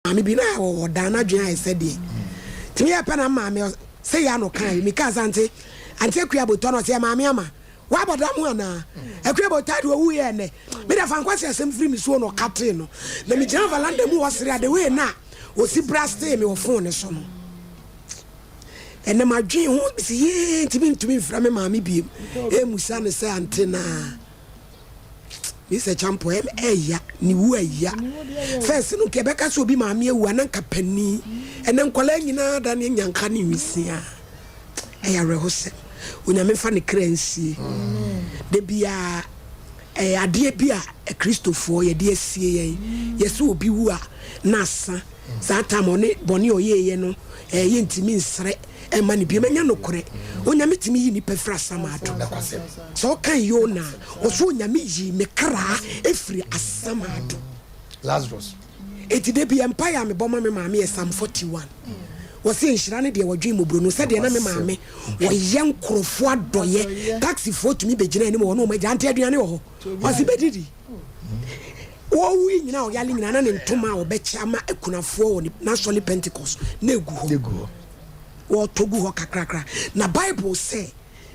Maame bi na ɔwɔ dan n'adwene ayɛ sɛ deɛ nti meyɛ pɛ na maame sɛ yɛ ano kan mi kaa sɛ ante ante akua botɔ no ɔsɛ maame ama wabɔ dam ho anaa akua botɔ de owu yɛ ɛnɛ me da fa nkwasi asɛm firi mi soɔ na ɔkatee no na me gyina valanda mu wɔ sere ade wei na osi brastee me wɔ fon ne so no ɛnɛ madwen ho si yee ntumi ntumi mfrɛ me maame biem emusa ne sɛ ante naa. Mister Champɔ ɛm ɛya ne wu ɛya first no nka ɛbɛka sɛ obi maame awu a na nka panin ɛnɛ nkwadaa nyinaa da ne nyanka ne nwisia ɛyɛ awerɛhosɛm Onyame mfa ne kra nsie da biara ɛyɛ adeɛ bi a akristofoɔ yɛde asie yɛn yɛsɛ obi wu a na asa saa tam ɔne bɔne ɔyɛɛyɛ no ɛɛ yɛntumi nsrɛ ɛmma no biom ɛnyɛ nokorɛ Onyame tumi yi nipa firi asamado sɛ ɔka Yona a ɔsɛ Onyame yii me kra firi asamado Lazarus. Enti da bi mpaeɛ a mebɔ ma me maame yɛ Psalm 41 wɔse nhyira ne deɛ wɔdwen mmɔborɔni sɛdeɛ na me maame wɔyɛ nkorɔfoɔ adɔyɛ taxifoɔ tumi bɛgyina anim wɔ ne wɔn agya ante aduane wɔ hɔ ɔse bɛdidi wɔwu yi nyinaa ɔyale nyinaa na ne ntoma a ɔbɛkyɛ ama akunafoɔ wɔ n'asɔre Pentecost na egu hɔ wɔtɔ gu hɔ kakrakra. Na Bible sɛ,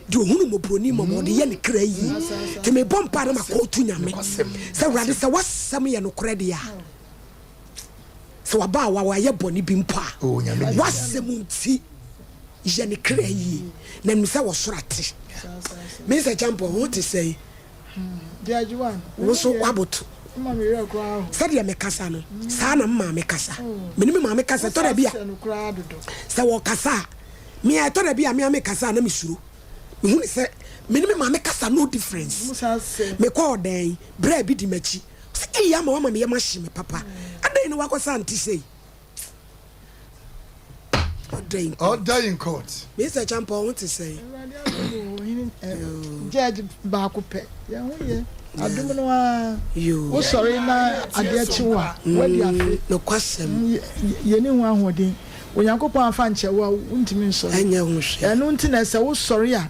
Deɛ ɔhunu mmɔborɔni mmɔbɔ, ɔde yɛ ne kra yie. Nti mebɔ mpaeɛ na makɔɔto Nyame sɛ, Awurade, sɛ w'asɛm yɛ nokorɛ deɛ a, sɛ w'abaawa wayɛ bɔne bi mpo a, w'asɛm nti yɛ ne kra yie. Na nim sɛ wɔsoro ate. Mister Champon, wo ho te sɛn? Wo nso woaboto. Sɛdeɛ mekasa no, saa na me maame kasa. Me ne me maame kasa, ɛtɔ da bi a, sɛ wɔkasa a, me a ɛtɔ da bi a me a mekasa a na mesuro. Mehu ne sɛ me ne me maame kasa no difference. Mekɔɔ dan, berɛ bi di m'akyi. Sɛ eyi ama wama me yam ahye me papa. Adɛn na wakɔsa nte sei? Order in court. Order in court. Mister Champon, ho te sɛn? Awurade adom o, ohene eh, judge baako pɛ. Yɛn ho yɛ. Adom no ara. Wosɔre na adeɛ kye wo a, woadi afe. Nokwasɛm. Yɛnni ho ahoɔden. Onyankopɔn amfa ankyɛ wo a, wontumi nsɔre. Ɛnyɛ ho hwee. Ɛno nti na sɛ wosɔre a,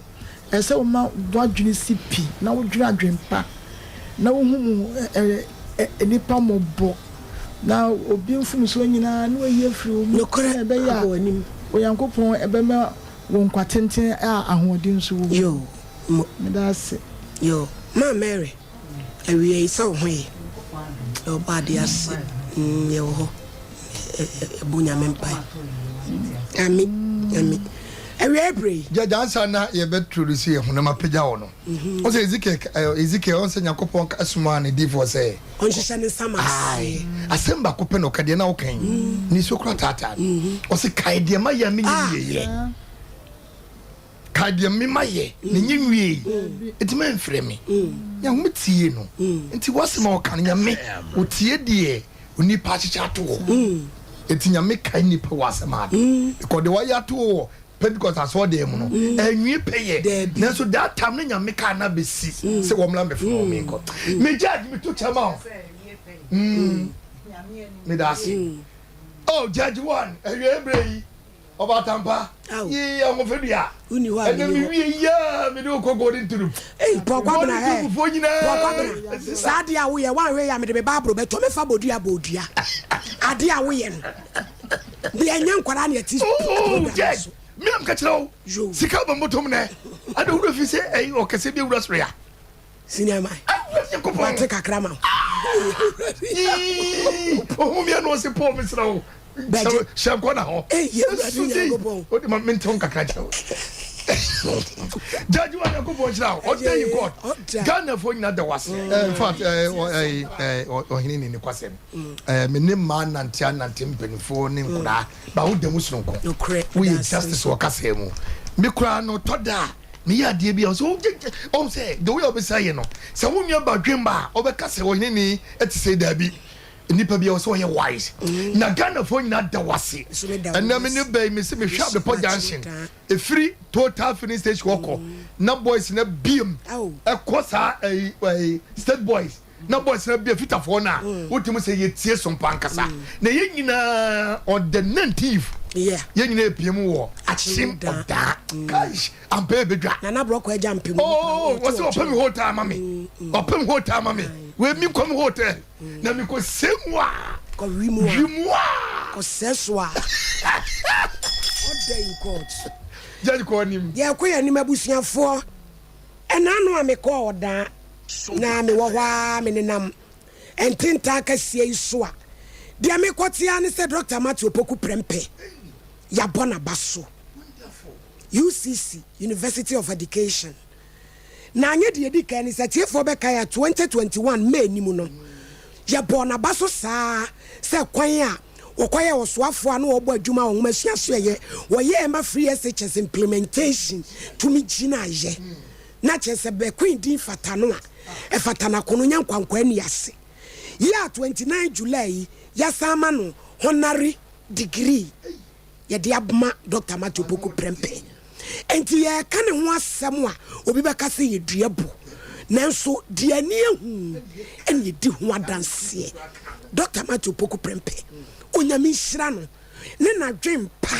Ɛsɛ sɛ woma w'adwene si pi na wodwene adwempa, na wuhu mu nnipa mmɔbɔ, na obi mfomsoɔ nyinaa na wayi afiri wo mu, sɛnea ɛbɛyɛ a Onyankopɔn bɛma wo nkwa tenten a ahoɔden nso wɔ mu. Meda ase. Yoo, Maa Mary, awia yi sɛ wo ho ye? Yɛwɔ bɔ adeɛ ase, yɛwɔ hɔ, yɛbɔ Nyame mpae. Ame, ame. Awia yi bere yi. Judge ansa na yɛbɛ introduce yɛ honam apagya wɔ no. Ɔsɛ Ezekiel Ezekiel ɔnsɛ Nyankopɔn ka somaa ne difoɔ sɛ. Ɔnhyehyɛ ne nsa ma aseɛ. Asɛm baako pɛ na ɔka deɛ na ɔka yi. Nisuo kora taataa no. Ɔsɛ kae deɛ mayɛ a menyɛ wieɛ. Kae deɛ me mayɛ na ɛnyɛ nwiei nti mɛmfrɛ me. Nyame tie no nti w'asɛm a ɔka no Nyame ɔtie deɛ onipa ahyehyɛ ato hɔ nti Nyame kae nipa wɔ asɛm ade because deɛ wayɛ ato hɔ wɔ Pentecost asɔɔdan mu no ɛnwie pɛyɛ nanso that time no Nyame kaa no abɛsi sɛ wɔmmra mmɛfrɛ wɔn menkɔ me judge meto kyɛ ma wo meda ase oh judge one awie berɛ yi Ɔbatampa, yii ahofadua. Wonni hɔ a Ɛnna menni hɔ. mewie yi a mede wo kɔ Golden Tulip. Ei, Paul Golden Kwabena, eh, Tulip foɔ Paul nyinaa Kwabena, sesa. saa adeɛ a woyɛ, woanhwɛ yie a mede me Bible bɛto, mɛfa bodua abɔ odua. Adeɛ a woyɛ no, deɛ ɛnyɛ nkwadaa na ɛte Oh, program no Judge, so. me a meka kyerɛ wo, Yoo. sika ba mbɔtɔm nɛ. Ada wura fi sɛ ɛyi ɔkɛseɛ bi awura soro ya. Senior man. Awurade Nyankopɔn. Wate kakra ma wo. Yii, ohun mi ɛna ɔsi Paul mesrɛ wo. Bɛgye. Hyɛ nkɔ na hɔ. Eyi Awurade Nyankopɔn. O de ma mente ho kakra kyerɛ wo. Judge wa Nyankopɔn kyerɛ wo. Ɔda yi God. Ghana fo nyina da wase. In fact, ɔhene ni ne kwasɛm. Me ne mmaa nante anante mpanimfoɔ ne nkoraa. Ba wo da mu soronko. Woyɛ justice wɔ kasa mu. Me koraa no tɔ da a meyɛ adeɛ bi a ɔsɛ ɔhu sɛ the way a ɔbɛsa yɛ no sɛ wo nua ba dwen ba a ɔbɛka sɛ ɔhene ni ɛte sɛ daabi. Nipa bi a ɔsɛ ɔyɛ wise na Ghana foɔ nyinaa da wase ɛnɛ me ne bɛyi me se me hwɛ Abepɔ junction efiri total filling station hɔ kɔ na boys na biem ɛkɔ saa ɛyi ɛyi state boys na boys na biem fitafoɔ na wotumi sɛ yɛ tie so mpa ankasa na yɛ nyinaa on the 19th yɛ nyinaa epiem wɔ akyem ɔdaa kaish ampa ebedwa Nana Brɔkɔ agya mpem oh wɔsɛ ɔpɛ mi hotel ama mi ɔpɛ mi hotel ama mi wei mi nkɔ mi hotel. Na mekɔ sɛ mu a. Kɔ wi mu a. Wi mu a. Ɔsɛ so a. Order in court. Judge kɔ anim. Yɛkɔ yɛn anim abusuafoɔ. Ɛna ano a mekɔɔ ɔdaa na mewɔ hɔ ara menenam ntentan akɛseɛ yi so a, deɛ mekɔte ara ne sɛ Dɔkta Matthew Opoku Prempeh yɛabɔ n'aba so. UCC, University of Education. Na anyɛ deɛ ɛdi kan ni, sɛ atiefoɔ bɛkae a, 2021 May no mu no, yɛbɔɔ n'aba so saa ara sɛ kwan a wɔkɔyɛɛ ɔsoafoɔ a na ɔrebɔ adwuma wɔ nwomasua asoɛeɛ, wɔyɛɛ ma Free SHS implementation tumi gyinaeɛ. Na kyerɛ sɛ Bɛkoe din fata no a, ɛfata no akono nya nkwankwaa nni ase. Year 29 July yi, yɛasan ama no Honary degree. yɛde ama Dɔkta Matthew Opoku Prempeh. Enti yɛreka ne ho asɛm a, obi bɛka sɛ yɛdua bu. Nanso deɛ ani ahu na yɛdi ho adanseɛ. Dɔkta Matthew Opoku Prempeh, Onyame nhyira no ne n'adwen pa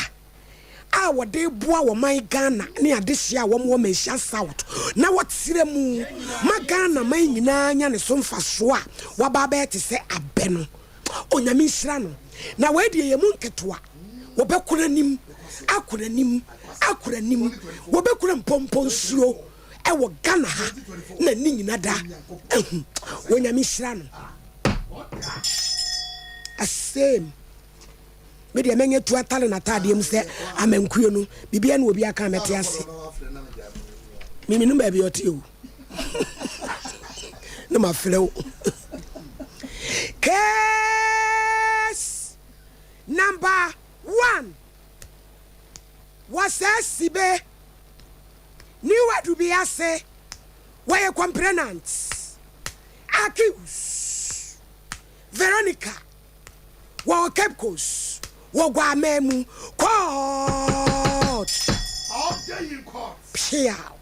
a wɔde reboa ɔman Ghana ne adehyeɛ a wɔn wɔ Manhyia South na wɔtrɛ mu ma Ghana man nyinaa nya ne so mfasoɔ a waba abɛyɛ te sɛ abɛ no. Onyame nhyira no. Na wei deɛ yɛ mu nketewa. Wɔbɛkɔ n'anim, akɔ n'anim, akɔ n'anim. Wɔbɛkura mpɔmpɔ nsuo ɛwɔ Ghana ha na ne nyina da ahu. Onyame nhyira no. Asame. Me deɛ mɛnyɛ tu atale n'ataadeɛ mu sɛ amankuo no. Biribiara ne obi aka a mɛte ase. Memenom baabi ɔte o. Na mafrɛ wo. Case number one. Wɔsɛe sibe ne wadu bi ase. Wɔyɛ complainant. Accused Veronica wɔ Cape Coast wɔ Guaman mu court. Piaw.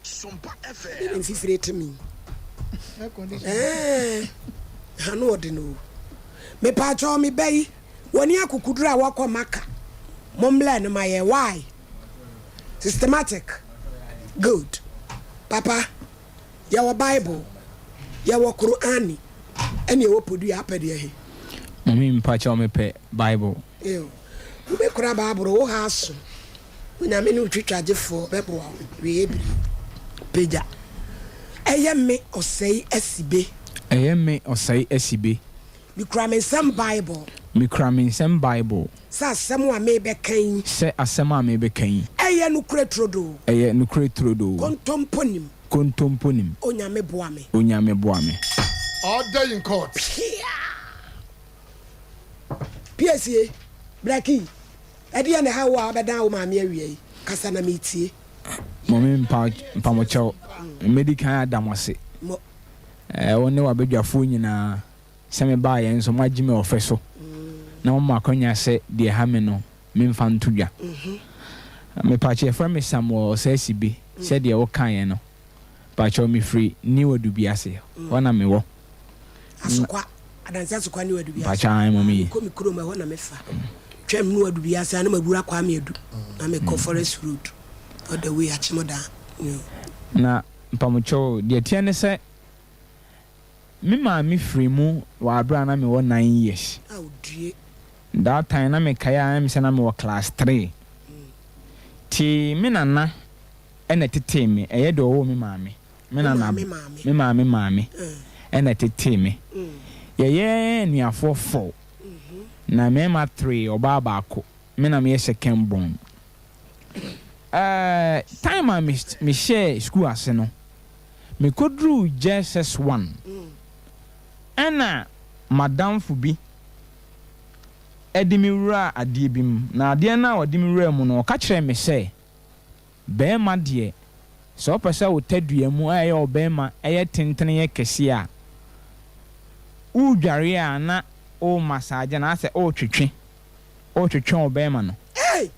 Ɛde ne mfifire te me. Ɛɛ, ano ɔde no o. Mepaakyɛw me ba yi, wɔne akokoduru a wɔkɔ Maka. Mommlɛ no ma yɛn. Why? Systematic. Good. Papa, yɛwɔ Bible, yɛwɔ Qur'ani, ɛne yɛwɔ podua. Apɛ deɛ he? Mummy mpakyɛw mepɛ Bible. Ew, wobɛkura Bible, wo ha aso. Onyame ne wo twitwagyefoɔ bɛboa wo wieɛ bere pagya. Ɛyɛ me ɔsɛe asibe. Ɛyɛ me ɔsɛe asibe. Mekura me nsam Bible. Mekura me nsam Bible. Sɛ asɛm a merebɛka yi. Sɛ asɛm a merebɛka yi. Ɛyɛ nokorɛ turodoo. Ɛyɛ nokorɛ turodoo. Kontompo nim. Kontompo nim. Onyame boa me. Onyame boa me. Order in court. Pia! Piesie, bra kii. Ɛdeɛn na ɛha wo a wabɛdan wo maame awia yi? Kasa na meretie. Mummy mpamokyɛw, mɛdi kan ada mo ase. Wo ne w'abadwafoɔ nyinaa, sɛ mebaeɛ nso moagye me ɔfɛ so na moama akwanya sɛ deɛ ɛha me no memfa nto dwa. Mepakyɛ yɛfrɛ me Samuel Ɔsɛasibe sɛdeɛ wokaeɛ no. Pakyɛw mefiri New Adubiase, hɔ na mewɔ. Asokwa, Adansi Asokwa New Adubiase. Mpakyɛw ae mummy. Mekɔ me kurom ɛhɔ na mefa. Twam New Adubiase a na mawura Kwame Adu na mekɔ Forest Road all the way Akyemɔdan. Na mpamokyɛw deɛ ɛteɛ ne sɛ me maame firii mu wɔ aberɛ a na mewɔ nine years. Ao due. That time na mekae a ɛyɛ me sɛ na mewɔ class three. Nti me nana na ɛtetee me, ɛyɛ deɛ ɔwoo me maame, me nana, me maame maame na ɛtetee me. Yɛyɛ anuafoɔ four, na mmarima three, ɔbaa baako, me na meyɛ second born. Ɛɛ, time a mehyɛɛ sukuu ase no, mekɔduruu JSS one, ɛna m'adamfo bi de me wuraa adeɛ bi mu, na adeɛ no a ɔde me wuraa mu no, ɔka kyerɛɛ me sɛ, Barima deɛ, sɛ wopɛ sɛ wo tadua mu a ɛyɛ ɔbarima yɛ tentene yɛ kɛseɛ a, woredware a na woremasaagye anaasɛ woretwetwe, woretwetwe ɔbarima no. Hey!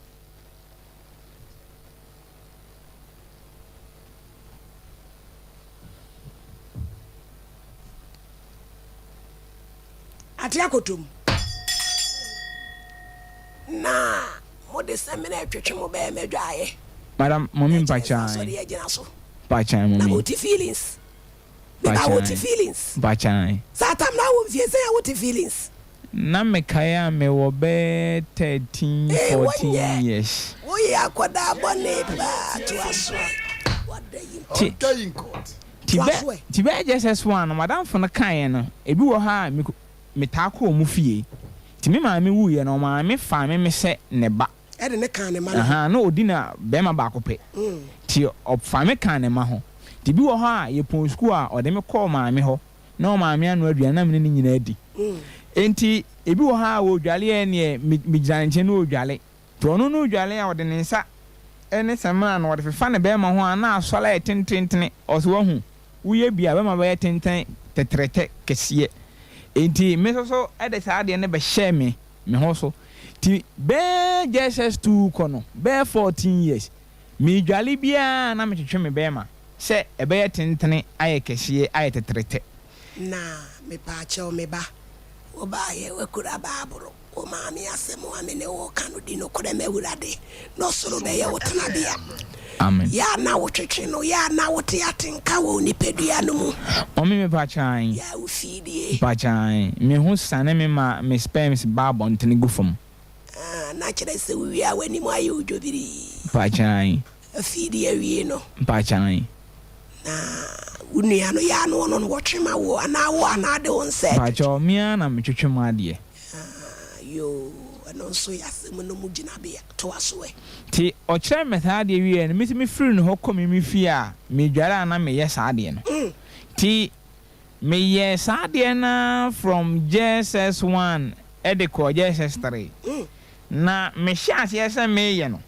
Ate akoto mu. Na mode samina retwetwe mo bɛɛma adwaeɛ. Madam mommy Na kyerɛ sɛ mpakyɛw asɔre agyina so. Mpakyɛw Na mommy. wote feelings. Me ba wote Mpakyɛw feelings. mpakyɛw. Saa tam na wo mfie sɛn a wote feelings. Na mekae a mewɔ bɛyɛ 13, Ee, 14 wonyɛ. years. Woyɛ akwadaa bɔne paa. Toa so ɛ. Wada yi nkɔ. Ti, Ɔda yi nkɔ. ti Toa bɛ, so ɛ. ti bɛyɛ JSS 1 no, m'adamfo no kaeɛ no, ebi wɔ hɔ a mekɔ, metaa kɔ wɔn fie. Nti me maame wuiɛ no, ɔmaa me faa me me sɛ ne ba. Ɛde ne kaa ne mma no ho. Ahaa, na ɔdi na barima baako pɛ. Nti ɔfaa me kaa ne mma ho. Nti bi wɔ hɔ a, yɛpɔn sukuu a, ɔde me kɔɔ maame hɔ. Na ɔmaame anoa aduane na me ne no nyinaa di. Enti ebi wɔ hɔ a ɔredwale a ɛnneɛ me megyina ne nkyɛn na ɔredwale. Nti ɔno no redwale a ɔde ne nsa ne samina no ɔde fefa ne bɛrima ho a na asɔre ayɛ tententene. Ɔse wahu, woyɛ bi a bɛrima bɛyɛ tenten tɛtrɛtɛ kɛseɛ. Enti me nso so de saa adeɛ no bɛhyɛɛ me me ho so. Nti bɛyɛ JSS 2 kɔ no, bɛyɛ 14 years, meredwale biara na metwetwe me bɛrima. Sɛ ɛbɛyɛ tentene, ayɛ kɛseɛ, ayɛ tɛtrɛtɛ. Na mepaakyɛw me ba, wo baayɛ woakura baaboro, wo maame asɛm a me ne wo reka no di nokorɛ ma Awurade, na ɔsoro bɛyɛ wo tenabea. Amen. Yɛ a na wotwetwe no, yɛ a na wote atenka wɔ wo nipadua no mu. Mummy mepakyɛ ae. Yɛ a wo fiidie. Mepakyɛ ae. Me ho sane me ma me sperms ba abɔntene gu fam. Ah, na kyerɛ sɛ wo wie a w'anim ayɛ wo dwobirii. Mepakyɛ ae. Afei de awie no. Mpakyɛw. Na wo nua no yɛ ano ɔno no wɔtwe ma wo anaa wo anaa de wo nsa ɛtwetwe. Mpakyɛw me ara na metwetwe m'adeɛ. Ah yoo ɛno nso yɛ asɛm no mu gyinabea toa so ɛ. Nti ɔkyerɛ me saa adeɛ wieɛ no me nso me firi ne hɔ kɔ me me fie a me dware a na me yɛ saa adeɛ no nti me yɛɛ saa adeɛ no ara from JSS one de kɔɔ JSS 3 na me hyɛɛ aseɛ sɛ me yɛ no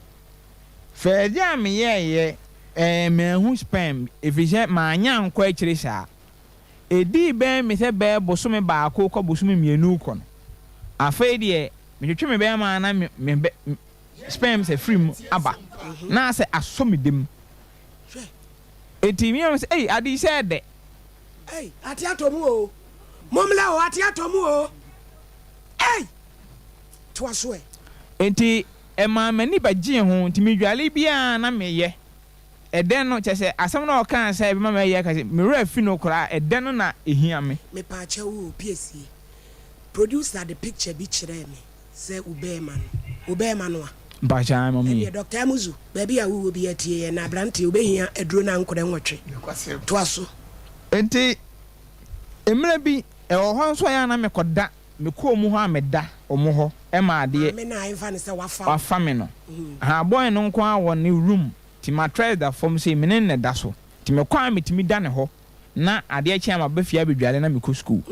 Fɛɛdze a meyɛeɛ ɛɛ manhu sperm efisɛ mannyɛ annkɔ akyire saa. Edii bɛn me sɛ bɛyɛ bosome baako kɔ bosome mmienu rekɔ no, afei deɛ metwetwe me bɛɛma a na me me bɛ sperms afiri mu aba na asɛ asɔ me dam. Eti me yam sɛ ei ade yi sɛ ɛdɛ. Ei ate atɔ mu oo, mommla oo ate atɔ mu oo, ei toa so ɛ. Enti ɛmaa m'ani bɛgyee ho, nti medwale biara na meyɛ. Ɛdɛ no, kyerɛ sɛ asɛm no a ɔkaa sɛ ɛbɛma mayɛ aka sɛ, me werɛ afi no koraa, ɛdɛ no na ɛhia me. Mepaakyɛw o, piesie. Producer de picture bi kyerɛɛ me sɛ wo bɛɛma no, wo bɛɛma no a? Mpakyɛ ae mummy. Ɛneɛ Doctor Amuzu, baabi a wowɔ biara tie yɛn na abranteɛ wobɛhia aduro no ankorɛ nwɔtwe. Toa so. Enti mmerɛ bi ɛwɔ hɔ nso a ɛyɛ a na mekɔda Mekɔ wɔn hɔ a meda wɔn hɔ ma adeɛ. Maame no a ɛmfa no sɛ wafa wo. Wafa me no. Ahaa boy no nko ara wɔ ne room nti matress da fam sei me ne no na ɛda so nti mekɔ a metumi da ne hɔ na adeɛ kye a maba fie abɛdware na mekɔ school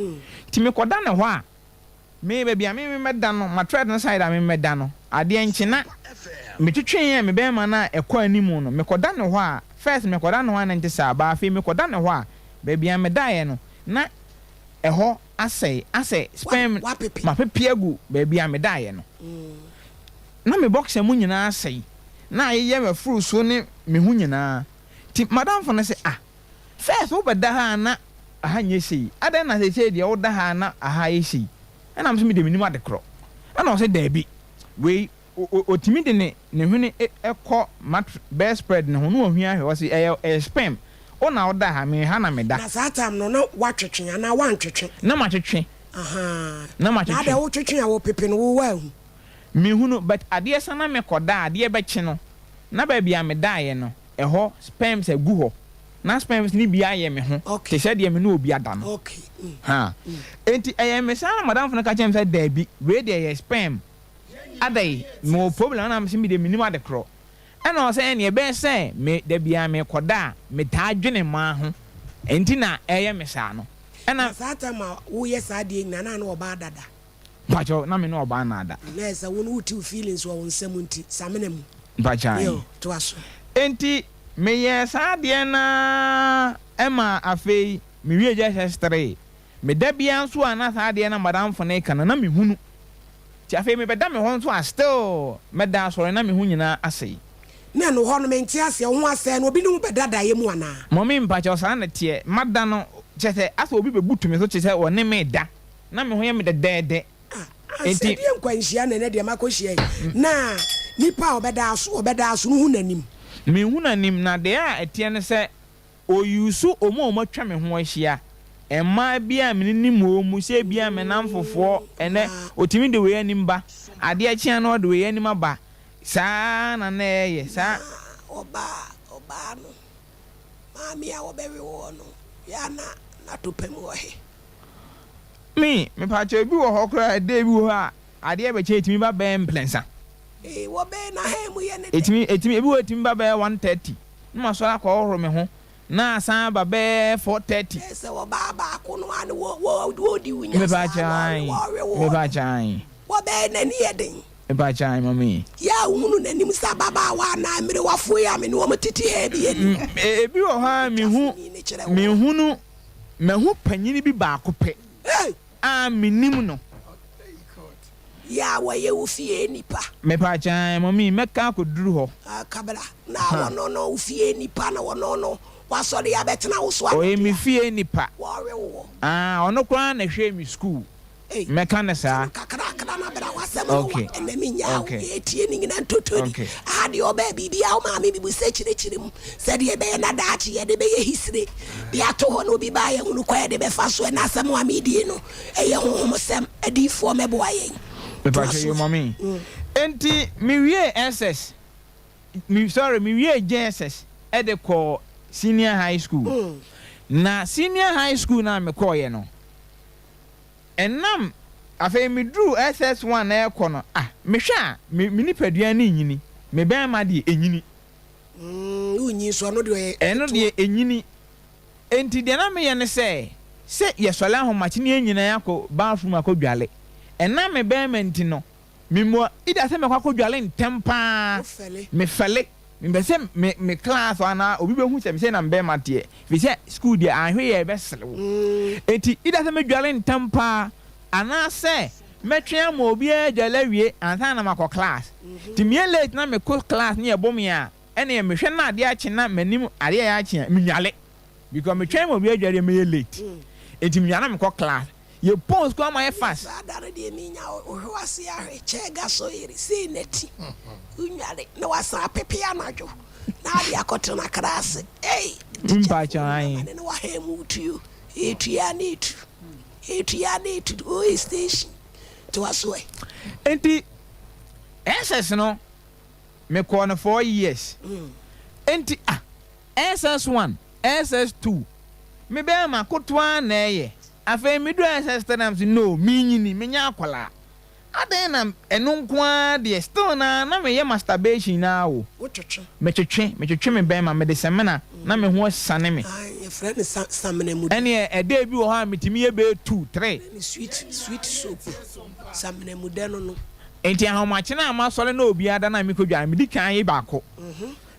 nti mekɔda ne hɔ a me baabi a me mɛda no matress no side a me mɛda no adeɛ nkye na metwetwe yɛ me bɛɛma no a ɛkɔ anim no mekɔda ne hɔ a first mekɔda ne hɔ a na ɛnte saa but afei mekɔda ne hɔ a baabi a medaeɛ no na ɛhɔ asɛe asɛ sperm mapepe agu baabi a medaeɛ no. Na me boxer mu nyinaa asɛe, na ayeyɛ m'afuru so ne me ho nyinaa. Nti m'adamfo no se, ah, first wobɛda ha a na aha nyɛ sei, adɛn na seesei deɛ woda ha a na aha ayɛ sei? Ɛna me nso medeɛ mennim adekorɔ. Ɛna ɔse daabi, wei Ɔtumi de ne ne hwene kɔ matr bedspread no ho na wahua ahwɛ, ɔse ɛyɛ ɛyɛ sperm, wo na woda ha, me ha na meda. Na saa time no na woatwetwe anaa woantwetwe? Na matwetwe, Ahaa, na na matwetwe. adɛn wotwetwe a wopepe no wo woanhu? Mehunu but adeɛ sa na mekɔda a adeɛ bɛkye no na baabi a medaeɛ no ɛhɔ sperms agu hɔ na sperms no bi ayɛ me ho te sɛ deɛ me ne obi ada no. Okay, mm. Haa, enti ɛyɛ me saa na madamfo no ka kyerɛɛ me sɛ daabi wei deɛ ɛyɛ sperm. Adɛn, mewɔ problem anaa? Mese medeɛ mennim ade korɔ. Ɛna ɔsɛ ɛneɛ ɛbɛyɛ sɛ me da biara mekɔda a metaa dwene mmaa ho nti na ɛyɛ me saa no. Ɛna. Na saa time a woyɛ saa adeɛ nyinaa na ne ɔbaa dada? Mpakyɛw, na me ne ɔbaa nna ada. Na ɛsɛ wo no wote wo feelings wɔ wo nsam nti, samena mu. Mpakyɛw ae. Yo, toa so. Enti meyɛɛ saa adeɛ no ara ɛmaa afei mewiee JSS 3. Meda biara nso a na saa adeɛ no a madamfo no reka no na mehunu. Nti afei mebɛda me hɔ nso a still mɛda asɔre na me ho nyinaa asɛe. Na ɛno hɔ no mente aseɛ, wo ho asɛe no obi ne wo bɛda daeɛ mu anaa? Mummy mpakyɛw saa na ɛteɛ, mada no kyerɛ sɛ asɛ obi bɛbutu me so kyerɛ sɛ ɔne me reda na me ho yɛ me dɛdɛɛdɛ. Ah Nti. Asɛdeɛ nkwanhyia na ɛnɛ deɛ makɔhyia yi, na nipa a ɔbɛda aso ɔbɛda aso no hu n'anim? Menhu n'anim na deɛ a ɛteɛ ne sɛ Ɔuse ɔmo a ɔmo atwa me ho ahyia. Mmaa bi a menenim wɔn mu, sɛ ebia me nnamfofoɔ, ɛnnɛ, ɔtumi de wei anim ba, adeɛ kye a na ɔde wei anim aba. Saa ara na na ɛyɛ. Saa. Na ɔbaa, ɔbaa no, maame a wɔbɛwe woɔ no, yɛ a na n'atopam wɔ he? Me, mepakyɛw, ebi wɔ hɔ koraa a, da bi wɔ hɔ a, adeɛ bɛkye a, ɛtumi ba bɛyɛ mprɛnsa. Ee, wɔbɛn n'ahan mu yɛ ne dɛ. Ɛtumi, ɛtumi, ebi wɔ hɔ a, ɛtumi ba bɛyɛ 1:30, na masɔre akɔhohoro me ho, na asan aba bɛyɛ 4:30. Ɛyɛ sɛ ɔbaa baako no ara na wɔ, wɔ, wɔredi wo nya saa, Mepakyɛw, ae, wɔrewe, wɔrewe woɔ no. mepakyɛw, ae. Wɔbɛn n'ani yɛ den. Mepakyɛw, ae, mummy. Yɛ a wohunu n'anim sɛ ababaawa anaa mmerewafoɔ yi a me ne wɔn tete ha bi anim. Ebi wɔ hɔ a mehu, Mfoni no kyerɛ wo. mehunu, mahu panyin bi baako pɛ Hey! a menim no. Yɛ a wɔyɛ wo fie nnipa. Mepakyɛw, ae, mummy, mɛka akɔduru hɔ. Ah, Kabla, na Ha. wɔno no wo fie nnipa na wɔno no wasɔre abɛtena wo so Ɔyɛ anɔpa me a fie nipa. wɔrewe woɔ. Ah, ɔno koraa na ɛhwɛɛ me sukuu. Ei, Mɛka no kyɛ saa. no kakrakra na bra w'asɛm no wa Okay, ɛnɛ menyaa wo okay, yɛtie ne nyina ntotoni okay. aha deɛ ɔbaa biribiaa wo maame bibu sɛ kyerɛkyerɛ mu sɛdeɛ ɛbɛyɛ na daakye yɛde bɛyɛ hisire de ato hɔ na obi baa yɛhunu kwan yɛde bɛfa so ɛna asɛm a medie no ɛyɛ honhom sɛm adiyifoɔ mɛboa yɛn toa Mepakyɛ so yo mummy. Enti me wiee SS, me sorry me wiee JSS de kɔɔ senior high school. Na senior high school no a me kɔɔeɛ no, Ɛnam, afei meduruu SS one rekɔ no, ah, mehwɛ a, me, me nipadua no renyini. Me barima deɛ, ɛnyini. Mm, wonyin so, ɛno deɛ ɔyɛ Ɛno ketewa. deɛ, ɛnyini. Enti deɛ na meyɛ ne sɛ, sɛ yɛsɔre ahomakye na yɛn nyinaa akɔ bathroom akɔdwale. Ɛnam me barima nti no, Memmua either sɛ mɛkɔ akɔdwale ntɛm pa ara, mefɛle, mempɛ sɛ me me class hɔ anaa obi bɛhu sɛ sei na me bɛrima teɛ, firi sɛ school deɛ anhwɛ yie a yɛbɛsere wo. Enti either sɛ mɛdwale ntɛm pa ara anaasɛ mɛtwɛn ama obiara adwale awie ansa na makɔ class. Nti meyɛ late na mekɔ class na yɛbɔ me a, ɛnneɛ mehwɛ na adeɛ akye na m'anim adeɛ ayɛ akye a, menwale because metwɛn ma obiara adwale a mɛyɛ late. Enti menwale na mekɔ class. Yɛ pon sukuu ama yɛ fast. Saa da no deɛ menya wo hwe w'ase ahwe kyɛɛ gasoil sei na ti wonware na wasan apepe anadwo na ade akɔtena kraase ei Mpakyɛw tikyafoɔ ae. amane ne wahan mu tuo etua na etu etua na etu oe station toa so ɛ. Nti SS no me kɔɔ no 4 years nti ah SS 1 SS 2 me bɛɛma kotoaa na ɛyɛ Afei meduu SS3 na mese no menyini menyɛ akwadaa adɛn na ɛno nko ara deɛ still naa na meyɛ masturbation no ara o. Wotwetwe? Metwetwe, metwetwe me bɛrima, mede samina na me ho asiane me. Ae, yɛfrɛ no sa samina mu dɛ. Ɛneɛ ɛda bi wɔ hɔ a metumi yɛ bɛyɛ two, three. Yɛfrɛ no sweet, sweet soap, samina mu dɛ no no. Nti ahomakye no a masɔre na obiara da no a mekɔdware, medi kan ye baako.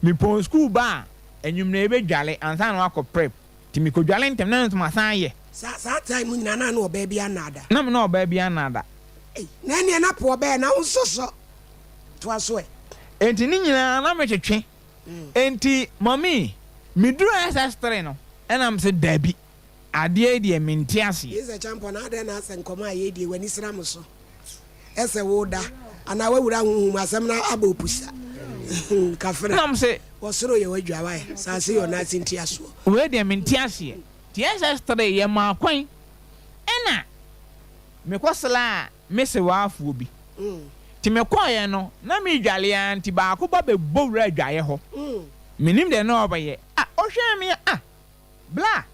Mepɔn sukuu ba a, anwummerɛ yɛbɛdware ansa na wakɔ prep. Nti mekodware ntɛm na nso masan ayɛ. Saa saa time mu nyinaa na ne ɔbaa bi annaada. Na me ne ɔbaa bi annaada. Ei na ɛneɛ na po ɔbɛɛ na wo nso sɔ toa so ɛ. Enti ne nyinaa na metwetwe. Enti mummy meduru SS3 no ɛna mese dabi adeɛ yi deɛ mente aseɛ. Yesu Acheampong adɛn na asɛ nkɔmɔ a yɛredie w'ani sra mo so ɛsɛ woda anaa w'awura honhom mu asɛm no abɔ opusa kafra Ɛna mese. Wɔ soro yɛ w'adwa wae saase yɛ ɔnaase ntiasoɔ. Wei deɛ mente aseɛ. Nti SS3 yɛ maa kwan ɛna me kɔ sraa me sewaafoɔ bi. Nti me kɔeɛ no na me dwale ara nti baako ba bɛ bɔ wuraa adwaeɛ hɔ. Me nim deɛ na ɔbɛyɛ. Ah ɔhwɛɛ me a ah Bla,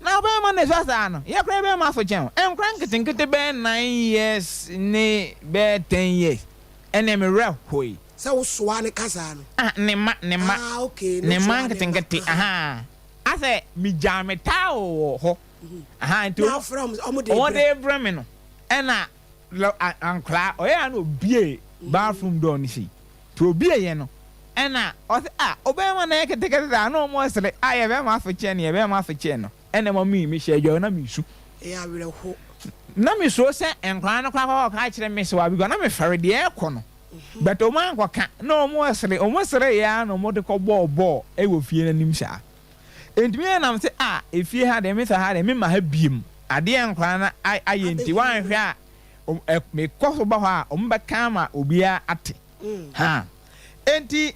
na ɔbɛrima na esua saa no, yɛ koraa bɛrima so kyɛn wo. Nkora nketenkete bɛyɛ 9 years ne bɛyɛ 10 years, ɛnneɛ me werɛ hoe. Sɛ wo soa ne ka saa no. Ah, ne mma, ne mma, Ah, okay, ne ne mma soa ne mma, nketenkete, aha. ahaa. Asɛ me gyaa me towel wɔ hɔ, ahaa, nti Na wɔn, afrɛ wɔn, wɔn de wɔn rebrɛ. de rebrɛ me no, ɛna lɔ, a, ankoraa, ɔyɛ a na obue bathroom door no sei. Nti obieeɛ no ɛna ɔse ah obɛɛma no yɛ ketekete saa na ɔmo ɛsere ah yɛ bɛɛma aso kyɛn no yɛ bɛɛma aso kyɛn no ɛna ɛma me mehyɛ adwareɛ na mesu. Ɛyɛ awerɛho. Na me suro sɛ nkwadaa no koraa kɔkɔ ka akyerɛ me sewa because na me fɛre deɛ ɛɛkɔ no but ɔmo ankɔka na ɔmo ɛsere ɔmo sereeɛ ara na ɔmo de kɔ bɔɔ bɔɔl ɛwɔ fie no anim saa nti me na mese ah efie ha deɛ me sa ha deɛ me ma ha biem adeɛ nkwadaa no ayɛ nti wanhwɛ a mekɔ so ba hɔ a, wɔbɛka ama obiara ate. Ha. Enti,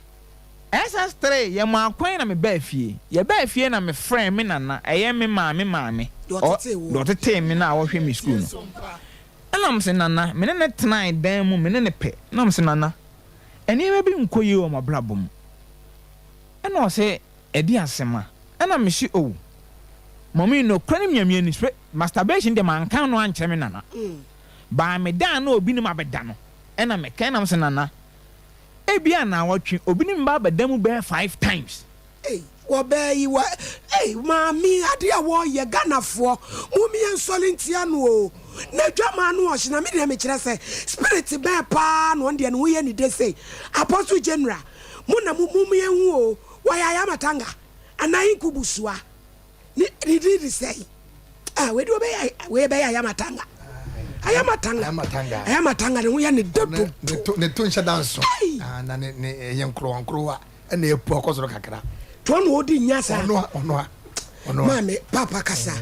SS3, yɛmaa kwan na mebaa fie. Yɛbaa fie na mefrɛɛ me nana, ɛyɛ me maame maame, Deɛ ɔ, ɔtetee woɔ. deɛ ɔtetee me no a ɔhwɛ me sukuu no. Ɛna mese, Nana, me ne no tenae dan mu, me ne no pɛ. Ɛna mese, Nana, nneɛma bi nkɔ yie wɔ m'abrabɔ mu. Ɛna ɔse, Ɛdeɛn asɛm a? Ɛna mese, Oh, Mummy, nokorɛ no Nyame ani, masturbation deɛ manka ano ankyerɛ me nana. Baa meda a na obi ne me abɛda no, ɛna meka, ɛna mese, Nana, Ebia naawɔtwe obi ne me ba abɛda mu bɛyɛ five times. Ei wɔbaa yi wɔ ei maame adeɛ a wɔyɛ Ghanafoɔ mom yɛn nsɔre ntia no oo na adwamaa no ɔhye na me deɛ mekyerɛ sɛ spirit bɛn paa na ɔno deɛ ne ho yɛ ne de sei Apostle General mo na mo mom yɛn hu oo wɔyɛ ayamatanga anaa inkubusua Ne ne din de sɛn? Ah, wei de ɔbɛyɛ wei bɛyɛ ayamatanga. Ayamatanga. Ayamatanga. Ayamatanga ne ho yɛ ne dɛ dodo. Ne to ne to nhyɛ da nso. Ah, na ne ne ɛyɛ nkorowa nkorowa ɛna epu akɔ soro kakra. To ɔno odi nya saa. Ɔno a ɔno a ɔno a. Maame papa kasa.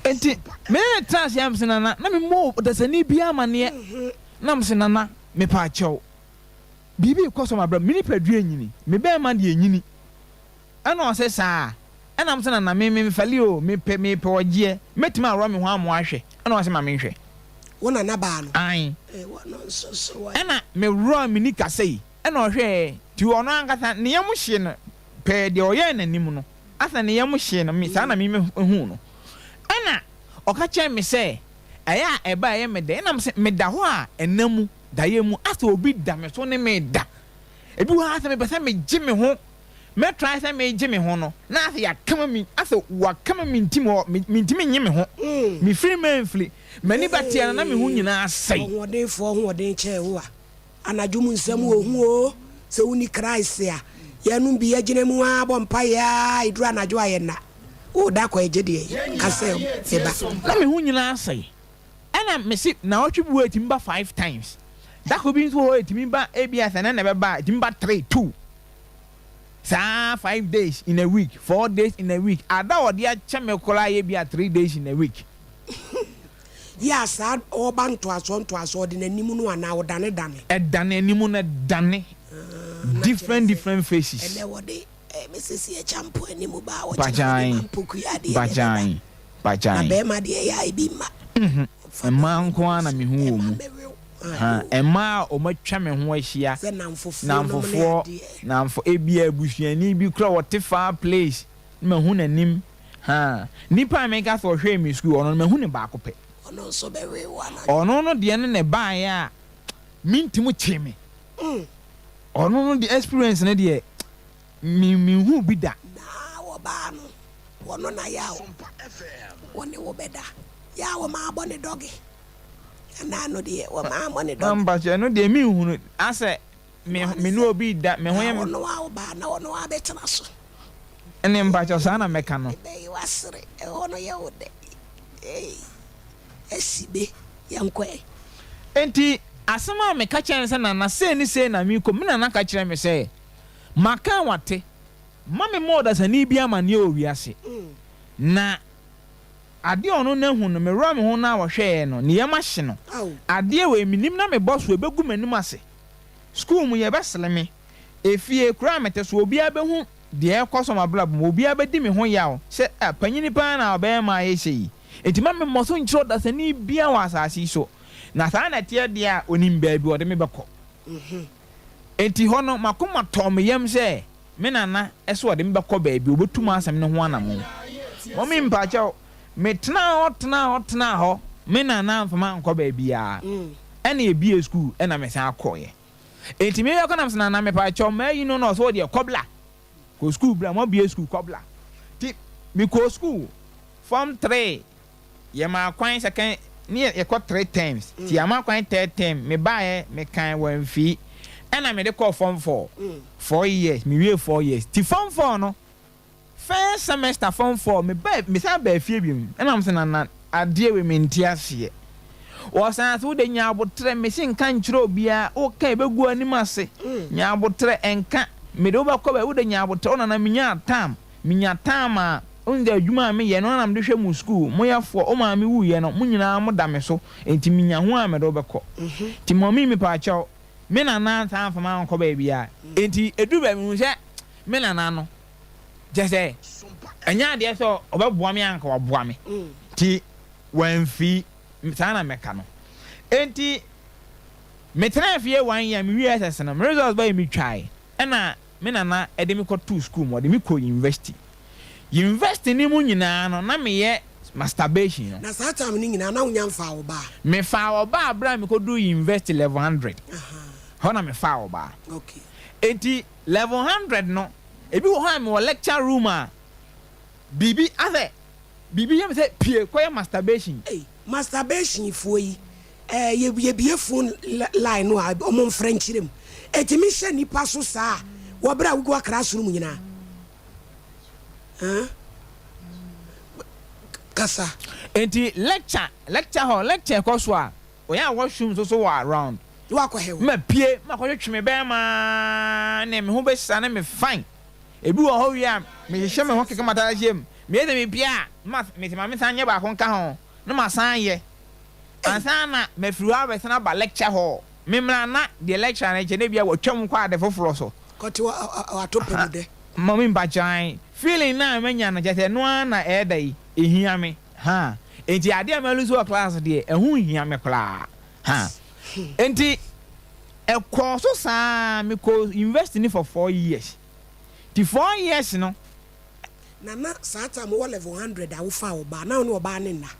Enti me ne no tenaa ase a mese Nana na memmɔ ɔdasani biara amaneɛ na mese Nana mepaakyɛw biribi rekɔ so m'abrabɔ me nipadua nyini me bɛɛma deɛ nyini Ɛna ɔse saa ɛna mese nana me me nfɛle oo mepɛ mepɛ ɔgyeɛ mɛtumi aworɔ me ho amoa ahwɛ ɛna ɔse ma menhwɛ. Wo nana baa no? Ae. Ee wɔno nso so wɔ. Ɛna me worɔɔ me nika sei ɛna ɔhwɛɛ nti ɔno ankasa ne yam hyee no pɛɛ deɛ ɔyɛɛ n'anim no asɛ ne yam hyee no me saa na me me huu no ɛna ɔka kyerɛɛ me sɛ ɛyɛ a ɛba ɛyɛ me dɛ ɛna mese meda hɔ a ɛna mu daeɛ mu asɛ obi da me so ne me da ebi wɔ hɔ asɛ mepɛ sɛ megye me ho Mɛ try sɛ me gye me ho no na asɛ yakama mi asɛ wakama mi ntim hɔ me ntumi nye me ho me firi manfiri m'ani bɛ teɛ no na me ho nyinaa asɛe. Ɔhoɔdenfoɔ hoɔden kyɛɛ wo a, anadwo mu nsɛm wɔ hu oo, sɛ wonni Christ a, yɛnom bi yɛgyina mu aa bɔ mpaeɛ aa ɛduru anadwo a yɛnna, wo da kɔ ɛgye deɛ ka sɛ me ba. Na me ho nyinaa asɛe ɛna me se naawɔtwe bi wɔ hɔ ɛtumi ba five times, dako bi nso wɔ hɔ ɛtumi ba ebia sɛ ɛnɛ na ɛbɛba a ɛtumi ba three, two. Saa five days in a week, 4 days in a week, ada a ɔde akyɛ me koraa yɛ bi a 3 days in a week. Yɛ a saa ɔba ntoasoɔ ntoasoɔ ɔde n'anim no anaa ɔdane dane? Ɛdane anim no ɛdane Ah, na kyerɛ different sɛ different faces. ɛnɛ wɔde eh, Mrs. Acheampong anim ba a ɔkyena wɔde Bagyan, Mampokua adeɛ na ɛbɛba. bagyan, Na bagyan. bɛrima deɛ ɛyɛ a ebi mma. Ɔmfa Mmaa bɛrima nko ara na so mehu wɔ ɛma mu. mɛwew. Ha, Ayo. mmaa a wɔatwa me ho ahyia, Sɛ nnamfofoɔ nom ne nnamfofoɔ, adeɛ. nnamfo, ebia abusuani bi koraa ɔte far place na mahu n'anim. Ha, nipa a meka sɛ ɔhwɛɛ me sukuu, ɔno no mahu no baako pɛ. Ɔno nso bɛwe wo anadwo. Ɔno no deɛ no na ɛbaeɛ a mentim kyee me. Ɔno no deɛ experience no deɛ me menhuu bi da. Na wɔbaa no, wɔno na yaw wɔne wo bɛda. Yaw wɔma abɔ ne dɔge. Anaa no deɛ wɔma amɔ ne Na dɔge. mpakyɛ ɛno deɛ menhunu asɛ me Ɛno ara ne me ne sɛ, obi da me ho na yɛ me. ɔno a ɔbaa na ɔno ara bɛtena so. Ɛne mpakyɛ saa na mɛka no. Ɛbɛyi w'asere, ɛhɔ no yɛ wo dɛ. Ei, asi be, yɛnkɔ ɛ. Enti asɛm a meka kyerɛɛ no sɛ, Nana, sei ne sei na merekɔ mu, me nana ka kyerɛɛ me sɛ, Maka a wate, mma memmɔ ɔdasani bi amanneɛ wɔ wiase. Na adeɛ a ɔno no ahu no, meworɔ me ho na ɔhwɛeɛ no, ne yam ahye no. Adeɛ wei, mennim na mebɔ so, ɛbɛgu m'anim ase. Sukuu mu, yɛbɛsere me. Efie, kuro a mete so, obiara bɛhu deɛ ɛrekɔ so wɔ m'abrabɔ mu. Obiara bɛdi me ho yaw sɛ, 'Ah, panyini pa ara na ɔbarima ayɛ sei yi. Enti mma memmɔ so nkyerɛ ɔdasani biara wɔ asase yi so. Na saa na ɛteɛ deɛ a, ɔnim baabi a ɔde me bɛkɔ. Enti hɔ no, m'akoma tɔɔ me yam sɛ me nana sɛ ɔde me bɛkɔ baabi a ɔbɛtu m'asɛm no ho anammɔn. Mummy mpakyɛw, metenaa hɔ tenaa hɔ tenaa hɔ, me nana amfa me ankɔ baabiara. Ɛnna yɛbuee sukuu ɛnna mesan kɔeɛ. Enti merebɛkɔ na mese nana mepakyɛw mayi no na ɔse wo deɛ kɔ bla, kɔ sukuu bla, moabue sukuu kɔ bla. Nti mekɔɔ sukuu form three. Yɛmaa kwan second ne yɛ yɛkɔ three terms nti yɛama kwan third term me baeɛ me kan wamfii ɛna mede kɔɔ form four 4 years me wie 4 years nti form four no first semester form four me baa me san baa fie biom ɛna mo sɛ nana adeɛ wei me nte aseɛ wɔsan so wode nya abotrɛ me se nka nkyerɛ obiara woka ɛbɛgu anim ase nya abotrɛ ɛnka mede wobɛkɔ baabi wode nya abotrɛ wo nana menyaa tam Minya time a, wohu sɛ adwuma a meyɛ no ara na mede hwɛ mo sukuu, moyɛ foɔ, wo maame wuiɛ no, mo nyinaa moda me so, enti minya ho a mede wo bɛkɔ. Nti mummy mepaakyɛw, me nana ansan amfa me ankɔ baabiara. Enti ɛduru baabi mehuu sɛ. me nana no, kyerɛ sɛ, ɛnyɛ adeɛ sɛ ɔbɛboa me a anka waboa me. Nti wamfii, saa na mɛka no. Enti metenaa fie one year, mewiee SS no, me results baeɛ metwae, ɛna me nana de me kɔtoo sukuu mu, ɔde me kɔɔ university. University no mu nyinaa no, na meyɛ masturbation no. Na saa time no nyinaa na wonya mfaa ɔbaa? Mefaa ɔbaa berɛ a mekɔduu university level hundred. Hɔ na mefaa ɔbaa. Okay. Enti level hundred no, ebi wɔ hɔ a mewɔ lecture room a, biribi asɛ biribi yɛ me sɛ pue kɔyɛ masturbation. Ei, masturbation foɔ yi, eh, yɛ yɛbue phone line no a, ɔmo mfrɛ nkyerɛ mu. Ɛtumi hyɛ nipa so saa wɔ berɛ a wogu akra soro mu nyinaa. Huh? Kasa. Enti lecture, lecture hall, lecture kɔ so a, ɔyɛ a washroom nso so wɔ around. Na wakɔ hɛ hɔ. Ma pue, ma kɔtwetwe me bɛɛma ne me ho bɛsane me fine. Ebi wɔ hɔ wie a, mehyehyɛ me ho keka m'ataade hyɛ mu. Meyɛ sɛ mepue a, na mese ma mensan nyɛ baako nka ho, na masan ayɛ. Ansa na mafiri hɔ abɛsan aba lecture hall. Memmra na deɛ lecturer no kyerɛ no ebia watwam kɔ ade foforɔ so. Kɔte w'ato pɛ mu dɛ. Mummy mpakyɛw ae, feeling no a manya no kyerɛ sɛ ɛno ara na ɛɛda yi, ɛhia me, haa. Enti adeɛ a ma lose wɔ class deɛ, ɛho nhia me koraa, haa. Enti ɛkɔɔ so saa ara, mekɔɔ university no for 4 years. Nti 4 years no. Na na saa time wowɔ level 100 a wofaa ɔbaa, na wo ne ɔbaa no nna?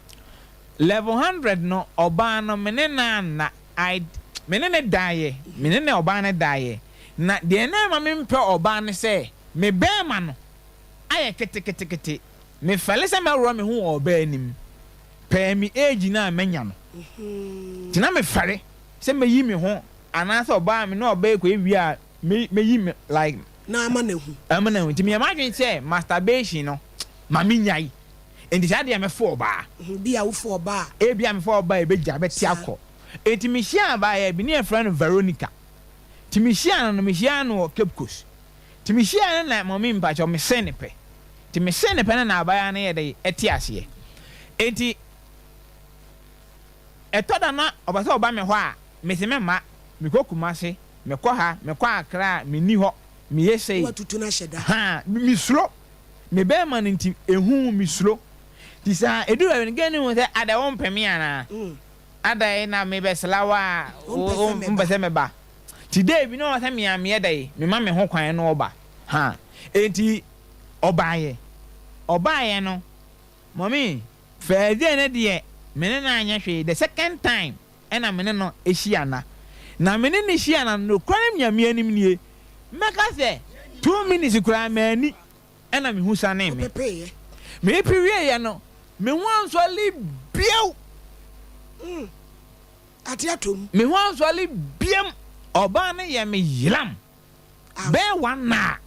Level 100 no, ɔbaa no, me ne no anna. I, me ne no daeɛ, me ne ne ɔbaa no daeɛ. Na deɛ na ɛma mempɛ ɔbaa ne sɛ, me bɛɛma no ayɛ keteketekete. Mefɛle sɛ mɛworɔ me ho wɔ ɔbaa anim, pɛɛ me age no a manya no. Nti na mefɛre sɛ mɛyi me ho anaasɛ ɔbaa, me ne ɔbaa rekɔyɛ wie a, mɛyi me, like. Na ama no ahu. Ama no ahu. Nti meyɛɛ m'adwene sɛ masturbation no, ma mennyae. Enti saa deɛ mɛfo ɔbaa. Bi a wofo ɔbaa a. Ebia mefo ɔbaa a ebegya bɛte akɔ. Enti mehyiaa abaayewa bi, ne yɛfrɛ no Veronica. Nti mehyiaa no no, mehyiaa no wɔ Cape Coast. Nti mehyiaa no na mummy mpakyɛw mesee no pɛ. Nti mesee no pɛ no na abaayewa no yɛ dɛn ɛte aseɛ. Enti ɛtɔ da na ɔpɛ sɛ ɔba me hɔ a, mese mɛmma, mekɔ Kumasi, mekɔ ha, mekɔ Accra a, menni hɔ, meyɛ sei. Woatutu no ahyɛ da. Haa, mesuro. Me bɛɛma no nti ehu me suro nti saa edu baabi no girl no hu sɛ adɛ wo mpɛ me anaa adɛn na me bɛ sra wo a wo mpɛ sɛ me ba nti day bi na ɔwɔ sɛ me a meyɛ dɛn me ma me ho kwan na ɔba ha enti ɔbaayɛ ɔbaayɛ no mummy first day no deɛ me ne no anyɛ hwee the second time ɛna me ne no hyia na na me ne no hyia na nokorɛ Nyame anim nie mɛka sɛ 2 minutes koraa manni ɛna me ho sanee me. Wopepeeɛ? Mepe wieeɛ no, me ho ansɔre bio. Ate atɔ mu. Me ho ansɔre biam. Ɔbaa no yɛ me yeram. Bɛyɛ one hour,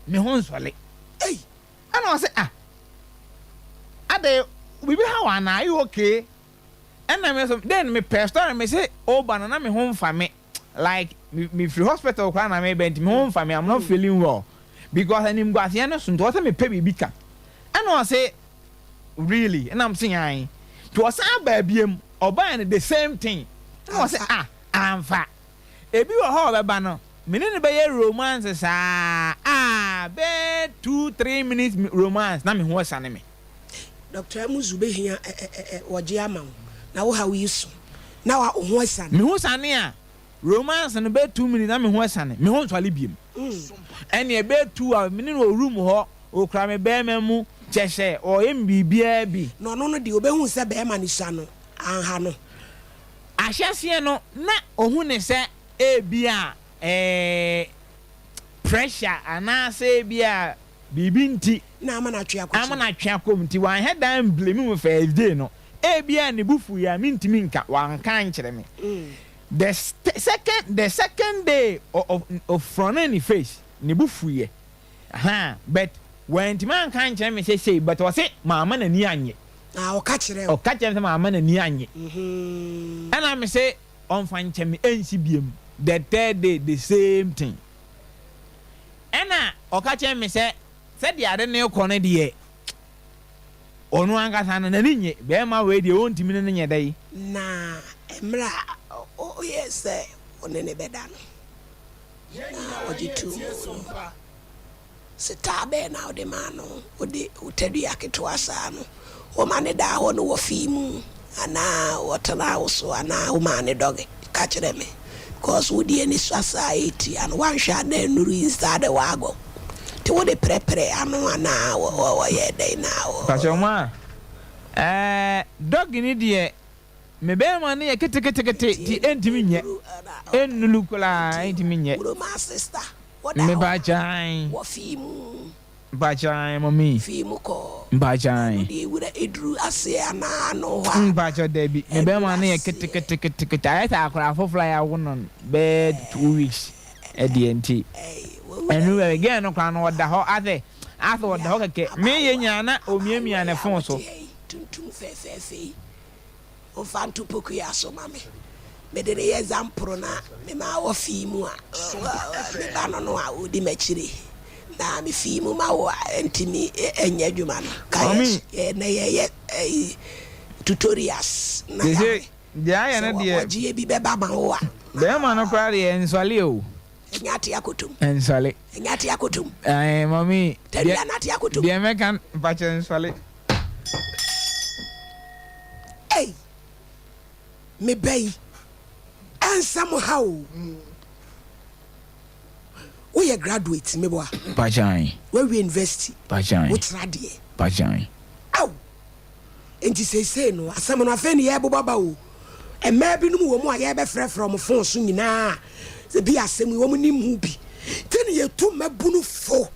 me ho nsɔre. Ei! Ɛna ɔse, ah, adɛn, biribi ha wo anaa? Are you okay? Ɛna me nso, then mepɛɛ story, mese, ɔba no na me ho mfa me. Like, me mefiri hospital koraa na meba nti me ho mfa me, I'm not feeling well. Because animguaseɛ no so nti ɔsɛ mepɛ biribi ka. Ɛna ɔse, really? Ɛna mese, ae. Nti ɔsan baa biam, ɔbaa no the same thing. Ɛna ɔse, ah, amfa. Ebi wɔ hɔ a ɔbɛba no, me ne no bɛyɛ romance saa, ah, bɛyɛ 2, 3 minutes romance na me ho asiane me. Doctor Amuzu bɛhia ɛ-ɛ-ɛ wɔgye ama wo na wo haw yi so na wa wo ho asiane. Me ho sane a, romance no bɛyɛ 2 minutes na me ho asiane, me ho nsɔre biom. Ɛnneɛ ɛbɛyɛ 2 hours me ne no wɔ room hɔ, ɔkura me bɛɛma mu, kyɛsɛ ɔyɛ me biribiara bi. Na ɔno no deɛ ɔbɛhu sɛ bɛɛma no sua no anha no. Ahyɛseɛ no na ɔhu no sɛ ebia ɛɛ pressure anaasɛ ebia biribi nti Na ama no atwe akɔ ama no atwe akɔ mu nti wanhɛ da amblame me first day no. Ebia ne bo fuiɛ a mentumi nka, wanka ankyerɛ me. The second the second day ɔfrɔnee ne face, ne bo fuiɛ. Ahaa but wantumi anka ankyerɛ me sɛ sei but ɔse mamma n'ani annye. Ah, ɔka kyerɛɛ wo? Ɔka kyerɛɛ me sɛ mamma n'ani annye. Ɛna mese ɔmfa nkyɛ me, ɛnsi biom. The third day the same thing. Ɛna ɔka kyerɛɛ me sɛ sɛdeɛ ade no rekɔ no deɛ, ɔno ankasa no n'ani nnye. Barima wei deɛ ɔntumi ne no nyɛ dɛn. Na mmerɛ a ɔyɛɛ sɛ ɔne no bɛda no, na ɔgye too mu no. Sitaa bɛn na wode maa no? Wode wo tadua ketewa saa no, woma no daa hɔ no wɔ fii mu anaa ɔtenaa wo so anaa womaa no dɔge? Ka kyerɛ me because wo deɛ ani sua saa ɛretia no woanhwɛ a na nnuru inside the wagon nti wode prɛprɛ ano anaa wɔyɛɛ dɛn na Pakyɛ ma ɛɛ dɔge no deɛ me bɛɛma no yɛ keteketekete nti ɛntumi nyɛ ɛnnuru koraa ɛntumi nyɛ. Wuro sister Wɔda hɔ Mpakyɛw. Wɔ fii mu. Mpakyɛw mummy. Fii mu kɔ. Mpakyɛw. Ɛno deɛ wura eduru aseɛ anaa ano hɔ a. Mpakyɛw dabi me bɛma no yɛ keteketekete ayɛ sɛ akwadaa foforɔ a yɛawo no bɛyɛ 2 weeks ɛdeɛ nti ɛnu bɛbi girl no koraa no ɔda hɔ asɛ asɛ ɔda hɔ kɛkɛ meyɛ nyinaa na omiamia ne phone so. Tuntum fɛfɛɛfɛ yi. Momfa nto pokua so ma me. Mede no yɛ example na mema wɔ fii mu a me ba no no a ɔdi m'akyire na me fii mu ma wo a ɛntumi ɛnyɛ adwuma no ka yɛ na yɛyɛ tutorials na yɛahwɛ deɛ ayɛ no deɛ wɔgyeɛ bi bɛba ma wo a. Bɛrima no koraa deɛ ɛnsɔle o. Ɛnyɛ ate akotom. Ɛnsɔle. Ɛnyɛ ate akotom. Ɛɛ mɔmi. Tawia na ate akotom. Deɛ mɛka mpakyɛ nsɔle. Ei, me ba yi, ɛnsɛ mo ha o. Woyɛ graduate, meboa. Pakyan. Woawie university. Pakyan. Wokyerɛ adeɛ. Pakyan. Ao, enti seesei no, asɛm no afei ne yɛrebobɔ ba o. Mmaa binom wɔ mu a yɛrebɛfrɛfrɛ wɔn fon so nyinaa, ebi asɛm yi wɔn nim ho bi. Nti ne yɛtu mmabunu fo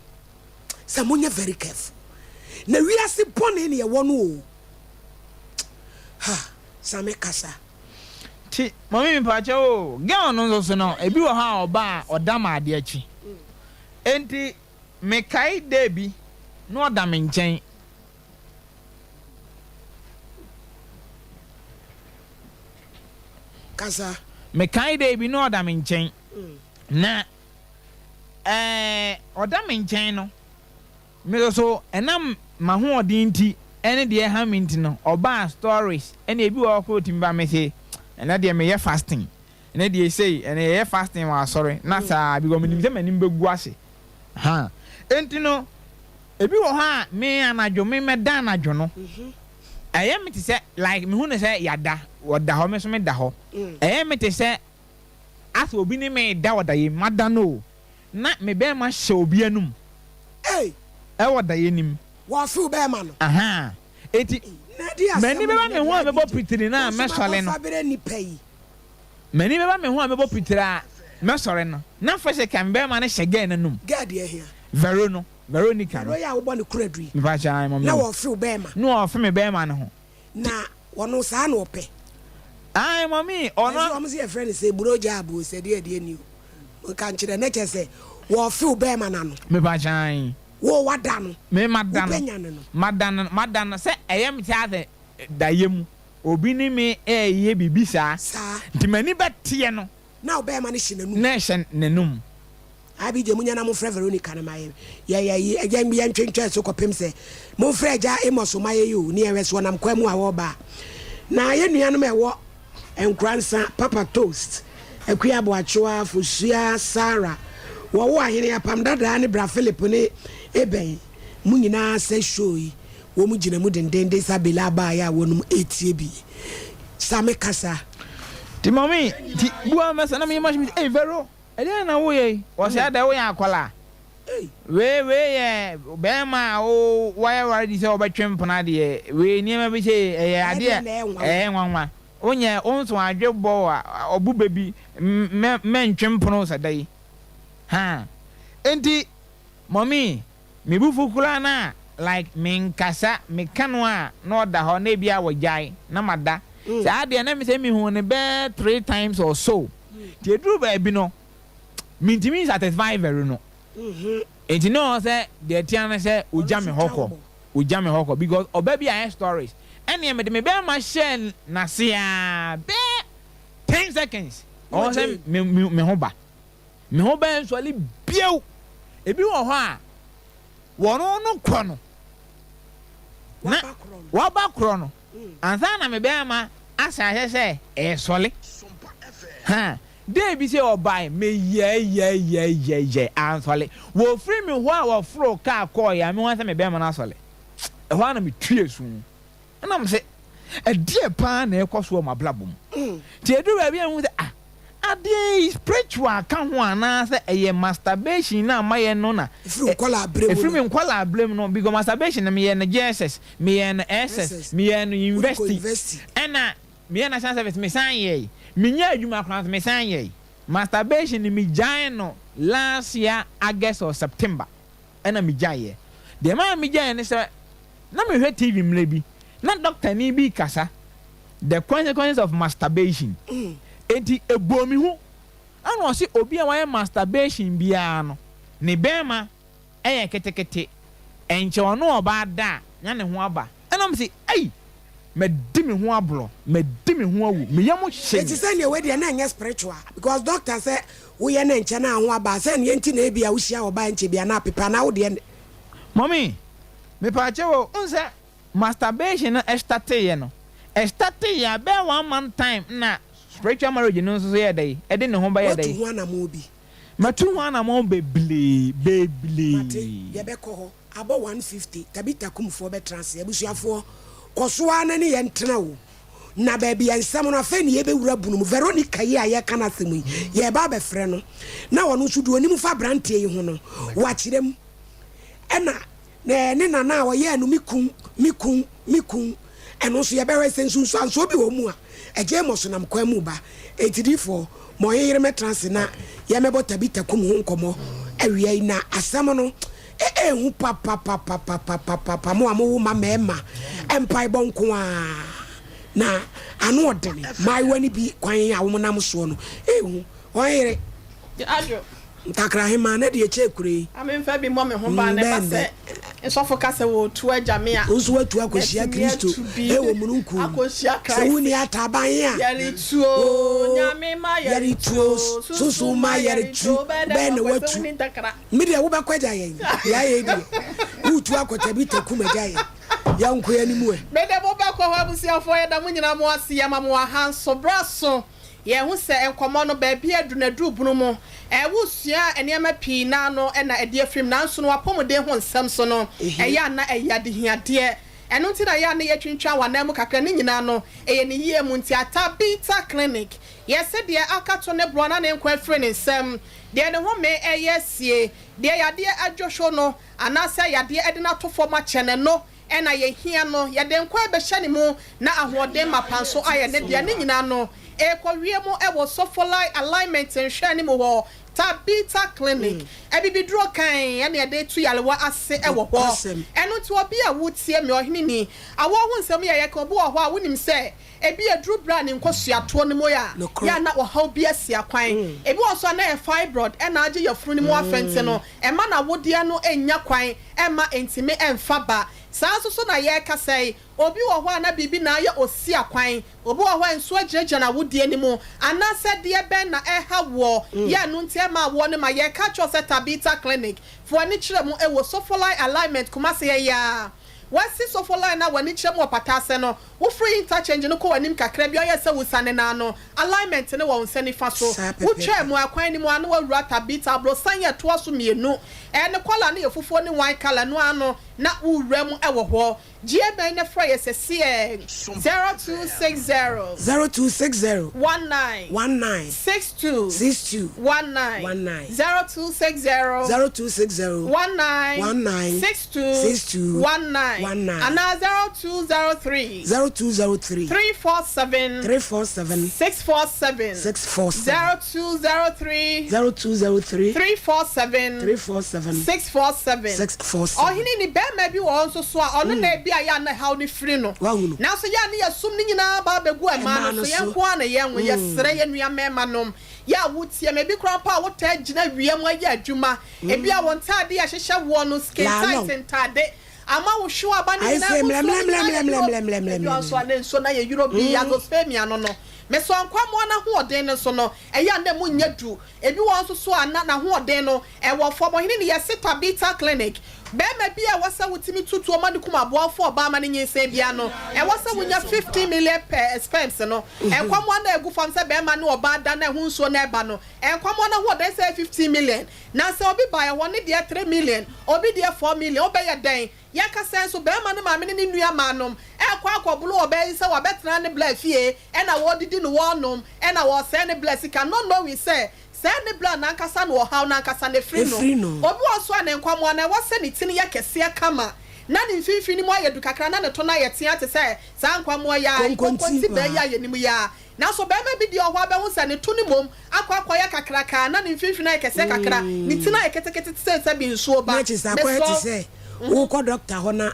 sɛ monyɛ very careful. Na wiase bɔne ne yɛwɔ no o. Ha, Same kasa. Nti mummy mepakyɛw o, girl no nso so no ebi wɔ hɔ a ɔba a ɔda ma adeɛ kye. Enti mekae day bi na ɔda me nkyɛn. Kasa. Mekae day bi na ɔda me nkyɛn. Na ɛɛ ɔda me nkyɛn no. Me nso so, ɛnam m'ahoɔden nti ne deɛ ɛha me nti no, ɔbaa stories ɛna ebi wɔ hɔ koraa ɔtumi ba me se, ɛnɛ deɛ meyɛ fasting, ɛnɛ deɛ sei, ɛnɛ yɛyɛ fasting wɔ asɔre, na saa because menim sɛ m'anim bɛgu ase. Ha, enti no, ebi wɔ hɔ a me anadwo, me mɛda anadwo no, ɛyɛ me te sɛ like mehu no sɛ yɛada, ɔda hɔ, me nso meda hɔ, ɛyɛ me te sɛ asɛ obi ne me reda wɔ dayɛ mu, mada no o. Na me bɛɛma hyɛ obi anum. Ei! Ɛwɔ daeɛ no mu. Wɔfew bɛɛma no. Ahaa. Enti, m'ani bɛba me ho a mɛbɔ pitiri no a mɛsɔre no. M'ani bɛba me ho a mɛbɔ pitiri a mɛsɔre no. Na physical me bɛɛma no hyɛ girl no anum. Girl deɛ hia. Vero no, Veronica no. Vero yi a wobɔ no kura du yi. Mepa kyɛw ae mɔmi. Na wɔfew bɛɛma. Na wɔfe me bɛɛma no ho. Na wɔno saa na ɔpɛ. Ae mɔmi, ɔno. Ɛsɛ wɔn sɛ yɛfrɛ no sɛ buro gya abuo sɛ deɛ deɛ ni o. Nka nkyerɛ na kyerɛ sɛ wɔfew bɛɛma no ano. Mepa kyan. Wo wada no. Me mada no. Wobɛ nyane no. Mada no mada no sɛ ɛyɛ me sɛ asɛ dayɛ mu obi ne me ɛɛyɛ biribi saa. Saa. Nti m'ani bɛ teɛ no. Na wo bɛɛma no hyɛ n'anum. Na ɛhyɛ n'anum. Abi gye munya na monfrɛ Veronica no ma yɛ yɛ yɛ yɛ yɛ ntwentwɛn so kɔpem sɛ monfrɛ agya Amos ma yɛ yi o ne yɛhwɛ so ɔnam kwan mu a wɔreba a. Na yɛ nuanom a ɛwɔ Nkoransa, Papa Toast, Akua Aboakyewa, Fosua, Sarah, Wɔwo Ahene, Apam Dadaa ne Bra Philip ne Eben mo nyinaa sɛ show yi wɔn gyina mu dendenden sɛ Abela abaayɛ a wɔnom ɛretie bi. Same kasa. Nti mummy nti bua mɛsa na meyɛ machine ei Vero ɛdeɛn na woyɛ yi ɔsɛ adɛn woyɛ akwadaa wei wei yɛ bɛɛma a wo wayɛ ready sɛ wɔbɛtwe mpena deɛ wei nneɛma bi sei ɛyɛ adeɛ ɛyɛ nwanwa wonyɛ wo nso adwe bɔ a ɔbo bɛ bi mɛ mɛntwe mpono sɛ da yi haa nti mummy Me bo fu koraa no a like me nkasa me ka no a na ɔda hɔ na ebia wagyae na mada saa deɛ na mesɛ mehu no bɛɛ 3 times or so nti ɛduru baabi no mentumi nsatisfy very no nti na ɔwɔ sɛ deɛ ɛtea no sɛ ɔgya me hɔ kɔ ɔgya me hɔ kɔ because ɔba bi ayɛ stories ɛneɛ mede me bɛɛma hyɛɛ n'ase aa bɛɛ 10 seconds ɔwɔ sɛ me me ho ba. Me ho bɛnsɔre bio. Ebi wɔ hɔ a, wɔn no kɔ no, na wɔaba korɔ no, ansa na me bɛrima asan ahyɛ sɛ ɛresɔre. Ha! Day bi sei ɔbae, meyɛɛyɛɛyɛɛyɛɛ, ansɔle. Wɔfiri me hɔ a wɔforoo kaa kɔɔeɛ a, mehu ara sɛ me bɛrima no asɔle. Ɛhɔ ara na metuee su. Ɛna mese, ɛdeɛ paa na ɛrekɔ so wɔ m'abrabɔ mu? Nti ɛduru baabi a mehu sɛ, ah, adeɛ yi spiritual ka ho anaasɛ ɛyɛ masturbation no a mayɛ no na Ɛfiri nkwadaa berɛ mu ɛfiri no. me nkwadaa berɛ mu no, because masturbation no meyɛɛ no JSS, meyɛɛ no SS, SS, meyɛɛ no wode kɔ university, university. ɛna Meyɛɛ national service mesan yɛe. Menyaa adwuma koraa nso mesan yɛe. Masturbation no megyaee no last year August or September ɛna megyaeɛ. Deɛ ɛmaa megyaeɛ ne sɛ na mehwɛ TV mmerɛ bi na dɔktani bi rekasa the consequences of masturbation enti ɛbɔɔ me hu ɛna ɔse obi a wayɛ masturbation biara no ne bɛɛma yɛ ketekete, ɛnkyɛ ɔne ɔbaa da a na ne ho aba. Ɛna mese, Ei! Madi me ho aborɔ, madi me ho awu, me yam hye Enti me. sɛdeɛ wei deɛ na ɛnyɛ spiritual because doctor sɛ woyɛ no ɛnkyɛ na ho aba a sɛdeɛ nti na ebia wohyia ɔbaa ɛnkyɛ bia na apepa anaa wodeɛ ne. Mummy, mepaakyɛw o, wohu sɛ masturbation no ɛstarteeɛ no, ɛstarteeɛ a bɛyɛ one month time na spiritual marriage no nso so yɛɛ dɛn, ɛde ne ho bɛyɛɛ Woatu dɛn. ho anamɔn bi? Matu ho anamɔn bebree, Mate, bebree. yɛbɛkɔ hɔ. Abɔ 1:50, Tabita Kumfoɔ bɛtena ase. Abusuafoɔ, kɔ so ara na ne yɛn ntena o. Na baabi a nsɛm no, afei na yɛbɛwura bunu mu. Veronica yi a yɛreka n'asɛm yi, yɛreba abɛfrɛ no, na ɔno nso deɛ ɔnim fa aberanteɛ yi ho no, wakyerɛ mu. Ɛna Na ne nana a ɔyɛɛ no me kun, me kun, me kun. Ɛno nso yɛbɛhwɛ sɛ nsunsuansoɔ bi wɔ mu a. Agya Amos nam kwan mu reba. Enti diyifoɔ, ma ɔyere yere mmɛtena ase na yɛmmɛbɔ Tabita kum ho nkɔmmɔ awia yi. Na asɛm no ɛɛhu papapapapapapa. Mo a mowo mma mmarima, mpaebɔ nko ara. Na ano ɔdene. Mmaayewa no bi kwan a wɔnam soɔ no ɛɛhu. Ɔyere. Adwo. Ntakrahemaa na deɛ kyɛɛ kure yi. Na memfa bi mmɔ me ho ban na ɛba sɛ nsɔfo ka sɛ wɔretu agya me a. Wo nso woatu akɔhyia Matumi Kristo atu bi wɔ mununkum mu. akɔhyia Sɛ Christ. wonni ataban a. Yɛretu o, Nyame ma Yɛretu o, Sunsum ma yɛretu, Wobɛyɛ dɛn bɛn na wakɔ sɛ woatu? wonni ntakra? Me deɛ wobɛkɔ agya yɛn, deɛ ayɛ yi deɛ, woretu akɔ Tabita kum agya yɛn. Yɛnkɔ yɛn anim ɛ. Mede mo bɛkɔ hɔ abusuafoɔ yɛda mo nyinaa mo ase yɛma mo aha nso bra so. Yɛahu sɛ nkɔmmɔ no, baabi adu no aduru bunu mu. Wosua nneɛma pii na ano na ɛde afiri mu, nanso no w'apɔmuden ho nsɛm so no, ɛyɛ a na ɛyɛ adehiadeɛ. Ɛno nti na ɛyɛ a na yɛtwintwan w'anan mu kakra. Ne nyinaa no, ɛyɛ ne yie mu nti. Atabita Clinic, yɛse deɛ aka to ne borɔ na ne nkwa afiri ne nsam, deɛ ne home reyɛ asie, deɛ yadeɛ adwohwo no, anaasɛ yadeɛ de no ato fam akyɛ no, ɛno na yɛhia no, yɛde nkwa rebɛhyɛ ne mu na ahoɔden mapa nso ayɛ ne dea. Ne nyinaa no, ɛrekɔwie mu wɔ Sofolai Alignment nhwɛane mu hɔ, Tabitha Clinic. Abibiduro kann na yɛde reto yarewa ase wɔ hɔ. Ɛno nti obi a woretie me, ɔhene ni, awɔ ho nsɛm yi a yɛka, obi wɔ hɔ a wonim sɛ ebi aduru berɛ a ne nkosua toɔ no mu yɛ a, yɛ a na ɔhaw bi asi akwan. Ebi wɔ nso a na ɛyɛ fibroid na agye yafunu no mu afa nti no, ɛmma n'awodeɛ no nnya kwan mma ɛntumi mfa ba. Saa nso so na yɛrekasa yi, obi wɔ hɔ a na biribi na ayɛ ɔsi akwan, obi wɔ hɔ a nsuo agyinagyina n'awodeɛ no mu, anaasɛ deɛ bɛn na ɛreha woɔ, yɛ ɛno nti ɛma awoɔ no ma. Yɛreka akyerɛ wo sɛ Tabitha Clinic, fa w'ani kyerɛ mu wɔ Sofolai Alignment, Kumasi ha yi ara. Woasi Sofolai no a w'ani kyerɛ mu wɔ Pataase no, wofiri interchange no kɔ w'anim kakra bi a ɔyɛ sɛ wosiane no ara no, alignment no wɔ wo nsa nifa so. Saa Wotwaa pɛpɛɛpɛ. mu akwan no mu a na woawura Tabitha aborosan yi a ɛtoa so mmienu. Ɛɛ ne kɔla no yɛ fufuo ne wine colour no ara no na worewura mu wɔ hɔ. Gye bɛn na frɛ yɛ sɛsiɛ, 0260. 0260. 19. 19. 62. 62. 19. 19. 0260. 0260. 19. 19. 62. 62. 19. 19. Anaa 0203. 0203. 347. 347. 647. 647. 0203. 0203. 347. 347. 647. 647. Ɔhene ni barima bi wɔ hɔ nso so a ɔno na ebi a yɛ a na ɛhaw no firi no. Wahu no. Nanso yɛ a ne yɛsom no nyinaa ba abɛgu mmaa Mmaa no no so. Yɛn so. nko ara na yɛnwo. Yɛsrɛ yɛn nua mmarima nom, yɛ a wotie me, ebi koraa mpo a wotaa gyina awia mu ayɛ adwuma, ebi a wo ntaade a ɛhyehyɛ woɔ no, skin Laalɔn. tight ntaade, ama wo hwew aba no Ayɛ nyinaa sɛ gu nsuo no nyinaa ayɛ Europe. Ebi wɔ mlɛmlɛmlɛmlɛmlɛmlɛmlɛm. nso a na nsuo no ayɛ Europe bi, azoospermia no no. Mesɔ nkwammoa no ahoɔden no so no, ɛyɛ a na emu nyɛ du. Ebi wɔ hɔ nso so a na n'ahoɔden no wɔ fam. Ɔhene no yɛ Tabitha Clinic. Barima bi a ɛwɔ sɛ wotumi tu tuo ma no kum aboafoɔ ɔbaa ma no nyinsɛn biara no, ɛwɔ sɛ wonya 15 million per sperms no. Nkwammoa no a ɛgu fam sɛ barima ne ɔbaa da na ɛho nsuo no ɛba no, nkwammoa no ahoɔden sɛ 15 million. Na sɛ obi ba ɛhɔ, ne deɛ 3 million, obi deɛ 4 million, wobɛyɛ dɛn? Yɛka sɛn nso, barima no maame ne ne nuammaanom rekɔ akɔboro ɔbaa yi sɛ wabɛtena ne bla fie ɛna wɔredidi no wɔrenom ɛna wɔresɛe ne bla sika not knowing sɛ Sɛɛ ne bra no ankasa na ɔhaw no ankasa no firi no. Obi wɔ hɔ nso a ne nkwammoa no, ɛwɔ sɛ ne ti no yɛ kɛseɛ kama, na ne mfimfini no mu ayɛ du kakra, na ne to no ayɛ tea te sɛ saa nkwammoa yi ara, konkontibaa yi a yɛnim yi ara. Nanso barima bi deɛ wɔ hɔ a wobɛhu sɛ ne to no mmom akɔ akɔyɛ kakraka, na ne mfimfini ayɛ kɛseɛ kakra, ne ti no ayɛ ketekete te sɛ sɛbi nsuo ba. Na kyerɛ sɛ akɔyɛ te sɛ wokɔ dɔkta hɔ na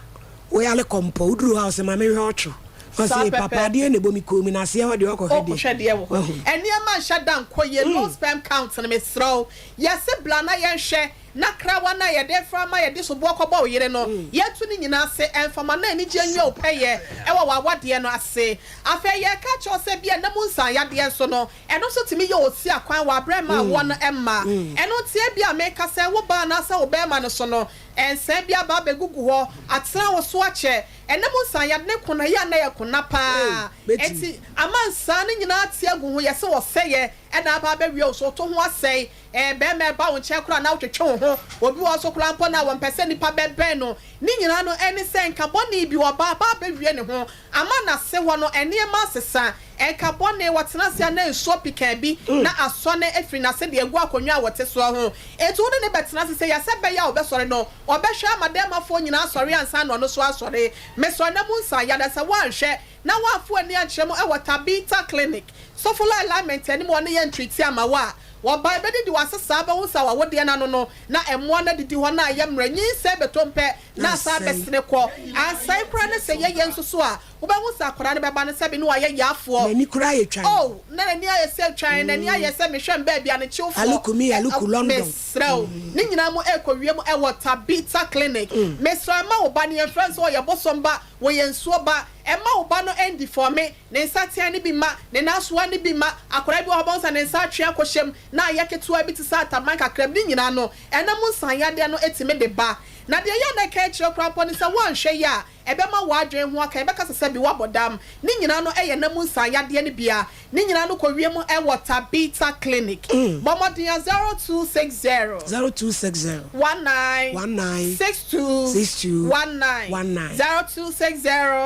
Woyare kɔmpɔ, woduru hɔ a ɔse ma menhwɛ ɔtwo. Ɔse papa adeɛ na ɛbɔ me kɔn mu na aseɛ hɔ deɛ ɔkɔhwɛ deɛ. Ɔkɔhwɛ deɛ wɔ hɔ. Wahu. Nneɛma nhyɛ da nkɔ yie, low sperm count no mesrɛ wo yɛse bra na yɛnhwɛ na krawa no a yɛde fra ma yɛde soboɔ kɔbɔ wo yere no yɛtu ne nyinaa ase ɛmfa ma na anigyeɛ nwie wo pɛyɛ ɛwɔ w'awadeɛ no ase. Afei yɛreka akyerɛ wo sɛ bia nna mu nsan yadeɛ nso no ɛno nso tumi yɛ osi akwan wɔ aberɛ mma awoɔ no mma. Ɛno nti ebia meka sɛ wo baa anaasɛ wo barima no so no Nsa bi aba abɛgugu hɔ, atena wo so akyɛ. Ɛnnɛ mu nsa yɛde ne kona yi a na ɛyɛ kona paa. Enti ama nsa no nyinaa ate agu ho, yɛse wɔsɛeɛ na aba abɛwie wo so, woto ho asɛe. Ɛɛ barima ɛba wo nkyɛn koraa na wotwetwe wo ho. Obi wɔ hɔ nso koraa mpo no a wɔmpɛ sɛ nnipa bɛbɛn no. Ne nyinaa no ɛne sɛ nka bɔne bi ɔba aba abɛwie ne ho. Ama n'ase hɔ no nneɛma asesa. Nka bɔne, wɔtena ase a na nsuo pikaa bi na asɔne afiri n'ase de agu akonnwa a wɔte soɔ ho. Enti wo ne no bɛtena ase sɛ yɛ sɛ ɛbɛyɛ a ɔbɛsɔre no, ɔbɛhwɛ ama dɛɛmafoɔ nyinaa asɔre ansa na ɔno nso asɔre. Mesɔre na mu nsa yada sɛ woanhwɛ na woamfa w'ani ankyerɛ mu wɔ Tabitha Clinic, Sofola Alignment anim hɔ ne yɛ ntreati ama wo a, wɔba ɛbɛdidi w'ase saa bɛhu sɛ w'awodeɛ no ano no na mmoa no adidi hɔ na ayɛ mmerɛ, nyinsɛn bɛtɔ mpɛ na asan abɛsene kɔ. Ansɛe koraa ne sɛ yɛyɛ nso so a, wobɛhu sɛ akwadaa no bɛba no sɛbe na wayɛ yaafoɔ. N'ani koraa ayɛ twan. Oh, na n'ani ayɛ sɛ twan, n'ani ayɛ sɛ mehwɛ mbaabi a ne kyewfoɔ. Aluku mi, aluku London. Mesrɛ wo, ne nyinaa mu ɛrekɔ wiem ɛwɔ Tabitha Clinic. Mesrɛ wo, mma wo ba no, yɛmfrɛ no sɛ ɔyɛ bosom ba, ɔyɛ nsuo ba. Mma wo ba no ɛndifɔme, ne nsateaa no bi mma, ne nansoa no bi mma. Akwadaa bi wɔ hɔ a wobɛhu sɛ ne nsa atwe akɔhyɛ mu, na ayɛ ketewa bi te sɛ ataban kakra bi. Ne nyinaa no, ɛna mu nsanyadeɛ no tumi de ba. Na deɛ ɛyɛ a na ɛka akyire koraa mpo ne sɛ woanhwɛ yie a, ɛbɛma w'adwene ho aka, ɛbɛka sɛ sɛbi woabɔ dam. Ne nyinaa no yɛ nna mu nsan yadeɛ no bi a ne nyinaa no kɔ wiem wɔ Tabitha Clinic. Bɔ mmɔden a 0260. 0260. 19. 19. 62. 62. 19. 19. 0260.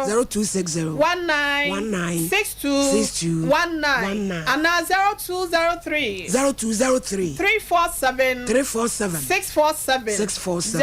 0260. 19. 19. 62. 62. 19. 19. Anaa 0203. 0203. 347. 347. 647. 647.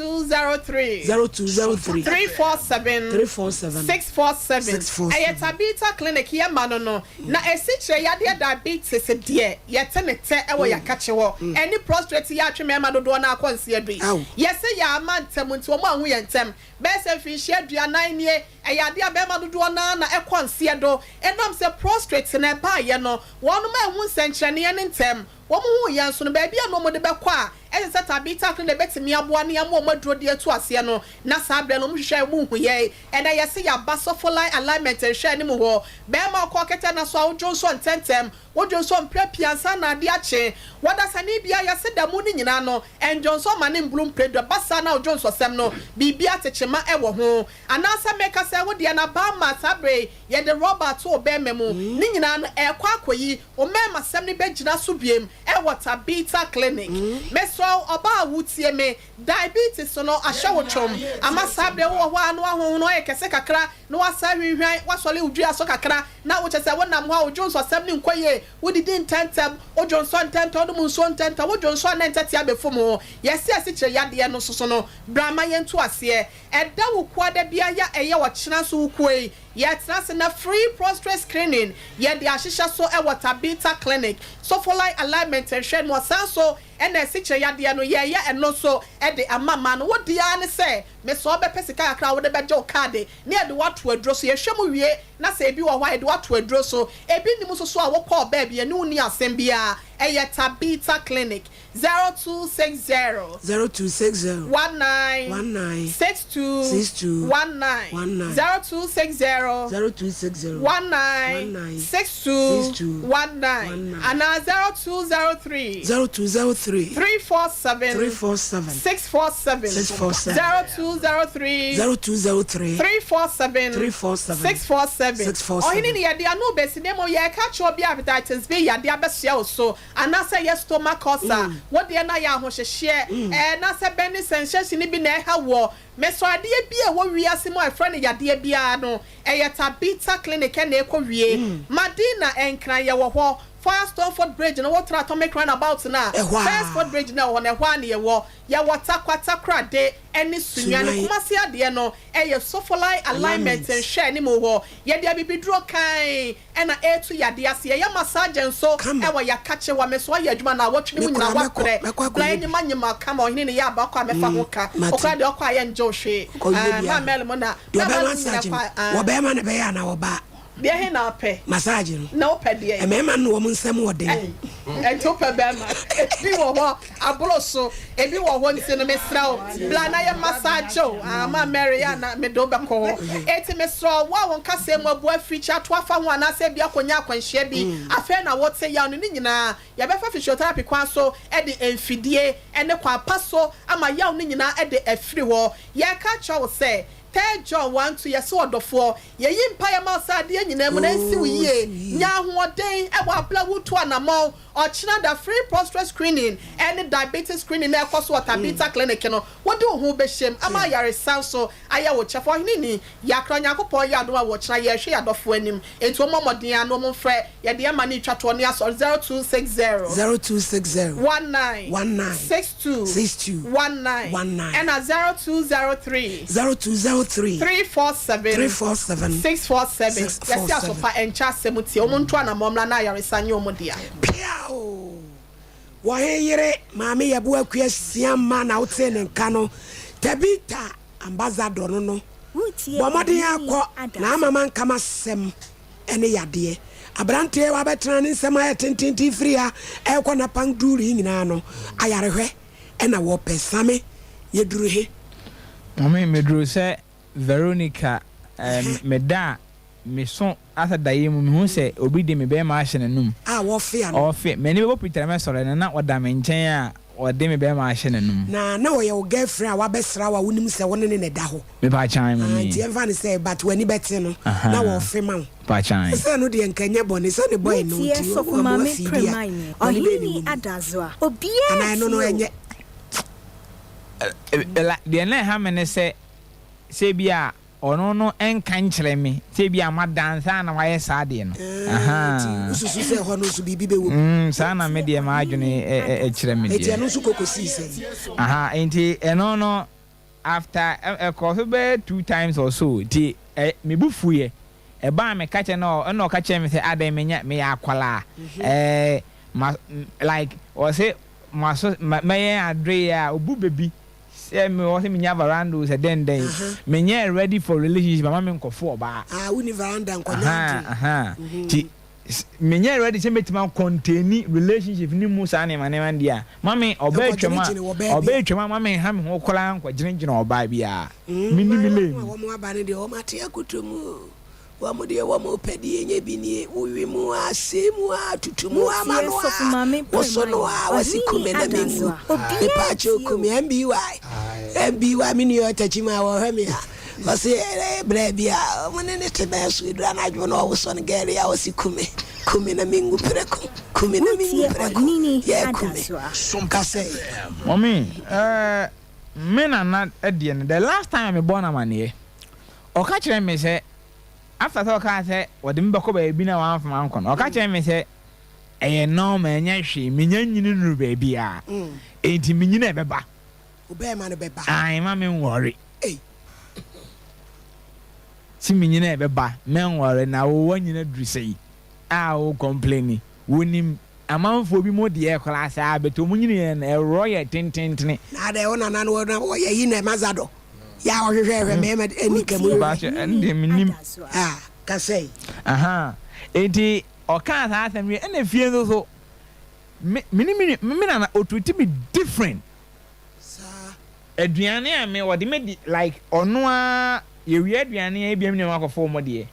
0203. 0203. 347. 347. 647. 647. Ɛyɛ Tabitha Clinic yɛ ma no no. Na esikyire yadeɛ diabetes deɛ yɛte ne tɛ wɔ yɛakakye hɔ. Ɛne prostrate yɛ atwe mmarima dodoɔ no ara kɔ nseɛ du yi. Ao. Yɛse yɛ ama ntɛm nti wɔn anhu yɛn ntɛm. Bɛyɛ sɛ mfinhyia aduanan nie, ɛyɛ adeɛ a barima dodoɔ no ara na ɛkɔ nseɛ do. Ɛnam sɛ prostrate no ɛbaeɛ no, wɔnom anhu nsɛnkyerɛnneɛ no ntɛm. Wɔhuu yɛn nso no, baabi a na wɔde bɛkɔ a ɛsɛ sɛ Tabitha Clinic betumi aboa ne ama wɔn aduro de atu aseɛ no, na saa berɛ no wɔhwehwɛɛ wɔn nhu yɛn. Ɛnnɛ yɛse yɛaba Sɔfo Line Alignment nhwɛanim hɔ. Barima ɔkɔɔ kɛtɛ nna so a wodwonsɔ ntɛmntɛm, wodwonsɔ mprɛ pii ansa na adeɛ akye. Wɔ dasani biara yɛse da mu no nyinaa no, ndwonsɔ mma no mboro mprɛ du. Ɛba saa na wodwonsɔsɛm no, biribi atekyema wɔ ho. Anaasɛ meka sɛ wo deɛ no aba ama saa berɛ yi yɛde rɔba ato wo bɛrima mu. Ne nyinaa no ɛrekɔ akɔyi Wo mmarimasɛm no bɛgyina so biom wɔ Tabitha Clinic. Mesrɛ wo, ɔbaa a wotie me, diabetes no ahyɛ wo twom ama saa berɛ wowɔ hɔ a na w'ahonhono ayɛ kɛse kakra, na woasan ahwinhwan, woasɔre wo dua so kakra, na wokyɛ sɛ wonam hɔ a wo dwonsɔsɛm no nkɔ yie, wodidi ntɛmntɛm, wodwonsɔ ntɛmntɛm, wonom nsuo ntɛmntɛm, wodwonsɔ a na ntɛtea bɛfum wo. Yɛse asikyire yadeɛ no nso so no, bra ma yɛntu aseɛ. Ɛda wo kuada biara a ɛyɛ ɔkyena nso wo kuo yi, Yɛtena ase na free prostrate screening yɛde ahyehyɛ so wɔ Tabitha Clinic, Sofolai Alignment nhwɛ no ɔsan so na asikyire yadeɛ no yɛyɛ ɛno nso de ama mmaa no. Wo deɛ ara ne sɛ mesɛ wobɛpɛ sika kakra a wode bɛgye wo kaade na yɛde wo ato aduro so. Yɛhwɛ mu wie na sɛ ebi wɔ hɔ a yɛde wo ato aduro so. Ebi nni mu nso so a wokɔɔ baabi yɛne wo nni asɛm biara. Ɛyɛ Tabitha Clinic, 0260. 0260. 19. 19. 62. 62. 19. 19. 0260. 0260. 19. 19. 62. 62. 19. 19. Anaa 0203. 0203. 347. 347. 647. 647. 0203. 0203. 347. 347. 647. 647. Ɔhene ne yɛde ano besi na mmom yɛreka akyerɛ obi a hepatitis B yadeɛ abɛsoa wo so anaasɛ ɛyɛ stomach ulcer, wo deɛ no ayɛ ahohyehyeɛ, ɛɛ na sɛ bɛn ne sensation no bi na ɛha woɔ. Mesɔ adeɛ bi a ɛwɔ wiase mu a ɛfrɛ no yadeɛ biara no, ɛyɛ Tabitha Clinic ɛna ɛkɔ wie. Madina, Nkran yɛwɔ hɔ. Firestone foot bridge no wotra Atomic roundabout no a, Ɛhɔ first ara. foot bridge no a ɛwɔ hɔ no, ɛhɔ ara na yɛwɔ. Yɛwɔ Tarkwa, Takoradi ne Sunyani. Sunyani. Kumasi adeɛ no, ɛyɛ Sofolai alignment Alignment. nhwɛanim hɔ. Yɛde abibiduro kann na ɛretu yadeɛ ase. Yɛyɛ massage nso Kama. wɔ Yakakye. Wɔ me so ayɛ adwuma naawɔtwe no Me mu nyinaa koraa mɛkɔ, woabrɛ. mɛkɔ Bra akɔyɛ bi. nyema nyema kama. Ɔhene ne yɛ aba kɔ a mɛfa ho ka. Mate. Wokora deɛ ɔkɔ a yɛngye wo hwee. Kɔyɛ Ah, bi Maa a. Mary mo na. Deɛ Maa ɔbɛyɛ Mary mo nyina massage kɔ no, a, ah. wɔ bɛrima na ɛbɛyɛ anaa ɔbaa? Deɛ he na wopɛ? Massage no. Na wopɛ deɛn? Mmarima no wɔn nsam wɔ den. Ɛnti wopɛ bɛrima? Ebi wɔ hɔ aboro so, ebi wɔ hɔ nti no mesrɛ wo bla na yɛ massage wo. Ah, ma Mary a na mede wo bɛkɔ hɔ. Enti mesrɛ wo, wo a wo nkasɛɛ mu abu afirikyi ato afa ho anaasɛ ebi akɔnya akwanhyia bi, afei na wote yaw no, ne nyinaa yɛbɛfa physiotherapy kwan so de mfidie ne kwan pa so ama yaw no nyinaa de afiri hɔ. Yɛreka akyerɛ wo sɛ Third John 1 2 Yɛse ɔdɔfoɔ, yɛyi mpaeɛ ma wo sɛ adeɛ nyinaa mu no ɛnsi wo yie, nya ahoɔden wɔ aberɛ a woretu anamɔn. Ɔkyena da free prostrate screening ne diabetes screening a ɛkɔ so wɔ Tabitha Clinic no, wode wo ho bɛhyɛm ama ayaresa nso ayɛ wo kyɛfa. Ɔhene ni, Yɛakra Onyankopɔn yɛ adom a wɔ ɔkyena yɛrehwɛ yɛn adɔfoɔ anim, enti wɔmmɔ mmɔden ara na wɔmfrɛ yɛde ɛma ne twa toɔ ne asɔre 0260. 0260. 19. 19. 62. 62. 19. 19. Ɛna 0203. 0203. 347. 347. 647. 647. Yɛse asopa ɛnkyɛ asɛm tie wɔn nto anamɔ mmra na ayaresa nyɛ wɔn dea. Piaw! Wɔhe yere Maame Yɛbo Akua Siamma na wotee ne nka no, Tabitha Ambassador no no. Woretie Bɔ mmɔden ara Ɔhene kɔ na Adasoa. ama manka m'asɛm ne yadeɛ. Aberanteɛ wabɛtena ne nsɛm ayɛ tententen firi ha ɛrekɔ Napang duru yi nyinaa no, ayarehwɛ na wɔpɛ. Same, yɛduru he? Mame meduru sɛ Veronica eh, meda a meso asɛ daeɛ mu mehu sɛ obi de me bɛɛma ahyɛ n'anum. A wɔfe ano. Ɔfe, m'ani bɛbɔ pitara mɛsɔre no na ɔda me nkyɛn a ɔde me bɛɛma ahyɛ n'anum. Na na ɔyɛ wo girlfriend a wabɛsra wo a wonim sɛ wo ne no na ɛda hɔ. Mepakyan Ah, mame. nti yɛmfa no sɛ but w'ani bɛte no na Ahaa, wɔfe ma wo. pakyan. Sɛ ɛno deɛ nka ɛnyɛ bɔne sɛ ne boy no Wotie nti Sɔfo wamu Maame afi bi a Premae ne bɔne bɛn ne Ɔhene wɔ mu. Adazoa. Obiara Anaa ɛno no tie o. ɛnyɛ. Eh, eh, deɛ na ɛha me ne sɛ, sɛ bi a ɔno no nka nkyerɛ me sɛ ebia mada ansa na wayɛ saa adeɛ no. Ahaa, nti wosusu sɛ ɛhɔ no nso biribi bɛwɔ mu? Mm, saa na me deɛ m'adwene kyerɛ me deɛ. Enti ɛno nso kɔ kɔsii sɛn? Aha, nti ɛno no after ɛkɔɔ so bɛyɛ two times or so, nti ɛ, me bo fuiɛ. Ɛbaa meka kyerɛ no, ɛna ɔka kyerɛ me sɛ adɛn menya, meyɛ akwadaa, ɛɛ, ma, like, ɔse maso, mɛyɛ adoeɛ a, obu bɛ bi. Sɛ me wɔ sɛ me nya varanda o sɛ dɛn dɛn me nyɛ ready for relationship ama me nkɔ fo ɔbaa. Ah wo ni varanda nkɔ nya ade. Ahaa ti me nyɛ ready sɛ mɛtumi a containi relationship ne mu saa nneɛma nneɛma no deɛ a ma me ɔbaa atwam a ɔbaa atwam a ma me nha me ho koraa nkɔ gyina gyina ɔbaa biara me ni me lane mu. Wɔn aba no deɛ wɔn ate akoto mu o. Wɔn deɛ wɔn pɛ deɛ nyɛ bi nie, wo we mu a, sei mu a, tutu mu a, ma Wotie no Sɔfo a, Maame woso no Premae, a, wɔsi Ɔhene kume na me nwu. Adazoa. Obiara Mepaakyɛw tie o. kume, MBY, MBY, me nua ɔtakyi mu a wɔhwɛ me a, ɔse ɛɛ brɛ bi a, wɔn ne ne te bɛn so, eduru anadwo na ɔwosɔ no gɛɛre a, ɔsi kume, kume na me nwu prɛko, kume na me nwu Wotie prɛko, Ɔhene yɛ kume. Adazoa. Kasɛe. Mummy, eh, me nana deɛ no, the last time a mebɔɔ no amaneɛ, ɔka kyerɛɛ me sɛ, After sɛ ɔkaa sɛ ɔde me bɛkɔ baabi na wamfa me ankɔ no, ɔka kyerɛɛ me sɛ ɛyɛ normal, ɛnyɛ hwee, menya nyini nnuru baabiara, enti menyini a ɛbɛba. Wo bɛɛma no bɛba. Ae, ma menwɔre. Ei. Se menyini a ɛbɛba, mɛnwɔre, na wo woanyini aduru sɛi a wo complaini, wonim amanfoɔ bi mo deɛ koraa saa, but wɔn nyiniiɛ no ɛworɔ yɛ tententene. Na adɛn wo nana no ɔyɛ yi na ɛma zadɔ. Yɛ a ɔhwehwɛ hwɛ mmarima ani ka mu hwehwɛ. Mpakyɛ ɛno deɛ mennim. Ah, ka sɛi. Ahaa, enti ɔkaa saa asɛm wie, ɛna fie nso so, Me me ne me nua me nana ɔtreat me different. Saa. Aduane a me ɔde me di like ɔno ara yɛwie aduane a ebia me nua akɔfa wɔn deɛ.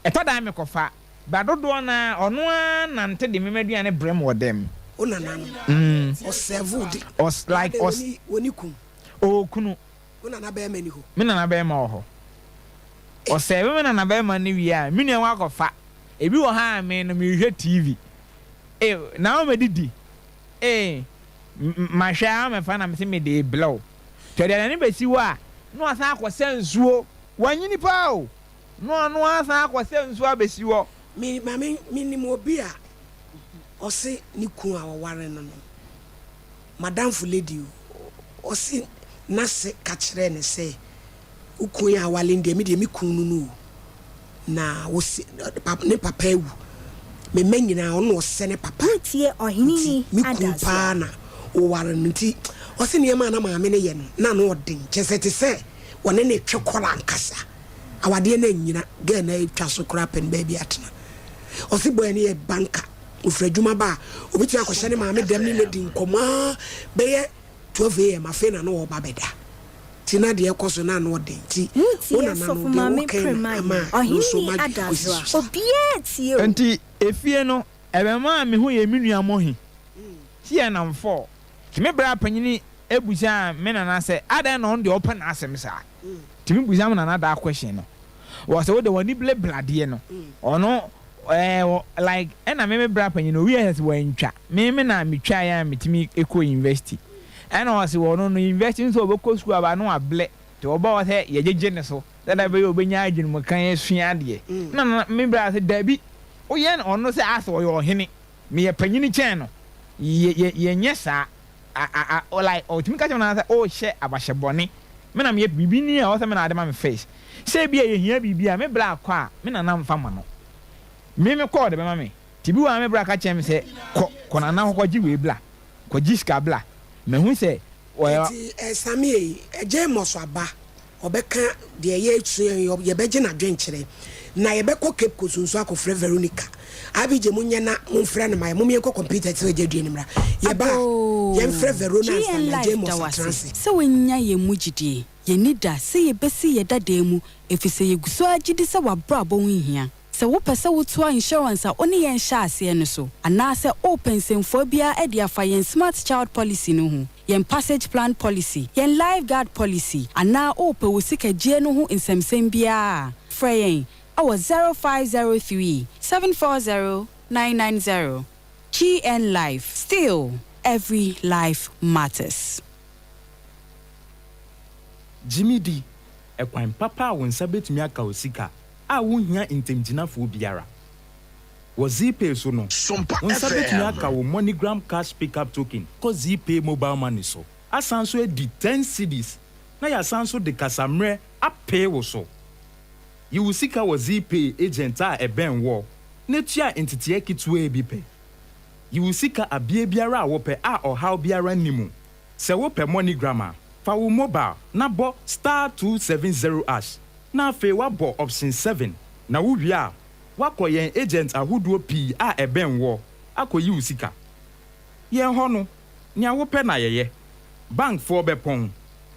Ɛtɔ da a mekɔfa but dodoɔ no ara ɔno ara nante de me m'aduane brɛ me wɔ dɛm. Wo nana no ɔsɛve wo de. Ɔs like Adɛn ɔs. wɔni wɔni kun? Ɔwɔ kunu. Wo nana bɛɛma ni hɔ? Me nana bɛɛma wɔ hɔ. Ɔsɛve me nana bɛɛma no wie a me nua wakɔfa. Ebi wɔ hɔ a me no mehwɛ TV. Eh na wo mɛdidi eh mahwɛ ara mɛfa na mese mede rebrɛ wo. Nti ɔde aduane bɛsi hɔ a na wasan akɔsa nsuo. Wanyini paa o, na ɔno ara san akɔsa nsuo abɛsi hɔ. Me maame menim obi a ɔse ne kunu a ɔware no no madamfo lady o ɔse nase ka kyerɛɛ no sɛ Wo kun yi a awale no deɛ, me deɛ me kun no no o. Na ɔsi, ne papa awu. Me mma nyinaa, ɔno na ɔsɛ ne papa. Wotie ɔhene Nti, ni me kun Adasoa. paa na ɔware no. Nti, ɔse nneɛma a na maame no yɛ no, na ano ɔden. Kyerɛ sɛ, te sɛ ɔne no retwe kɔla ankasa. Awadeɛ no annyina. Girl no atwa so koraa pɛ no baabi atena. Ɔse boy no yɛ banker. Ɔfiri adwuma ba a, ɔbɛtumi akɔhyɛ ne maame dɛm ne no adi nkɔmmɔ ara bɛyɛ 12 AM, afei na na ɔreba abɛda. Nti na deɛ ɛkɔ so no ano ɔden nti wo Wotie nana no Sɔfo deɛ Maame woka yi na Premaye, ama no nso Ɔhene ma adwene akɔsi Adazoa, so saa. obiara tie o. Nti efie no ɛbɛmaa me ho yɛɛ me nua Mohi si yɛ nnamfɔɔ. Nti me bra panyini busaa me nana sɛ adɛn na ɔno deɛ ɔpɛ n'asɛm saa. Nti me busaa me nana that question no. Ɔsɛ wode w'ani blebla adeɛ no ɔno ɛɛ wɔ like ɛna me me bra panyin no owie SS wantwa me me na me twaeɛ a metumi kɔ university ɛna ɔse ɔno no university nso ɔbɛkɔ school aba no wablɛ nti ɔba hɔ sɛ yɛgyegye ne so sɛdeɛ ɛbɛyɛ ɔbɛnya adwene mu kan asua adeɛ ɛna na me bra sɛ dabi woyɛ no ɔno sɛ asɛ ɔyɛ ɔhene meyɛ panyini kyɛn no yɛ yɛ yɛnyɛ saa a a a like ɔtumi ka kyerɛ me nana sɛ ɔrehyɛ abahyɛ bɔne me na meyɛ biribi ni a ɔwɔ sɛ me na ade ma me first sɛ ebia yɛhia biribi a me bra kɔ a me nana mfa ma no me me kɔ ɔde bɛma me nti bi wɔ ha me bra ka kyerɛ me sɛ kɔ kɔ nana hɔ kɔgye wei bla kɔgye sika bla mahu sɛ ɔyɛ. Nti eh Sammy ei, Agya Amos aba Ɔbɛka deɛ yɛresua yi, yɛbɛgye n'adwenkyerɛ. Na yɛbɛkɔ Cape Coast nso akɔfrɛ Veronica. IBJ monyɛ na momfrɛ no ma yɛn. Mom yɛnkɔ computer tiri agya dua no mmra. Yɛba a, Apoo! yɛmfrɛ Verona ansa GN na Life James da wo atena ase ase. sɛ woanya yɛn mu gyidie. Yɛnni da sɛ yɛbɛsi yɛn dadaa mu efisɛ yɛgu so ara gyidi sɛ w'abrabɔ ho hia. Sɛ wopɛ sɛ wotoa insurance a wo ne yɛn hyɛɛ aseɛ no so, anaasɛ worepɛ nsɛmfua biara de afa yɛn Smart Child Policy no ho, yɛn Passage Plan Policy, yɛn Life Guard Policy, anaa worepɛ wo sika gyeɛ no ho nsɛmsɛm biara a, frɛ yɛn wɔ 0503 740 990. GN Life, still every life matters. Gye me di, ɛkwan papa a wo nsa betumi aka wo sika a wunhia ntamgyinafoɔ biara. Wɔ Zeepay so no, wo nsa betumi aka wo MoneyGram Cash Pickup Token kɔ Zeepay Mobile Money so, asan nso adi ten cedis na yɛasan nso de kasammerɛ apee wo so. Yi wo sika wɔ Zeepay agent a ɛbɛn woɔ na tua nteteɛ ketewaa bi pɛ. Yi wo sika abeɛ biara a wopɛ a ɔhaw biara nni mu. Sɛ wopɛ MoneyGram a, fa wo mobile na bɔ star 270 ash na afei woabɔ option 7 na wowie a, woakɔ yɛn agent ahodoɔ pii a ɛbɛn woɔ akɔyi wo sika. Yɛn hɔ no, nea wopɛ na yɛyɛ. Bankfoɔ bɛpɔn,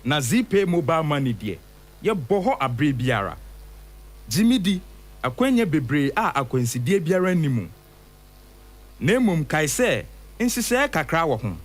na Zeepay mobile money deɛ, yɛbɔ hɔ aberɛ biara. Gye me di, akwannya bebree a akwansideɛ biara nni mu. Na mmom kae sɛ nhyehyɛɛ kakra wɔ ho.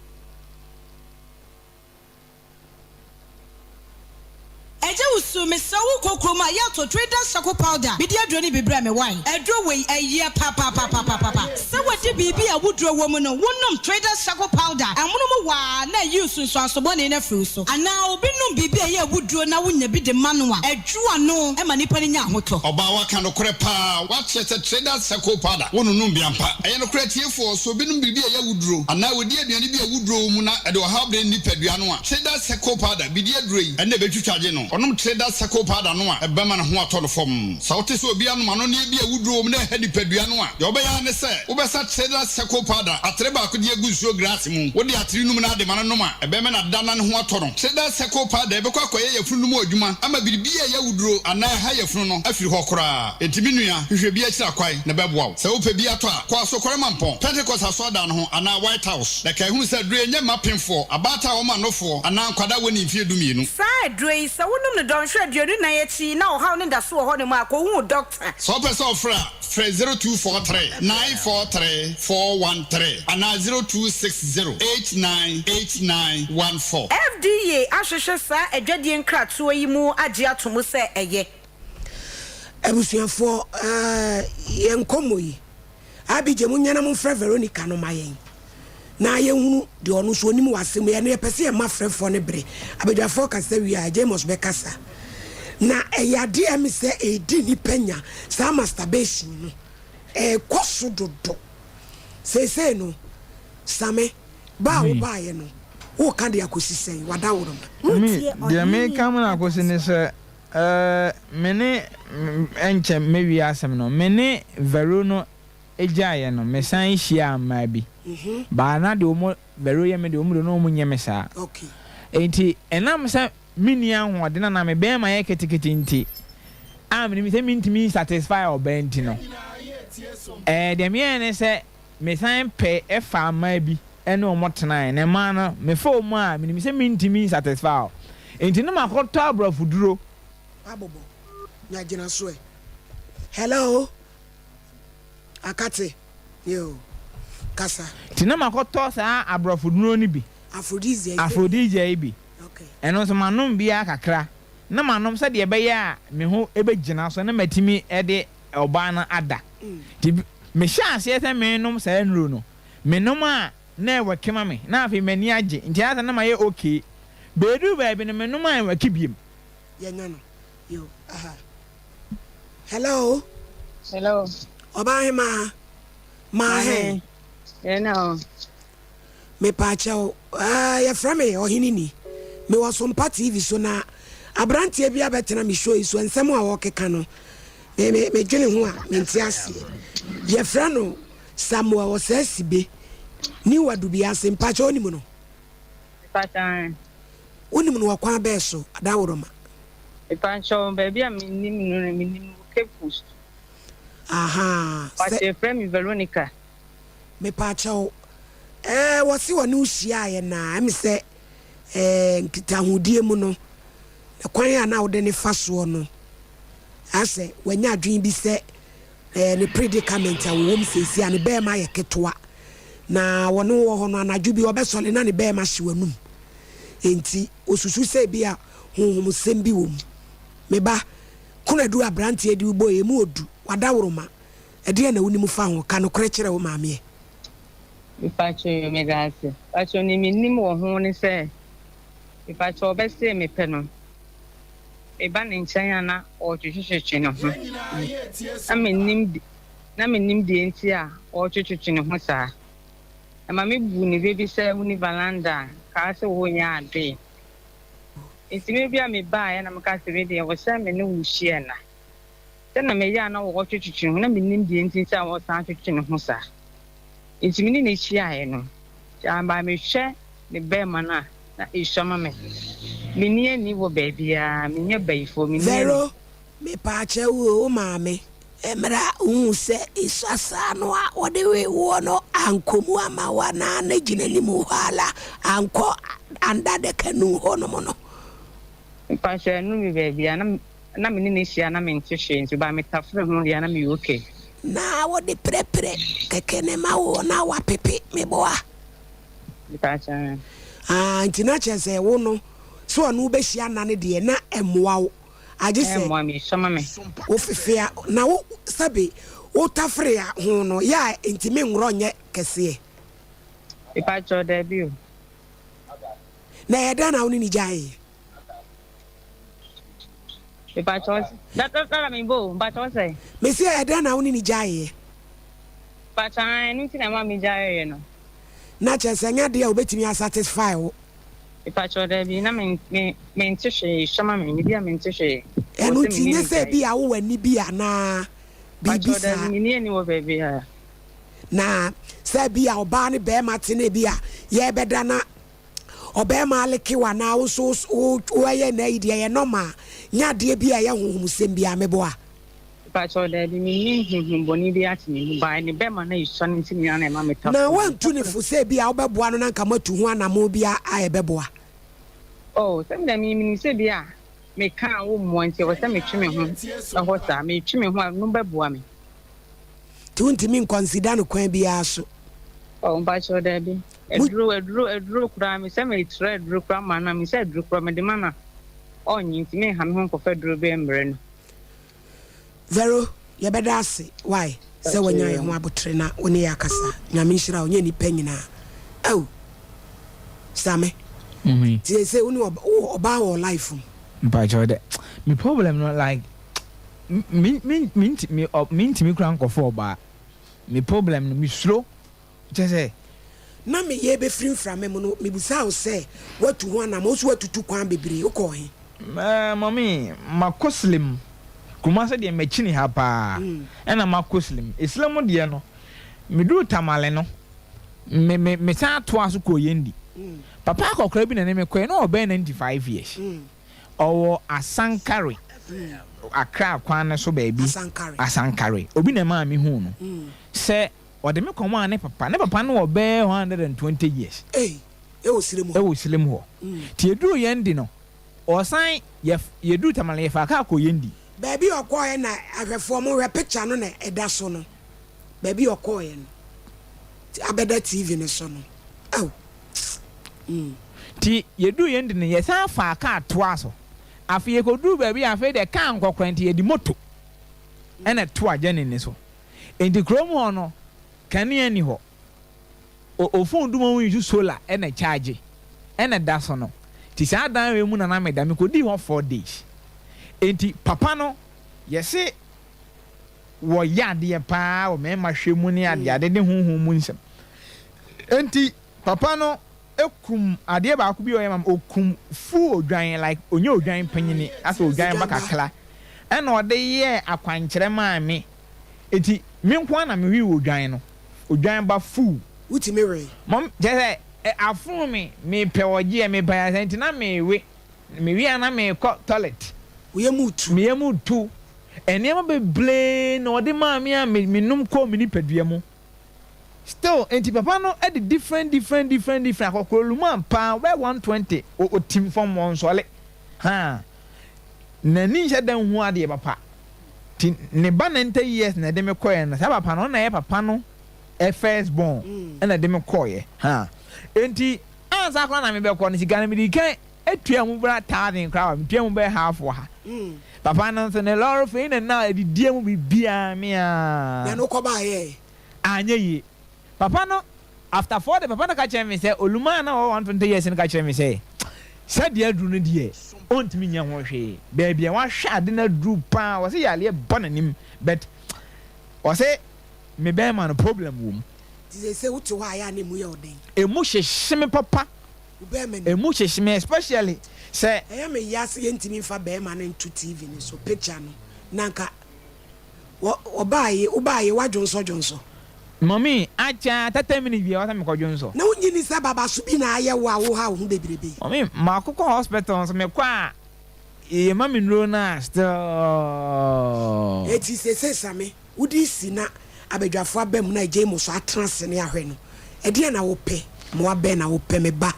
Agya wusu mesrɛ wo kɔ kurom a yɛ tɔ trader shako powder mede aduro no bi brɛ me wai aduro wei ɛyɛ papapapapapa sɛ wadi biribi a wuduro wɔ mu no wo nom trader shako powder ɛmono mu waa na ayi nsunsuanso bɔne no afiri wo so anaa obi nom biribi a ɛyɛ awuduro na wo nya bi de ma no a ɛdwo ano ma nipa no nya ahotɔ. Ɔbaa waka nokorɛ paa wakyerɛ sɛ traders circle powder wo nonom bi ampa ɛyɛ nokorɛ atiefoɔ sɛ obi nom biribi a ɛyɛ awuduro anaa ɔdi aduane bi a awuduro wɔ mu na ɛde ɔhaw brɛ ne nipadua no a traders circle powder bidi aduro yi ɛna ɛbɛtwitwa gye no ɔnom traders circle powder no a ɛbɛma ne ho atɔ no fam sɛ wote sɛ obi anom anonneɛ bi a awuduro wɔ mu na ɛha nipadua no a deɛ wobɛyɛ ara ne sɛ wobɛsa traders circle powder atere baako de agu nsuo glass mu wode atere num no ade ma no nom. ɔnom a, ɛbɛma no ada na ne ho atɔ no. Traders Circle Powder bɛkɔ akɔyɛ yafunu no mu adwuma ama biribi a ɛyɛ awuduro anaa ɛha yafunu no afiri hɔ koraa. Enti me nua, hwehwɛ bi akyiri akwan na ɛbɛboa wo. Sɛ wopɛ bi atɔ a, kɔ Asokore Mampɔn, Pentecost Asɔredan no ho anaa White House. Na kae hunu sɛ aduro yi nyɛ mma apemfoɔ, abaatan a wɔma nofoɔ, anaa nkwadaa a wɔnnii mfeɛ dumienu. Saa aduro yi, sɛ wonom no dɔnhwere 24 akyi na ɔhaw no da so wɔ hɔnom a, kɔhu wo dɔkta. Sɛ wopɛ sɛ wofrɛ a, frɛ 0243 943 413 anaa 0260 8989 14. FDA ahwehwɛ saa adwadie nkratoɔ yi mu agye ato mu sɛ ɛyɛ. Abusuafoɔ eh, yɛn nkɔmmɔ yi, Abigye monyɛ na momfrɛ Veronica no ma yɛn na yɛnhunu deɛ ɔno nso ɔnim wɔ asɛm yi. Ɛno yɛpɛ sɛ yɛma frɛfoɔ no bere. Abadwafoɔ kasa wie a, Jamus bɛkasa. Na ɛyɛ adeɛ a ɛme sɛ ɛredi nnipa nya, saa masturbation no, ɛrekɔ so dodo. Seesei no, Same, ba a wobaeɛ no, woreka de akɔsi sɛn? W'adaworoma. Me, deɛ meka ma no akɔsi ne sɛ, eh, me ne, ɛnkyɛ mɛwie asɛm no, me ne Vero no gyaeɛ no, mesan hyiaa mmaa bi. But na deɛ wɔn, Vero yɛ me deɛ, wɔn deɛ na wɔn nyɛ me saa. Enti ɛnam sɛ menni ahoɔden anaa me bɛɛma yɛ ketekete nti, a menim sɛ mentumi nsatisfy ɔbaa nti no, eh, deɛ meyɛɛ ne sɛ, Mesan pɛ faa mmaa bi ne wɔn tenae, na mmaa no, mefa wɔn a, menim sɛ mentumi nsatisfy wɔn. Enti na makɔtɔ aborɔfoduro. Abobɔ, nya gyina so ɛ. Hello, Akate, yoo, kasa. Nti na makɔtɔ saa aborɔfoduro no bi. Aphrodisiac. Aphrodisiac yi bi. Okay. Ɛno nso manom bi ara kakra. Na manom sɛdeɛ ɛbɛyɛ a me ho bɛgyina so na matumi de ɔbaa no ada. Nti mehyɛɛ aseɛ sɛ merenom saa nnuro no, menom a na ɛwɛke ma me, na afei m'ani agye, nti ayɛ sɛ na mayɛ okay. Bɛduru baabi no menom a ɛnwɛke biom. Yɛnya no yo aha. Hello. Hello. Ɔbaahemaa. Maahe. Maame. Yɛn na o. Mepaakyɛw, eh, yɛfrɛ me Ɔhene Ni. Mewɔ Sompa TV so na abranteɛ bi abɛtena me show yi so, nsɛm a ɔrekeka no, me, me, medwene ho a, mente aseɛ. Yɛfrɛ no Samuel Ɔsɛɛsibe, New Adubiase. Mpaakyɛw, wonim no? Mepaakyɛw, eh. Wonim no wɔ kwan bɛɛ so, Adaworoma? Mepaakyɛw, baabi a menim no no, menim no wɔ Cape Coast. Ahaa, sɛ. Mpaakyɛw, yɛfrɛ me Veronica. Mepaakyɛw, ɛɛ wɔse wɔne wo hyiaeɛ na ɛme sɛ ɛɛ nkitahodie mu no, kwan a na wode no fa soɔ no, asɛ wanya adwene bi sɛ ɛɛ ne predicament a wɔwɔ mu seesei a ne bɛɛma yɛ ketewa na wɔne wo wɔ hɔ no anadwo bi ɔbɛsɔre na ne bɛɛma hye w'anum. Enti osusu sɛ ebi a honhomsɛm bi wɔ mu. Me ba, Konadu aberanteɛ de wo bɔɔ emu odu, wadaworoma. Ɛdeɛn na wonim fa ho? Ka nokorɛ kyerɛ wo maame ɛ. Mepakyɛw medaase. Pakyɛw nea menim wɔ ho ne sɛ mepakyɛw ɔbɛsee me pɛ no meba ne nkyɛn a na ɔretwetwetwe ne ho na mennim na mennim deɛ nti a ɔretwetwetwe ne ho saa. Ɛma me bu ne bɛ bi sɛ woni valanda a kaa sɛ wonyɛ adee. Nti me bi a mebaeɛ na meka sɛ me deɛ wɔ sɛ me ne wo hyia nna. Sɛ na meyɛ a na wɔtwetwetwe ne ho, na mennim deɛ nti nti a wɔsan twetwe ne ho saa. Nti me ne no hyiaeɛ no, amma mehwɛ ne bɛɛma no a, na ɛsua ma me. Menni ani wɔ baabiara, menyɛ bayifoɔ, menni ani. Vero, mepaakyɛw o, wo maame, mmerɛ a wohuu sɛ esua saa no a wɔde wee woɔ no ankɔ mu amma wo anaa na gyina anim hɔ ara ankɔ under the canoe hɔ nom no? Mpakyɛw ɛno me baabi a na na me ne no hyia na mente hwee nti ba me tafere ho deɛ na meyɛ okay. Na wode prɛprɛ kɛkɛ na ɛma wo na wapepe meboa. Mpakyɛw. Ah nti na kyerɛ sɛ wo no sɛ ɔne wo bɛhyia nna no deɛ na ɛmmoa wo agye sɛ. Ɛmmoa me esua ma me. Wo fefe a na wo sɛbe wo tafere a ho no yɛ a ntumi nworɔ nyɛ kɛseɛ. Mpakyɛw daabi o. Na ɛyɛ dɛn na wo ne no gyaeeɛ? Mepakyɛw sɛ, da da da me bo, mepakyɛw sɛ. Mese ɛyɛ dɛn na wo ne no gyaeeɛ? Mepakyɛw ae, ɛno nti na ɛma me gyaeeɛ no. Na kyerɛ sɛ ɛnyɛ adeɛ a obetumi a satisfy wo. Mepakyɛw dabi, na me me mente hwee, sua ma me, me bi a mente hwee. Ɛno nti nyɛ sɛ ebi a wowɔ ani bi anaa biribi saa. Mepakyɛw dabi, menni ani wɔ baabiara. Na sɛ ebia ɔbaa ne barima te na ebia yɛrebɛda na. ɔbɛrima aleke wo anaa wo nso wo woyɛ na ayi deɛ ɛyɛ normal nyɛ adeɛ bi a ɛyɛ honhomsɛm biara meboa? Mpakyɛw daabi mennim honhom bɔne biara te me mu by ne bɛma no esua no nti nyinaa na ɛma me ta Na fam. woantu no fo sɛ ebia wobɛboa no na anka moatu ho anammɔn bi a a ɛbɛboa? Oh sɛ me deɛ me menim sɛ bi a meka a wommoa nti ɛwɔ sɛ metwe me ho ɛhɔ saa metwe me ho a no bɛboa me. Nti wontumi nkɔnsida no kwan biara so? Oh mpakyɛw daabi Mo. aduro aduro aduro koraa me sɛ mekyerɛ aduro koraa ma no a me sɛ aduro koraa mede ma no a ɔnnye nti menha me ho nkɔfa aduro bi mmrɛ no. Vero yɛbɛda ase wai sɛ wanya yɛn ho abotere na wo ne yɛ akasa Nyame nhyira wo nyɛ nipa nyinaa oh Same Mummy. Ti sese wo ne wo ɔbaa wɔ life mu. Mpakyɛw dɛ me problem no like me me me nti me ɔ me ntumi koraa nkɔfa ɔbaa me problem no me suro Kyerɛ sɛ. Na me yere bɛfiri mframa mu no, mebisaa wo sɛ, Woatu ho anammɔn? Wo nso woatutu kwan bebree. Wokɔɔ he? Ɛɛ, mummy, makɔ Slim. Kumasi deɛ makyini ha paa, ɛna makɔ Slim. Slim deɛ no, meduruu Tamale no, me, me, mesan toaa so kɔɔ Yendi. Papa akɔkora bi na ɛne me kɔeɛ, na ɔwɔ bɛyɛ 95 years. Ɔwɔ Asankare, Accra kwan no so baabi. Asankare. Obi na ɛmaa mehuu no. Sɛ Ɔde me kɔmaa ne papa. Ne papa no wɔ bɛyɛ 120 years. Ei, ɛwɔ Sirem hɔ. Ɛwɔ Sirem hɔ. Nti yɛduruu Yendi no, ɔsan, yɛ, yɛduruu Tamale no, yɛfaa kaa kɔɔ Yendi. Baabi a ɔkɔeɛ na ahwɛfoɔ monhwɛ picture no na ɛda so no, baabi a ɔkɔeɛ no, abɛda TV no so no, ao, mm. Nti yɛduruu Yendi no, yɛsan faa kaa toaa so. Afei yɛkɔduruu baabi a afei deɛ kaa nkɔ koraa nti yɛde moto na ɛtoa journey no so. Enti kurom hɔ no, kanea nni hɔ. O o phone dum a wɔn use solar na ɛcharge na ɛda so no. Nti saa dan wei mu na na meda. Mekɔdii hɔ 4 days. Enti papa no, yɛse wɔyɛ adeɛ paa wɔ mmarima hwɛ mu ne adeade ne honhom mu nsɛm. Enti papa no kum adeɛ baako bi a ɔyɛ ma me, ɔkum full odwan like ɔnyɛ odwan panyini, asɛ odwan ba kakra ɛna ɔde yɛɛ akwankyerɛ maa me. Enti me nko ara na mewee odwan no, odwan ba full. Wotumi wee? Mom, kyerɛ sɛ afono me, mepɛ ɔgyeɛ, mepɛ ayaresa nti na mewe, mewe a na mekɔ toilet. Wo yam retu? Me yam retu. Nneɛma bebree na ɔde maa me a menom kɔɔ me nipadua mu. Still, enti papa no de different different different different akɔkora luman paa ɔbɛyɛ 120 ɔtim fam ɔnsɔle haa n'ani nhyɛ da nhu adeɛ papa nti ne ba 90 years na ɛde me kɔɛ no saa papa no ɔno na ɛyɛ papa no first born ɛna ɛde me kɔɛ haa enti ansa koraa na mebɛkɔ no sika no mede kan atua mu bra thousand koraa wa metua mu bɛyɛ half wɔ ha papa no nso ne lɔre fee na na adidie mu biribiara me a Na no kɔbaeɛ? Anyɛ yie. Papa no, after 4 days, papa no ka kyerɛɛ me sɛ, Olumaa a na ɔwɔ 120 years no ka kyerɛɛ me sɛ, sɛdeɛ aduru no deɛ, ɔntumi nyɛ ho hwee. Baabi a wahwɛ ade no aduru paa, ɔse yareɛ ba n'anim, but ɔse me bɛrima no problem wɔ mu. Nti seesei wote hɔ a, ɛyɛ a na emu yɛ wo den? Emu hyehye me papa. Wo bɛrima nim? Emu hyehye me especially sɛ. Ɛyɛ me ya sɛ yɛntumi mfa bɛrima no nto TV no so, picture no, na anka Wɔ wɔbaa ye wobaa ye woadwonsɔ dwonsɔ. Mummy, akyɛ a 30 minutes bi ɛwɔ sɛ mekɔ dwonsɔ. Na wonnye nni sɛ babaso bi na ayɛ wo a wohaw wo ho bebrebe yi. Mummy, makokɔ hospital nso mekɔ a yɛma me nnuro no a still. Eti seesei Same, wode si na abadwafo aba mu na agya yi so atena ase ne ahwɛ no, ɛdeɛn na wopɛ? Mmoa bɛn na wopɛ, me ba?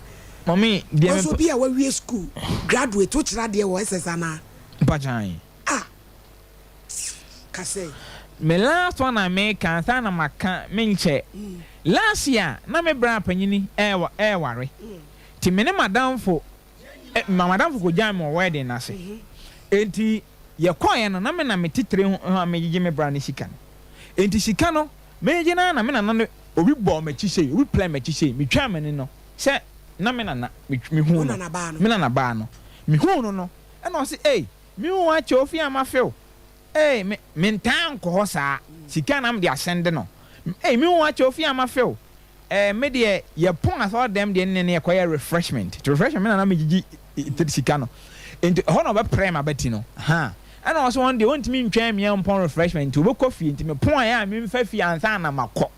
Mummy, deɛ Because mepɛ. obi a wawie school, graduate, wokyerɛ adeɛ wɔ SS anaa? Mpakyan. Ah! Ka sɛ. Me last one a meka ansa na maka menkyɛ. Last year na me bra panyini ɛɛware nti me ne madamfo ma madamfo kɔgyaa me wɔ wedding no ase nti yɛkɔeɛ no na me na me titire ho a megyegye me bra no sika no nti sika no megyegye no ara na me nana no obi bɔɔ m'akyi sei obi plɛ m'akyi sei metwaa m'ani no sɛ na me nana mehuu no me nana baa no mehuu no no ɛna ɔse ei Me hu akyɛ ofie a mafew ei me mentaa nkɔ hɔ saa sika na mede asɛnde no ei me hu akyɛ ofie a mafew eh me deɛ yɛpɔn asɔre dɛm deɛ ne ne yɛkɔyɛ refreshment nti refreshment me na na megyegye sika no nti ɛhɔ na ɔbɛprɛ m'abati no ha ɛna ɔsɛ wɔn deɛ ɔntumi ntwɛn me mpɔn refreshment nti ɔbɛkɔ fie nti mepɔn a ɛyɛ a memfa fie ansa na makɔ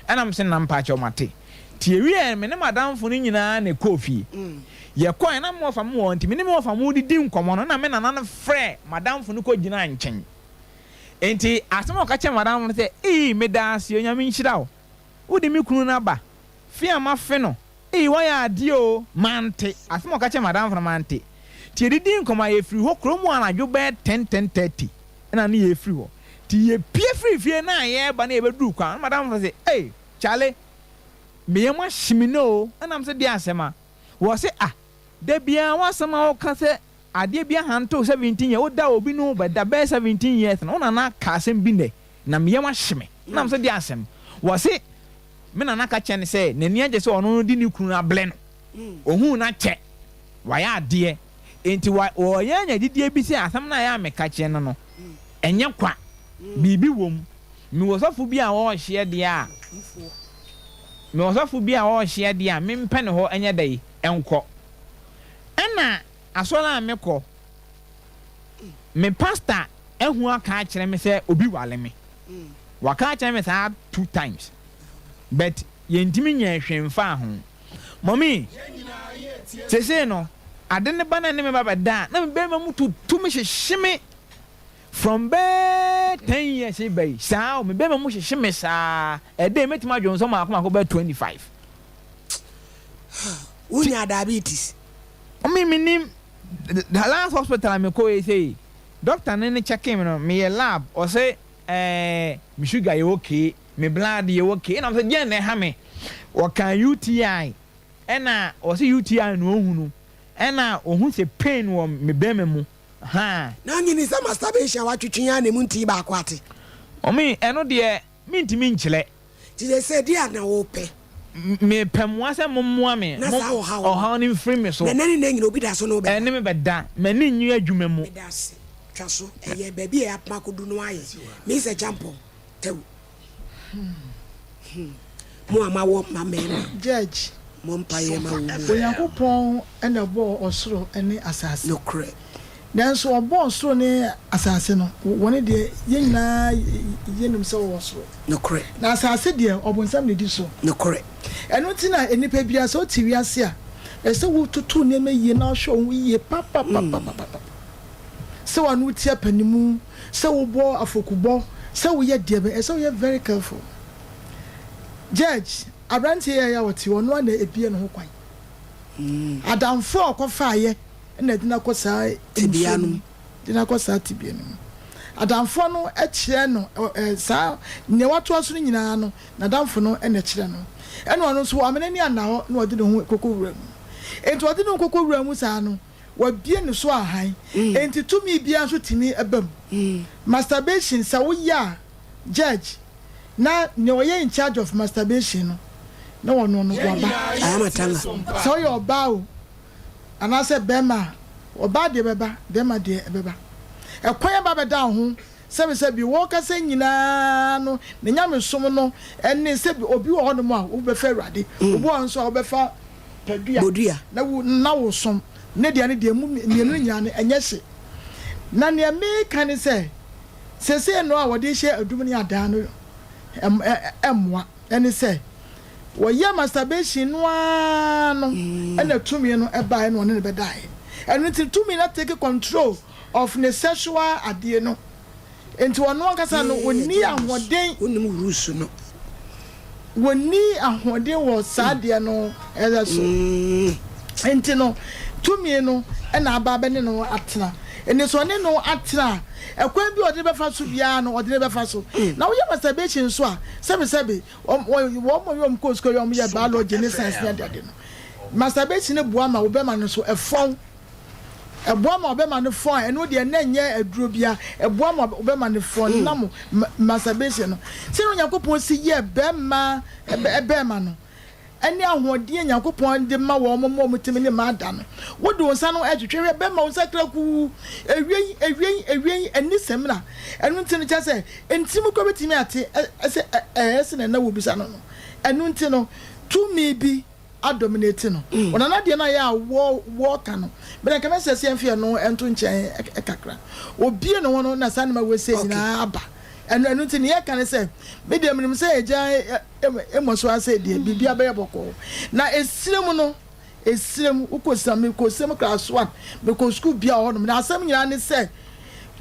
ɛna mese na mpakyɛw mate. Nti yɛwieɛ no, me ne m'adamfo no nyinaa na ɛkɔɔ fie. Yɛkɔeɛ na me wɔfa mo wɔ hɔ, nti me ne me wɔfa mo redidi nkɔmmɔ no na me nana no frɛɛ m'adamfo no kɔgyinaa nkyɛn. Nti asɛm a ɔka kyerɛɛ m'adamfo no sɛ, Ei, meda ase o, Nyame nhyira wo. Wode me kunu no aba. Fe a mafe no, ei, woayɛ adeɛ o. Mante. Asɛm a ɔka kyerɛɛ m'adamfo no, mante. Nti yɛdidii nkɔmmɔ a, yɛfirii hɔ kurom hɔ anadwo bɛyɛ ten, 10:30 na ne yɛrefiri hɔ. Nti yɛpue firii fie no a yɛreba na yɛbɛduruu kwan no, na m'adamfo no se, Ei, Charlie, me yam ahye me nnɛ o. Ɛna mese, Deɛ asɛm a? Wɔse, Ah, da biara w'asɛm a woka sɛ adeɛ bi ahantew 17 years, woda obi ne wo bɛda bɛyɛ 17 years no, wo nana aka asɛm bi nnɛ, na me yam ahye me. Ɛna mese, Deɛ asɛm? Wɔse, me nana ka kyerɛ no sɛ n'ani agye sɛ ɔno no de ne kunu ablɛ no. Ohuu no akyɛ, wayɛ adeɛ, enti wa, wɔreyɛ anya gyidie bi sɛ asɛm no a ɛyɛ a meka kyerɛ no no, ɛnyɛ kwa, biribi wɔ mu. Mewɔ sɔfo bi a ɔrehyeɛ deɛ a, mewɔ sɔfo bi a ɔrehyeɛ deɛ a, mempɛ ne hɔ nyɛ dɛn nkɔ. Ɛna asɔre a mekɔ, me pastor ahu aka akyerɛ me sɛ obi ware me. Waka akyerɛ me saa two times, but yɛntumi nyɛɛ hwee mfaa ho. Mummy, seesei no, ade no ba na ɛne me ba bɛda a, na me barima mu tutu me hyehye me from bɛyɛ ten years reba yi, saa o, me barima mu hyehye me saa, ɛdɛ mɛtumi adwonsɔ maako maako bɛyɛ 25. Wonya diabetes? Mummy, menim, the last hospital a mekɔɔ yi sei, doctor no ne checking me no, meyɛ lab, ɔse ɛɛ me sugar yɛ okay, Me blood yɛ okay ɛna ɔsɛ deɛn na ɛha me ɔkaa UTI ɛna ɔsɛ UTI na ɔhunu ɛna ɔhu sɛ pain wɔ me bɛɛma mu haa. Na nyini sɛ masturbation a watwetwe ara na emu ntii baako ate. Mummy ɛno deɛ mentumi nkyerɛ. Nti seesei deɛn na wopɛ? Mepɛ mmoa sɛ mommoa me Na saa ɔhaw no. ɔhaw no mfiri me so. Na ɛnɛ ne nnɛ nyina obi da so ne wo bɛda. Ɛne me bɛda. M'ani nnye adwuma mu. Meda ase. Twa so. Ɛyɛ baabi a yɛapem akɔdu no ayɛ. Mensah Acheampong. Tɛw. Hmm. Mo a moawɔ mma mmarima. Judge. Mmɔ mpaeɛ ma wɔn mu. Onyankopɔn na ɛbɔɔ ɔsoro ne asase. Nokorɛ. Nanso ɔbɔɔ ɔsoro ne asase no, wɔn deɛ, yɛn nyinaa yɛnim sɛ ɔwɔ soro. Nokorɛ. Na asase deɛ, ɔbonsam na ɛdi so. Nokorɛ. Ɛno nti na nnipa biara, sɛ wote wiase a, ɛsɛ sɛ wototo nneɛma yie na wohwɛ wo ho yie papapapapapa. Sɛ w'ano tia panimu, sɛ wobɔ afokubɔ, sɛ woyɛ deɛ bɛn, ɛsɛ sɛ woyɛ very careful. Judge, aberanteɛ yi a ɔte hɔ, ɔno ara na ebie ne ho kwan. Adamfoɔ a ɔkɔfaeɛ na ɛde no akɔ saa Tebea mmusuo no no mu. mu, de no akɔ saa tebea no mu. Adamfoɔ no kyerɛ no saa nea watoa so no nyinaa no, n'adamfo no na ɛkyerɛ no. Ɛna ɔno nso wamma n'ani anna hɔ na ɔde ne ho kɔkɔ wura mu. Enti ɔde ne ho kɔkɔ wura mu saa no, Wabue ne so ahan, enti tumi biara nso tumi ba mu. Masturbation, sɛ woyɛ a, judge, na nea ɔyɛ in charge of masturbation no, na ɔno no waba. Sɛ woyɛ ɔbaa o, anaasɛ bɛrima a, ɔbaa deɛ bɛba, bɛrima deɛ ɛbɛba. Ɛkwan aba abɛda wo ho Sɛbisɛbi, wɔkasa nyinaa no, ne nyamesom no ne sɛ obi wɔ hɔnom a wobɛfa Awurade, obi wɔ hɔ nso a wobɛfa padua na wo na wosom. Ne deɛ no deɛ emu mmienu no nyinaa no ɛnyɛ hye. Na nea meka ne sɛ, seesei no a wɔde rehyɛ adum ne adaa no mmoa ɛne sɛ wɔyɛ masturbation no ara no ɛna tumi no ɛbaeɛ na ɔne no bɛdaeɛ. Ɛno nti tumi no take control of ne sexual adeɛ no nti ɔno ankasa no ɔnni ahoɔden. Wonim rules no. Wɔnni ahoɔden wɔ saa adeɛ no so nti no tumi no na aba abɛne no atena. Ɛnti sɛ ɔne no atena a ɛkwan bi a ɔde no bɛfa so biara no ɔde no bɛfa so. Na woyɛ masturbation nso a sɛbesɛbe wɔn wɔn a wɔn kɔɔ sukuu a wɔyɛ biology ne science ne adeade no masturbation no boa ma wo bɛma no so ɛfɔn. Ɛboa ma ɔbɛma no fɔn a, ɛno deɛ na ɛnyɛ aduro bia, ɛboa ma ɔbɛma no fɔn nam masturbation no. Sɛdeɛ Onyankopɔn si yɛɛ bɛɛma bɛɛma no, ɛne ahoɔden a Nyankopɔn de ma wɔn ma wɔn tumi ne mmaa da no, wode wo nsa no ɛtwetwe hwɛ bɛɛma wo nsa krakuu, ewiei, ewiei, ewiei, ɛnni samina. Ɛno nti no kyerɛ sɛ ntirim koraa bɛtumi ate sɛ ɛɛ sɛdeɛ na wɔbisa no no. Ɛno nti no, tumi bi. adominate no. Ɔnana deɛ no a yɛ a wɔ wɔka no, bɛdɛ nka mɛsɛ sɛ yɛmfa ɛno nto nkyɛn kakra. Obie ne ho no na saa nneɛma wei sɛ nyinaa aba. Ɛno ɛno nti nea yɛka ne sɛ, me deɛ menim sɛ agya mmɔ so ara sɛ deɛ biribiara bɛyɛ bɔkɔɔ. Na esire mu no, esire mu, wokɔ sira, mekɔ sire mu class one, mekɔ sukuu biara wɔ hɔnom. Na asɛm nyinaa ne sɛ,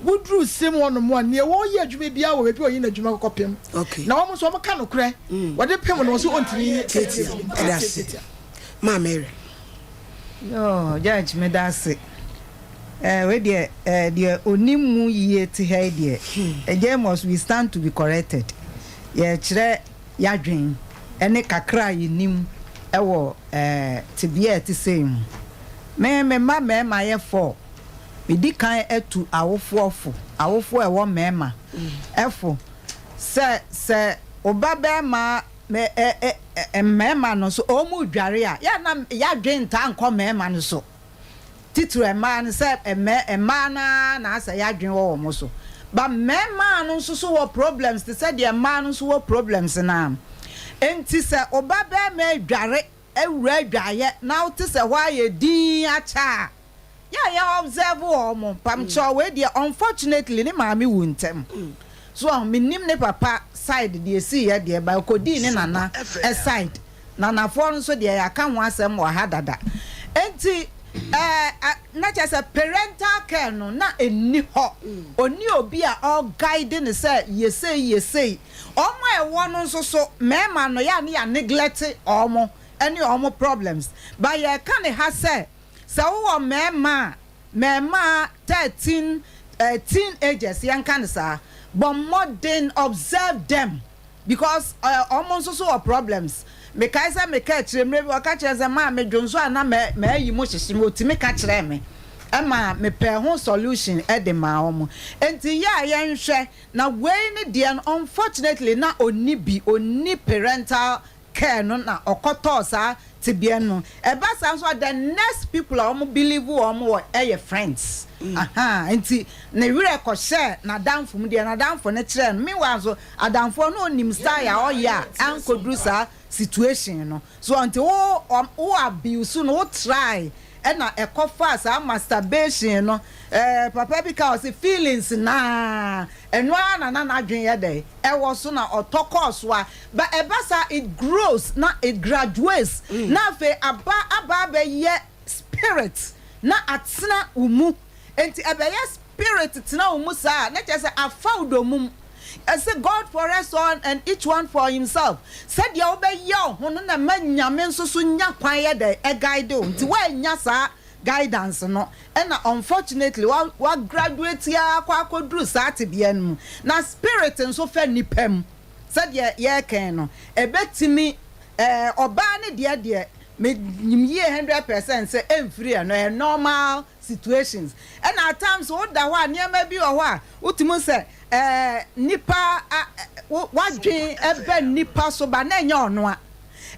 woduru sire mu hɔnom a, nea wɔyɛ adwuma biara wɔ baabi a ɔyɛ n'adwuma kɔpem. Na wɔn nso wɔka nokorɛ, wɔde pem no, wɔse ɔntumi Tiatia, ɛda ase. Maa Mary. Yoo Judge meda ase. Eh wei deɛ eh deɛ onim mu yie te ha yi deɛ Agya Amos we stand to be corrected. Yɛrekyerɛ yadwen ɛne kakra a yɛnim ɛwɔ eh tebea a ɛte sei mu. Me me mma mmarima yɛ four. Medi kan atu awofoɔ fo, awofoɔ a ɛwɔ mmarima ɛfo sɛ sɛ wo ba barima me ɛ ɛ mmarima no so wɔn redware a yɛ a na yadwen ntaa nkɔ mmarima no so. Titiriw mmaa no, sɛ mmɛ mmaa no ara na asɛ y'adwene wɔ wɔn so. But mmɛɛmaa no nso so wɔ problems te sɛ deɛ mmaa no nso wɔ problems no ara. Enti sɛ wo ba barima redware awura adwaeɛ na wote sɛ hɔ ayɛ dinn akyɛ a, yɛ a yɛ observe wɔn. Mpamokyɛw wei deɛ unfortunately ne maame wu ntɛm. So wahu, mennim ne papa side deɛ ɛsiiɛ deɛ but ɔkɔdii ne nana side. Nanafoɔ no nso deɛ yɛaka ho asɛm wɔ ha dada. Enti ɛɛ na kyerɛ sɛ parental care no na ɛnni hɔ. Ɔnni obi a ɔreguide no sɛ yɛ sei yɛ sei. Wɔn a ɛwɔ no nso so mmarima no yɛ a ne yɛ neglect wɔn ne wɔn problems. But yɛreka no ha sɛ, sɛ wowɔ mmarima a, mmarima 13 eh, teenagers yɛnka no saa, bɔ mmɔden observe them. Because ɔmo nso so wɔ problems. Mekae sɛ meka akyire mmerɛ bi ɔka kyerɛɛ me sɛ maa me dwonso a na m'ayi mu hyehye me ɔtumi ka kyerɛɛ me ɛma mepɛɛ ho solution de maa ɔmo. Nti yɛ a yɛnhwɛ na wei ne deɛ no unfortunately na ɔnni bi ɔnni parental care no na ɔkɔtɔɔ saa tebea no mu. Ɛba saa nso a the next people a wɔn believe wɔn wɔ yɛ friends. Ahaa nti ne werɛ kɔhyɛɛ n'adamfo mu deɛ n'adamfo no kyerɛɛ no. Meanwhile nso adamfoɔ no ɔnim style a ɔyɛ a ankɔduru saa situation no. So nti wo wo abuse no wo try ɛna ɛkɔfaa saa masturbation no. Ɛɛ papa bi ka ɔse feelings naa ɛno ara na na n'adwene yɛ dɛn ɛwɔ so na ɔtɔ kɔɔ so a But ɛba saa it grows na it graduates na afei aba aba abɛyɛ spirit na atena wo mu. Enti ɛbɛyɛ spirit tena wo mu saa a na kyerɛ sɛ afa wo domum. Yɛse God for us all and each one for himself. Sɛdeɛ wobɛyɛ wo ho no na ɛma Nyame nso so nya kwan yɛ dɛn ɛguide wo. Nti woannya saa guidance no ɛna unfortunately wa wa graduate ara kɔ akɔduru saa tebea no mu. Na spirit nso fa nnipa mu. Sɛdeɛ yɛrekɛn no, ɛbɛtumi, ɛɛ, ɔbaa no deɛ deɛ, menim yie 100% sɛ ɛmfiri ɛno, ɛyɛ normal situations. Ɛna at times woda hɔ a, nneɛma bi wɔ hɔ a, wotumi hu sɛ, ɛɛ, nnipa a, wo, w'adwene ba nnipa so ba na ɛnyɛ ɔno a.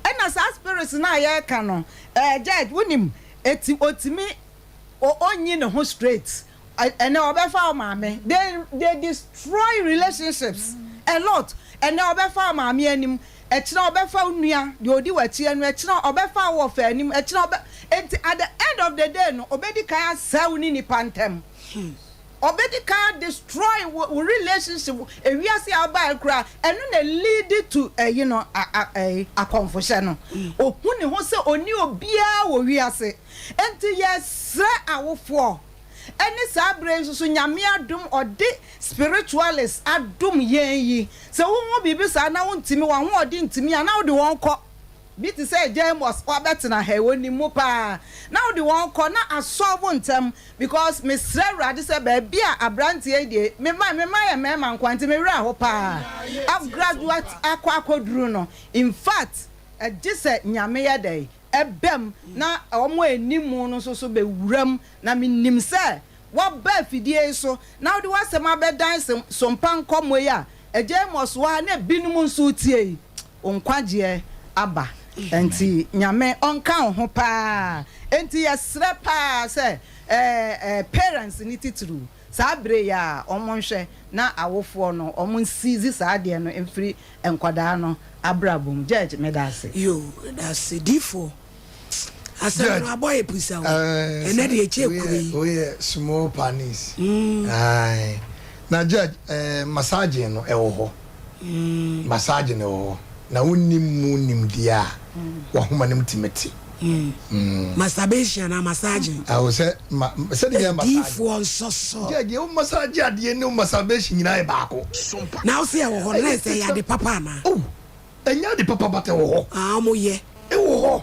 Ɛna saa spirits no a yɛreka no, ɛɛ, Judge, wonim, ɛti, ɔtumi, o, ɔnyi ne ho straight. Ɛnɛ ɔbɛfa wo maame they they destroy relationships a lot ɛnɛ ɔbɛfa wo maame anim ɛkyina ɔbɛfa wo nua deɛ odi w'akyi anim ɛkyina ɔbɛfa wo wɔfa anim ɛkyina ɔbɛ enti at the end of the day no ɔbɛdi kan asɛe wo ne nipa ntɛm ɔbɛdi kan destroy wo wo relationship ewiase a ɔbaeɛ koraa ɛno na lead to ɛyi no a a ɛyi akɔnfohyɛ no ohu ne ho sɛ ɔni obiara wɔ wiase enti yɛsrɛ awofoɔ. Ɛne saa berɛ yi nso so Nyame adom ɔde spiritualist adom yɛn yi, sɛ wohu biribi saa na wontumi, w'ahoɔden ntumi a, na wode wɔn kɔ, bi te sɛ Agya Amos wabɛtena ha yi, ɔnim mu paa, na wode wɔn kɔ na asɔlvo ntɛm, because mesrɛ Awurade sɛ baabi a aberanteɛ yi deɛ, me mma, me mma yɛ mmarima nkoa nti me werɛ aho paa, agraduate akɔ akɔduru no, infact gye sɛ Nyame yɛ dɛn, ɛba mu na wɔn a ɛnni mu no nso so bɛwura mu, na menim sɛ woaba afidie yi so na wode w'asɛm abɛdan sompa nkɔmmɔ yi a Agya Amos wɔ ha na binom nso retie yi, wo nkwagyeɛ aba. Enti Nyame ɔnka wo ho paa. Enti yɛsrɛ paa sɛ parents no titiriw, saa berɛ yi a wɔnhwɛ na awofoɔ no wɔn nsiizi saa adeɛ no mfiri nkwadaa no abrabɔ mu. Judge meda ase. Yoo meda ase difoɔ. Asɛm no abɔ yɛ pusa o. Ɛnɛ deɛ ɛkyɛ kuro yi. Woyɛ small panis. Ae. Na judge eh, massaging no ɛwɔ hɔ. Massaging no ɛwɔ hɔ. Na wonnim mu nimdeɛ a, w'ahoma no mu tumi te. Masturbation anaa massaging? Awo sɛ ma sɛdeɛ yɛ massage. Adiifoɔ nsɔsɔ. Judge, wo massage adeɛ ne wo masturbation nyinaa yɛ baako. Na wo se ɛwɔ hɔ no na ɛsɛ ɛyɛ ade papa anaa? Oh, ɛnyɛ ade papa but ɛwɔ hɔ. Ah, wɔn yɛ. Ɛwɔ hɔ.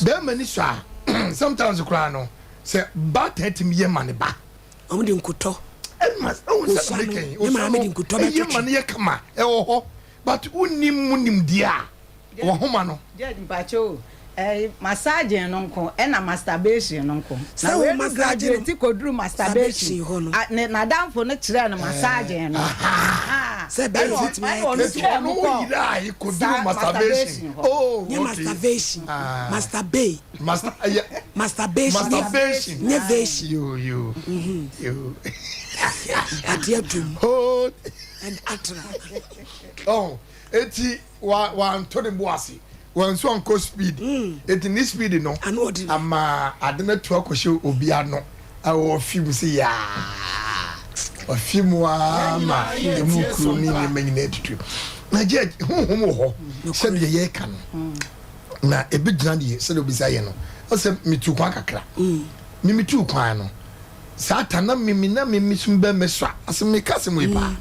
Bɛrima ni sɔ a, sometimes koraa no, sɛ baatan tumi yɛ ma ne ba. Wɔn de nkotɔ. Ɛma ɛwɔ sɛ Osua na no, meka yi, ne maame de osua no nkotɔ ɛyɛ bɛtwetwe. ma no yɛ kama, ɛwɔ hɔ but wonnim mu nimdeɛ a. Wahoma no. Judge mpakyɛ o, ɛɛ massaging no nko ɛna masturbation no nko. Sɛ Na wo wei no massaging no graduate kɔduru masturbation. hɔ no. A, ne n'adamfo no kyerɛɛ no massaging no. Ahaa. Sɛ bɛrima Ɛna bɛtumi ayɛ ɛna ɔno kɛse. twaa mu Ɔno kɔɔ yerae kɔduru saa masturbation. masturbation hɔ. Oh, Nyɛ okay. masturbation, Ah. masturbate. Master, yeah. Masturbation. Masturbation. Nyɛ vation. Yo, yo. Yo. Adeɛ dum. Hold. And atra. Oh, eti wa wanto ne bo ase wansu ankɔ speed eti ne speed no ama ade no atu akɔhyɛ obi ano a ɔfi mu sɛ yaa ɔfi mu aa ma emu kuru ne nneɛma nyinaa tutu na gye honhom wɔ hɔ sɛdeɛ yɛreka no na ebi gyina deɛ sɛdeɛ obi sɛ ayɛ no ɔsɛ metu kwan kakra me metu kwan no saa ta na mimi na mimi sum bɛ mɛsua asɛm meka asɛm wei paa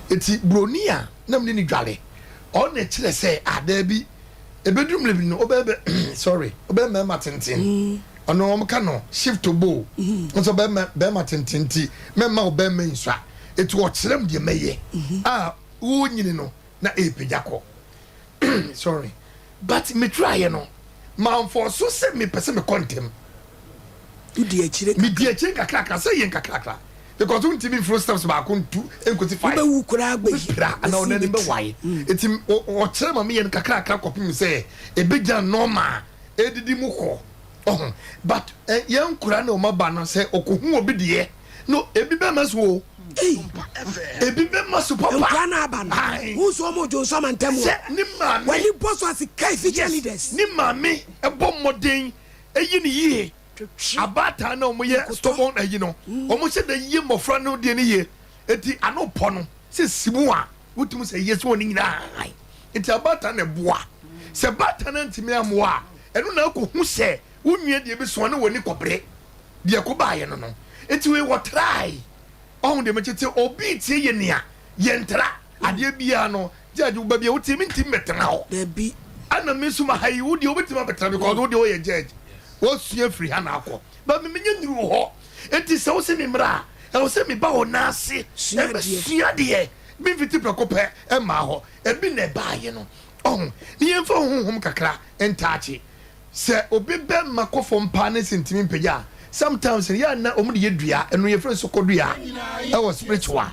eti buroni a na mene no dware ɔno na ɛkyerɛ sɛ ah daabi ɛbɛduru mmerɛ bi no wobɛyɛ bɛ sorry wobɛyɛ mmarima tenten mm. ɔno wɔn ka no shift to bow mm-hmm. nso bɛrima bɛrima tenten ti mɛma wo bɛrima nsua etu ɔkyerɛ mu deɛ mɛyɛ mm-hmm. a wonyini no na ɛrepagya kɔ sorry but meturaeɛ no manfɔ so sɛ mepɛ sɛ mekɔ ntɛm Wodi akyire kakra. Medi akyire nkakrakra, sɛ yɛ nkakrakra. Because wontumi mforo steps baako ntu nkosi five. Wobɛwu koraa gbɛyi. Wobɛpira anaa wo nan bɛwae. Eti ɔkyerɛ ma meyɛ no kakrakra kɔpem sɛ ɛbɛgyina normal ɛdidi mu kɔ. Ɔho. But yɛn nkora na wɔn aba no sɛ ɔkɔhu obi deɛ no ebi bɛma so o. Ebi bɛma so papa. Nkora na aba no. Wo nso wɔn dwo nso ama ntɛm o. Sɛ ne maame. W'ani bɔ so ase kai future leaders. Yes, ne maame ɛbɔ mmɔden. Eyi no yie. Abaatan no a wɔyɛ stubborn ayi no, wɔhyɛ da yie mmɔfra no deɛ no yie. Eti ano pɔ no sɛ si mu a, wotumi sɛ yie sɛ wɔn nyinaa. Nti abaatan na ɛboa. Sɛ baatan no antumi ammoa a, ɛno na akɔhu sɛ wo nua deɛ bi soa ne w'ani kɔbere deɛ ɛkɔ baayɛ no no. Nti wei wɔtrae. Ɔho deɛ mekyɛ sɛ obi tie yɛ nea yɛntra adeɛ biara no Judge wo baabi a wotie me ntimi mɛtena hɔ. Dabi. Ɛna me nso ma ha yi wo deɛ wobɛtumi abɛtena because wo deɛ woyɛ judge wasua firi ha na akɔ but me menyɛ nnuru hɔ enti sɛ wo se me mmra a ɛwɔ sɛ meba wɔ nan ase ɛbɛsua deɛ memfiti prɛko pɛ ɛmmaa hɔ ebi na ɛbaayɛ no ɔho ne yɛmfa honhom kakra ntaakye Sɛ obi bɛma kɔ fam paa ne se ntumi mpagya a, sometimes no yɛ a na wɔn de yɛ dua, ɛno yɛfrɛ no sokɔdua ɛwɔ spiritual.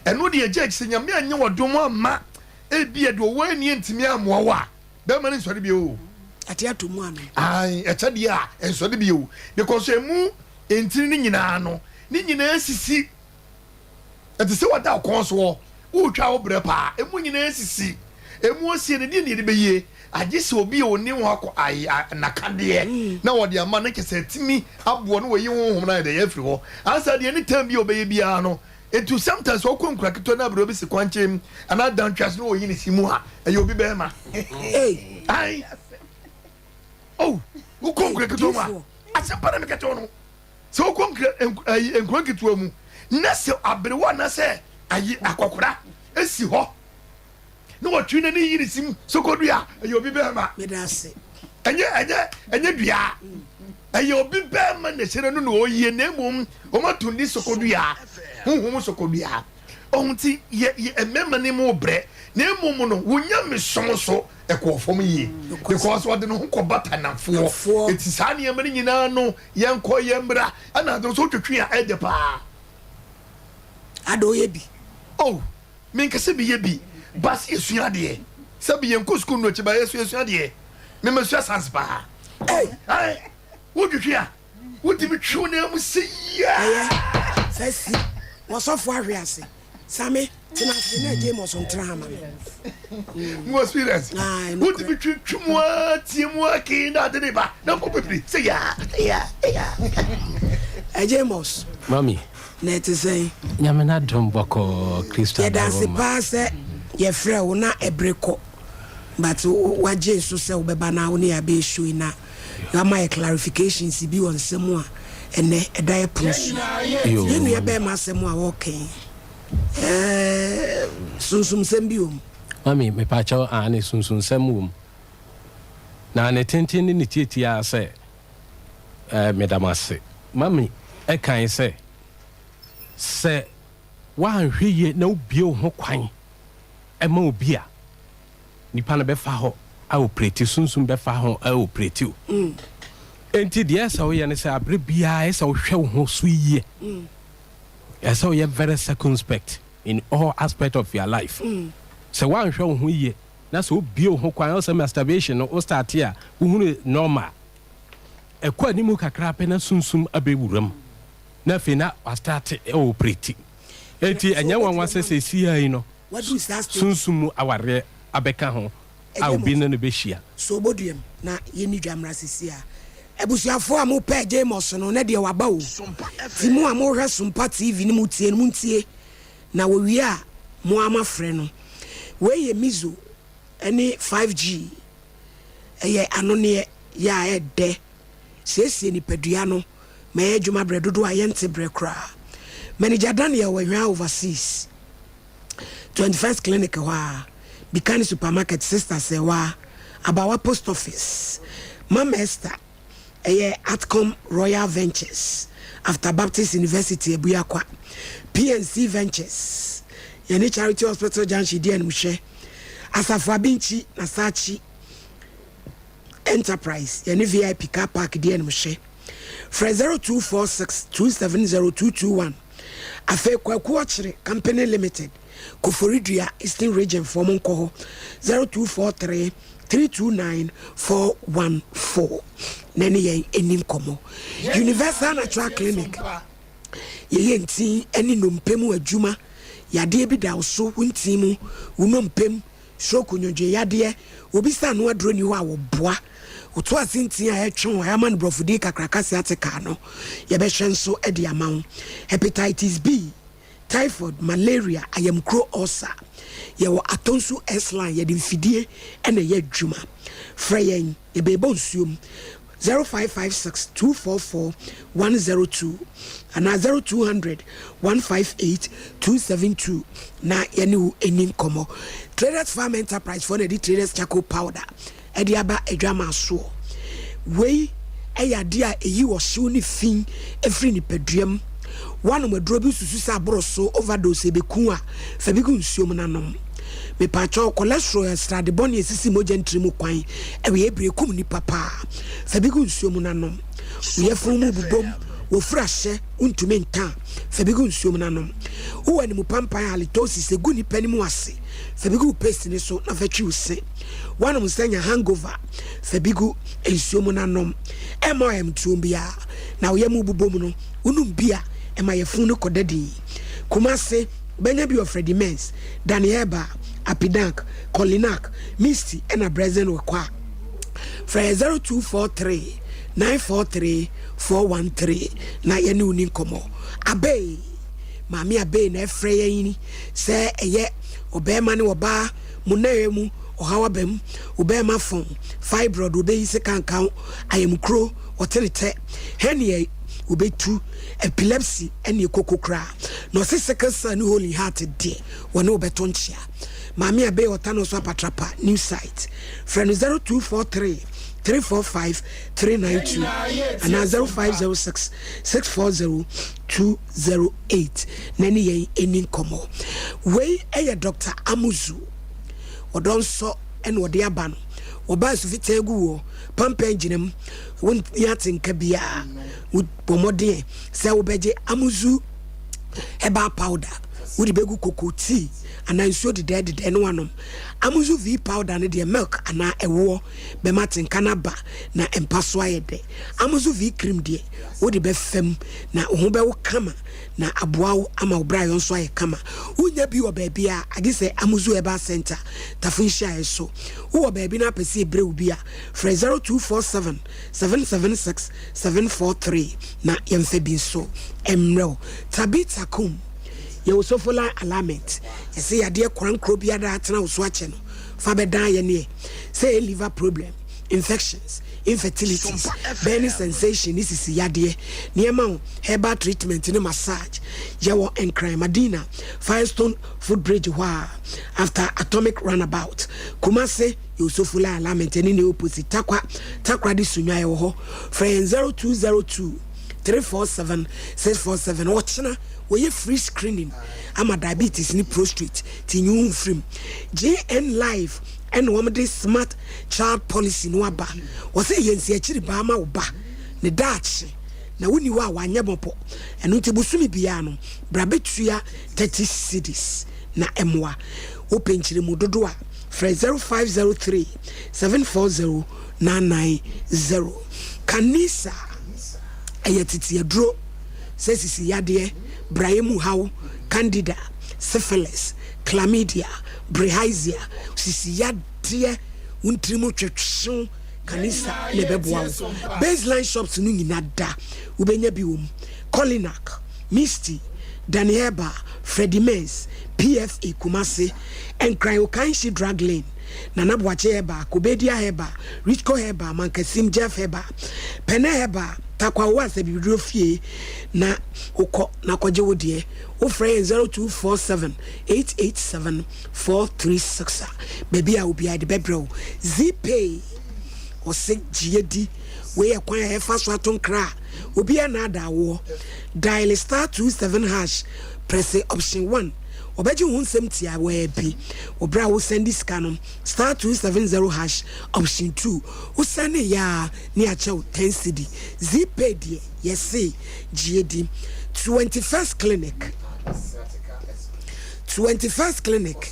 Ɛno deɛ judge sɛ Nyame anyɛ wo adom amma ebia deɛ ɔwɔ ani antumi ammoa wo a, bɛrima no nsɔre bio o. Ate ato mu ana? Ae, ɛkyɛ deɛ a ɛnsɔre bio because ɛmu ntini no nyinaa no, ne nyinaa sisi. Ɛte sɛ wada wo kɔn soɔ, woretwa wo brɛ paa, emu nyinaa sisi, emu asie no, deɛ na yɛde bɛyie? Agye sɛ obi a ɔnim hɔ akɔ ae a n'akadeɛ na wɔde ama no, kyɛ sɛ atumi aboa no wayi honhom no ayɛ dɛ afiri hɔ. Ansa deɛ ne time bi a ɔbɛyɛ biara no, nti sometimes ɔkɔ nkura ketewa na aberewa bi si kwankyɛn mu anaa dantwe ase na ɔyi ne si mu a, ɛyɛ obi bɛrima. Ae, oh, wokɔ nkura ketewa mu a, asɛm pa na meka kyerɛ wo no. Sɛ wokɔ nkura nk ayi nkuro nketewa mu na sɛ aberewa anaasɛ ayi akɔkora si hɔ na wɔtwe n'ani yi ne sim sokodua a, ɛyɛ obi bɛrima. Meda ase. Ɛnyɛ ɛnyɛ ɛnyɛ dua. Ɛyɛ obi bɛrima na ɛhyɛ n'ano na ɔyie na mmom wɔato ne sokodua, honhom sokodua. Ɔho nti yɛ yɛ mmarima no mu brɛ na mmom no wo nyamesom nso ɛkɔɔ fam yie because ɔde ne ho kɔbata nafoɔ. Eti saa nneɛma no nyinaa no Yɛnkɔ yɛmmra ɛna ade nso wotwetwe a ɛdɛ paa. Ada ɔyɛ bi. Oh menka sɛ meyɛ bi but sɛ yɛsua adeɛ sɛbi yɛnkɔ sukuu no akyi but yɛso yɛsua adeɛ me masua science paa. Ei. Ae wotwetwe a wotumi twe wo nan mu sɛ Ɛyɛ yiaa. sɛ si wɔsɔfo ahwe ase. Same, tena ase na James ntra ha ma me. Mo experience. Wotumi twitwi mu ara tie mu ara kee na ade ne ba na mpo pepiri sɛ yaa yaa yaa. James. Mami. Na ɛte sɛn? Nyame n'adom bɔkɔɔ, Kristo Yɛda ase adaworo ma. paa sɛ yɛfrɛɛ wo na ɛbere kɔ but woagye so sɛ wobɛba na wo ne yɛn abɛyɛ show yi na woama yɛ clarifications bi wɔ nsɛm a ɛnɛ ɛda yɛ pono so. Yoo, Yɛn nua mami. bɛrima asɛm a wɔreka yi, ɛɛ, sunsumsɛm bi wɔ mu. Mami, mepaakyɛw, aane, sunsumsɛm wɔ mu. Na ne tenten ne ne tiatia ara sɛ, ɛɛ, meda mo ase. Mami ɛkae sɛ, sɛ woanhwɛ yie na wobue wo ho kwan ma obi a, nipa no bɛfa hɔ aopreti, sunsum bɛfa ho aopreti wo. Enti deɛ ɛsɛ sɛ woyɛ ne sɛ, aberɛ biara ɛsɛ sɛ wohwɛ wo ho so yie. Ɛsɛ sɛ woyɛ very circumspect in all aspect of your life. Sɛ woanhwɛ wo ho yie na sɛ wobue wo ho kwan, ɔsɛ masturbation no wo starte a, wohunu normal. Ɛkɔ anim kakra pɛ na sunsum abɛwura mu na afei na wastarte operate. Enti ɛnyɛ nwanwa sɛ seesei yi no sunsum mu awareɛ abɛka ho a obi ne no bɛhyia. So oboduam na yɛnni dwa mmra seesei a. Abusuafoɔ a mopɛ Jamus no, na deɛ waba o. Nti mo a mohwɛ Sompa TV ne motie no, montie na wɔwie a mo ara moafrɛ no. Wei yɛ Mizo ne 5G. Ɛyɛ anoneɛ yɛ a ɛdɛ. Siesie nipadua no ma ɛyɛ adwuma berɛ dodoɔ a yɛnte berɛ koraa. Manager Daniel wɔ Hwaa Overseas, 21st Clinic hɔ ara, Bikani Supermarket, Sister Sewaa, Abawa Post Office, Mama Esther, ɛyɛ Atcom Royal Ventures, after Baptist University Abuakwa, PNC Ventures, yɛne Charity Hospital Junction di animhwɛ, Asafo Abinkyi na Saakyi Enterprise, yɛne VIP Car Park di animhwɛ. Frɛ 0246 270 221. Afei Kwaku Ɔkyere Company Limited, Koforidua, Eastern Region foɔ mo nkɔ hɔ 0243 329 414 na ɛne yɛn ɛni nkɔmmɔ. Universal Natural Clinic, yɛyɛ ntin ne nnompe mu adwuma. Yadeɛ bi da wo so, wo ntin mu, wo nnompe mu, stroke, nnwodwoe yadeɛ, obi sɛ ano aduro nni hɔ a wɔboa. Woto ase ntin a ɛtwe wo a ɛma no borɔfo din kakraka sciatica no, yɛbɛhwɛ nso de ama wo. Hepatitis B, typhoid, malaria, ayamkuro, ulcer. Yɛwɔ Atonsu S-line, yɛde mfidie na ɛyɛ adwuma. Frɛ yɛn, yɛbɛbɔ nsuo mu. 0556 244 102 anaa 0200 158 272 na yɛne wo ɛni nkɔmmɔ. Traders Farm Enterprise foɔ na ɛde Traders Charcoal Powder ɛde aba adwamaa soɔ. Wei yɛ adeɛ a ɛyi ɔhyew ne fi firi nipadua mu. Woanom aduro bi wosusu sɛ aboro so, overdose, ɛbɛku wo a, fa bi gu nsuo mu na nom. Mepaakyɛw, cholesterol yɛ srade bɔne a ɛsisi mogya ntini mu kwan, ɛwɔ abiri, ɛkum nnipa paa. Fa bi gu nsuo mu na nom. Wo yafunu mu bobom, wofiri ahyɛ, wontumi nka a, fa bi gu nsuo mu na nom. Wowɔ animupampan, halitosis, ɛgu nnipa anim ase, fa bi gu wo paste no so na fa twi wo se. Woanom nsa nya hangover, fa bi gu nsuo mu na nom. Ɛmma ɔyamtuom biara, na wo yam bobɔ mu no, wonom bi a, ɛma yafunu no kɔda dinn. Kumase, wobɛnya bi wɔ Freddie Mens, Danny Herbal, Apidank, Colinac, Misty ɛna Brezen Wekwa. Frɛ yɛn 0243 943 413 na yɛne wo ni nkɔmmɔ. Abei, Maame Abei na ɛfrɛ yɛn yi sɛ ɛyɛ ɔbarima ne ɔbaa Mo nnɛɛ mu ɔhaw aba mu, wo bɛɛma fɔn, fibroid, obeyi sekanka wo, ayamkuro, ɔtene tɛ, hernia, obetu, epilepsy ɛne ekoko koraa. Na ɔse sickle cell ne hole in heart deɛ wɔne wo bɛto nkyea. Maame Abey Ɔtanɔso Apatrapa, New Site. Frɛ no 0243 345 392 anaa 0506 640 208 na ɛne yɛn ɛni nkɔmmɔ. Wei yɛ Doctor Amuzu. Ɔdɔ nsɔ na ɔde aba no. Wɔba nsu fitaa gu woɔ, pampɛn gyina mu, wonni atenka biara. Bɔ mmɔden sɛ wobɛgye Amuzu herbal powder. Wode bɛgu koko, tea anaa nsuo dedɛɛdedɛɛ na woanom. Amuzu V powder no deɛ milk anaa ɛwoɔ bɛma atenka no aba na mpa so ayɛ dɛ. Amuzu V cream deɛ wode bɛfam na wo ho bɛwo kama na aboa wo ama wo brayɔ nso ayɛ kama. Wonnya bi wɔ baabiara agye sɛ Amuzu Herbal Centre, Tafo Nhyiaeɛ so. Wowɔ baabi na apɛ sɛ yɛbrɛ wo bi a, frɛ 0247 776 743 na yɛmfa bi nso mmrɛ wo. Tabitha Kum, Yɛwɔ Sofoline Alignment, yɛse yadeɛ korankorɔ biara atena wo so akyɛ no, fa bɛdan yɛn ɛ. Sɛ ɛyɛ liver problem, infections, infertilities, burning sensation ne sisi yadeɛ, na yɛma wo herbal treatment ne massage. Yɛwɔ Nkran, Madina, Firestone footbridge hɔ a, after Atomic Runabout. Kumasi, yɛwɔ Sofoline Alignment ɛne ne opposite. Tarkwa, Takoradi Sunyani yɛwɔ hɔ. Frɛ yɛn 0202 347 647. Ɔkyena wɔyɛ free screening ama diabetes ne prostrate ti nyi wo mfirim. JN Life ɛna wɔn de smart child policy no aba. Wɔsɛ yɛ nsiakyiri baa ma wo ba ne daakye na wonni hɔ a wanyɛ mɔbɔ. Ɛno nti bosome biara no bra bɛtua 30 cedis na ɛmoa. Wopɛ nkyerɛmu dodoɔ a frɛ 0503 740 990. Kanisa ɛyɛ tete aduro sɛ sisi yadeɛ, braeɛ mu haw, candida, syphilis, chlamydia, bilharzia, sisi yadeɛ, wo ntiri mu twetwew, Kanisa na ɛbɛboa wo. Baseline shops no nyina da, wobɛnya bi wɔ mu. Colinac, Misty, Danny Herbal, Freddie Mays, PFA Kumasi, Nkran Okanshi Drug Lane, Nana Boakye Herbal, Kobedia Herbal, Richco Herbal, Mankasim, Jeff Herbal, Pene Herbal, Tarkwa Owase Abibiduro Fie na wokɔ na kɔgye wo deɛ. Wofrɛ yɛn 0247 887 436 a, baabi a obiara de bɛbrɛ wo. Zeepay, ɔse gye di. Wei yɛ kwan a yɛfa so ato nkra a obiara nnaadaa woɔ. Dial star 27 hash, prɛse option 1. Wɔbɛgye wo ho nsɛm tiawaa bi wɔ berɛ a wo sɛnde sika no, star 270 hash, option 2. Wo sɛnde yɛ a ne akyɛ wo 10 cedi. Zeepay deɛ yɛse gye di. 21st Clinic 21st Clinic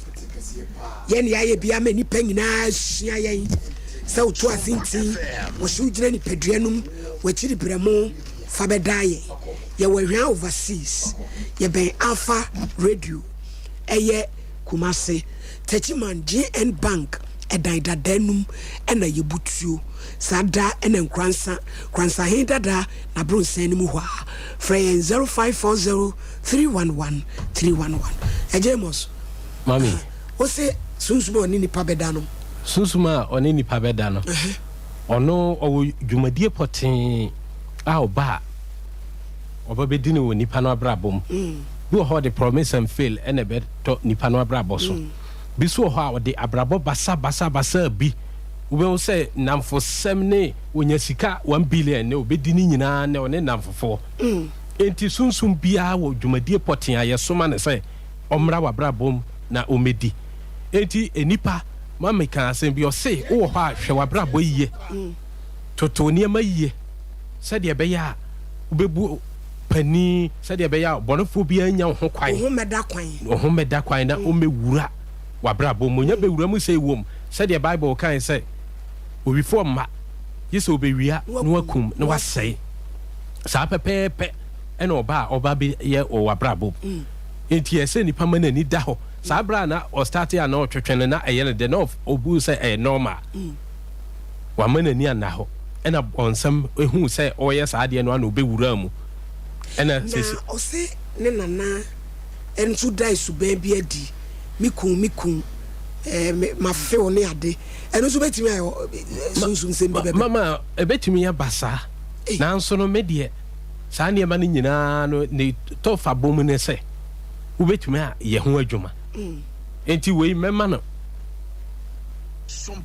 yɛn yɛayɛ bi ama nnipa nyinaa asua yɛn sɛ woto ase nti wɔhyɛ wo gyina nipadua no mu wɔakyiri brɛmo fa bɛdaa yɛn. Yɛwɔ Ahwea Overseas, yɛbɛn Alpha Radio, ɛyɛ Kumasi, Techiman GN Bank ɛdan dada num ɛna yɛbutuo saa da ɛna Nkoransa, Koransahen dada na Bronsɛn no mu hɔ a. Frɛ yɛn 0540 311 311. Agya Amos, Mami. Wo se sunsum a ɔne nipa bɛda no. Sunsum a ɔne nipa bɛda no, ɔno ɔwɔ dwumadie pɔtee a ɔba a ɔba bɛdi no wɔ nipa no abrabɔ mu. Bi wɔ hɔ ɔde promise and fail ɛna ɛbɛtɔ nipa no abrabɔ so. Bi nso wɔ hɔ a ɔde abrabɔ basa basa basa bi. Wobɛhu sɛ nnamfosɛm ne ɔnya sika one billion ne ɔbɛdi ne nyinaa ne ɔne nnamfofoɔ. Enti sunsum biara wɔ dwumadie pɔtee a yɛsoma no sɛ ɔmmra w'abrabɔ mu na ɔmmɛdi. Enti nnipa, ma meka asɛm bi, ɔse wowɔ hɔ a hwɛ w'abrabɔ yie, toto nneɛma yie sɛdeɛ ɛbɛyɛ a wobɛbu panin, sɛdeɛ ɛbɛyɛ a ɔbɔnefoɔ biara nnya wo ho kwan. Wo ho mmɛda kwan. Wo ho mmɛda kwan na ɔmmɛwura w'abrabɔ mu. Ɔnya bɛwura mu sei wom, sɛdeɛ Bible kae sɛ, Owifoɔ mma, gye sɛ ɔbɛwia na wakum na wasɛe. Saa pɛpɛɛpɛ na ɔba a ɔba bɛyɛ wɔ w'abrabɔ mu. Enti ɛsɛ sɛ nipa ma n'ani da hɔ. Saa berɛ a na ɔstarte a na ɔtwetwe no na ɛyɛ no dɛ, na ɔbu sɛ ɛyɛ normal. Wamma n'ani anna hɔ. Ɛna bɔnsam huu sɛ ɔreyɛ saa adeɛ no a na ɔbɛwuraa mu. Ɛna Na sese. ɔse ne nana nso dae suban bi adi, me kun, me kun, eh, me, mafew ne ade. Ɛno nso bɛtumi ayɛ sunsumsɛm bi bɛbɛ. Mama, ɛbɛtumi aba saa. Nanso no, me deɛ, saa nneɛma no nyinaa no, ne tɔfa bɔ mu ne sɛ, wobɛtumi ayɛ ho adwuma. Enti wei mɛma no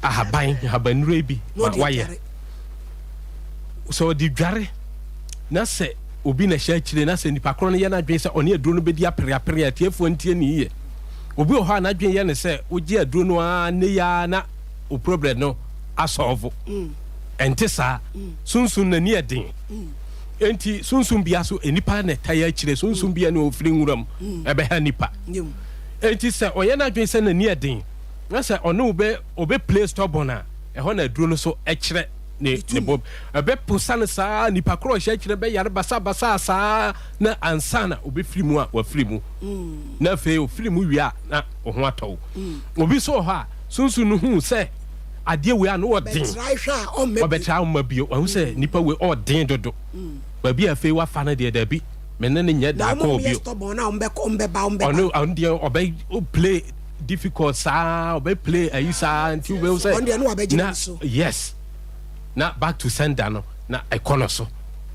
ahaban, ahabannuro bi ma wayɛ. Sɛ ɔde dware na sɛ obi na ɛhyɛ akyire na sɛ nipa korɔ no yɛ n'adwene sɛ ɔne aduro no bɛdi apereapere a, atiefoɔ ntie ne yie. Obi wɔ hɔ a n'adwene yɛ ne sɛ wogye aduro no ara nnɛ yi ara na wo problem no asɔɔvo. Ɛnte saa. Sunsum n'ani yɛ den. Enti sunsum bia so nnipa na ɛtae akyire, sunsum bia na ɔfiri nwura mu ɛbɛha nnipa. Enti sɛ ɔyɛ n'adwene sɛ n'ani ɛden na sɛ ɔne wo bɛ ɔbɛ play stubborn a, ɛhɔ na aduro no so ɛkyerɛ ne ne bo. Ɛbɛposa no saa, nipa korɔ ɔhyɛ akyire bɛyare basabasa saa na ansa na ɔbɛfiri mu a wafiri mu. Na afei ɔfiri mu wie a na wo ho atɔ wo. Obi nso wɔ hɔ a, sunsum no hu sɛ adeɛ wei ano ɔden, ɔbɛtra ɔmma bio. Wahu sɛ nipa wei ɔden dodo. Baabi a afei wafa no deɛ dabi, me ne no nyɛ daa kɔɔ bio. Ɔno ɔno deɛ ɔbɛ play difficult saa, ɔbɛ play ayi saa nti wobɛhu sɛ na yes na back to sender no na ɛkɔ no so.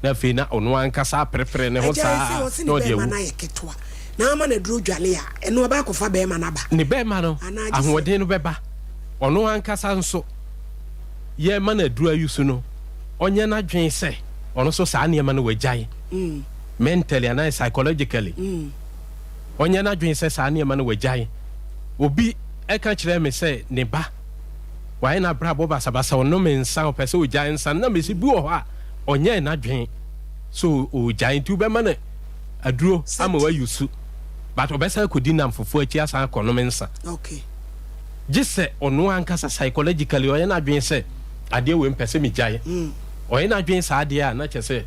Na afei na ɔno ankasa aperepere ne ho saa na ɔde awu. Na ama no aduro dwale a, ɛno ɔbɛ akɔfa bɛɛma no aba. Ne bɛɛma no ahoɔden no bɛba. Ɔno ankasa nso yɛrema no aduro ayusu no, ɔnyɛ n'adwene sɛ ɔno nso saa nneɛma no wagyae mentally anaa psychologically. Ɔnyɛ n'adwene sɛ saa nneɛma no wagyae. Obi ka kyerɛɛ me sɛ ne ba, wayɛ n'abrabɔ basabasa, ɔnom nsa, ɔpɛ sɛ ɔgyae nsa no. Na mese bi wɔ hɔ a ɔnyɛɛ n'adwene sɛ ɔregyae nti wobɛma no aduro ama wayusu but ɔbɛsan akɔdi nnamfofoɔ akyi asan akɔnom nsa. Okay. Gye sɛ ɔno ankasa psychologically ɔyɛ n'adwene sɛ adeɛ wei mpɛ sɛ megyae. Ɔyɛ n'adwene saa adeɛ a na kyerɛ sɛ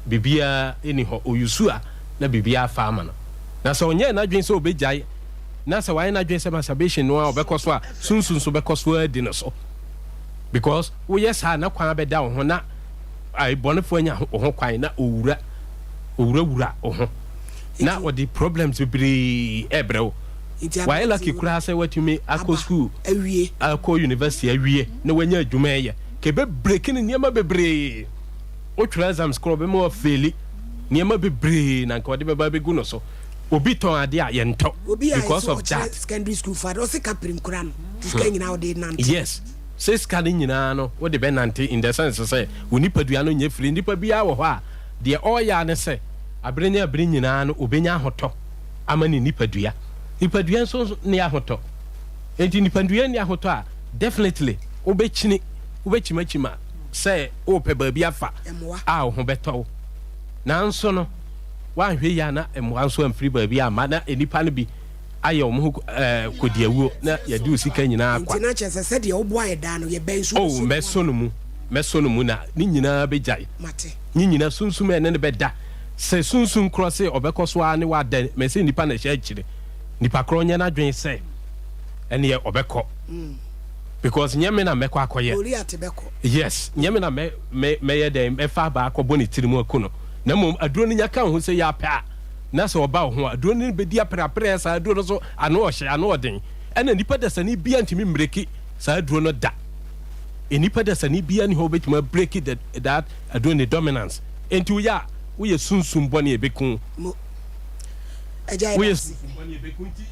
biribiara nni hɔ. Ɔyusu a na biribiara afa ama no. Na sɛ ɔnyɛɛ n'adwene sɛ ɔbɛgyae na sɛ wayɛ n'adwene sɛ masturbation no ara ɔbɛkɔ so a, sunsun nso bɛkɔ so ara adi no so. Because woyɛ saa a na kwan abɛda wo ho na bɔnefoɔ anya wo ho kwan na ɔwura ɔwurawura wo ho na ɔde problems bebree ɛbrɛ wo. Wayɛ lucky koraa sɛ watumi akɔ school akɔ university awie na wanya adwuma ɛyɛ. Ka ɛbɛ break no nneɛma bebree. Wotwerɛ exams koraa ɔbɛma wafeeli nneɛma bebree na nka ɔde bɛba abɛgu no so. Obi tɔn adeɛ a yɛntɔ because of that. Secondary school fa ɔse kapre nkura no sika nyinaa ɔde nante. Yes, sɛ sika no nyinaa no wode bɛnante in the sense sɛ wo nipadua no nyɛ free. Nipa biara wɔ hɔ a deɛ ɔreyɛ ara ne sɛ abere ne abere nyinaa no ɔbɛnya ahotɔ. ama ne nipadua. Nipadua nso nni ahotɔ. Enti nipadua nni ahotɔ a, definitely wobɛkyini, wobɛkyimakyima sɛ worepɛ baabi afa a wo ho bɛtɔ wo. Nanso no, woanhwɛ yie a na mmoa nso amfiri baabi amma na nnipa no bi ayɛ wɔn ho eh, kɔdiawuo na yɛde wo sika nyinaa kwa. Nti na kyerɛ sɛ sɛdeɛ woboa yɛ daa no, yɛbɛn nso Oh, mɛsɔ no mu, mɛsɔ no mu na ne nyinaa bɛgyae. Mate. Ne nyinaa sunsum a ɛne no bɛda. Sɛ sunsum korɔ se ɔbɛkɔ so ara ne wo ada mɛ sɛ nipa na ɛhyɛ akyire nipa korɔ nyɛ n'adwene sɛ ɛneɛ ɔbɛkɔ because nyɛ me na mɛkɔ akɔyɛ Goliath bɛkɔ. Yes nyɛ me na mɛ mɛ mɛyɛ dɛn mɛfa abaa akɔbɔ ne tiri mu aku no na mmom aduro no nya ka wo ho sɛ yɛ apɛ a na sɛ ɔba wo ho a aduro no bɛdi apereapereɛ saa aduro no so ano ɔhyɛ ano ɔden ɛna nipa dasani bia ntumi mbreki saa aduro no da nipa dasani bia ni hɔ ɔbɛtumi abreki that that aduro ne dominance. Enti woyɛ a, woyɛ sunsum bɔne a ɛbɛku wo. Woyɛ sunsum bɔne a ɛbɛku wo. Nti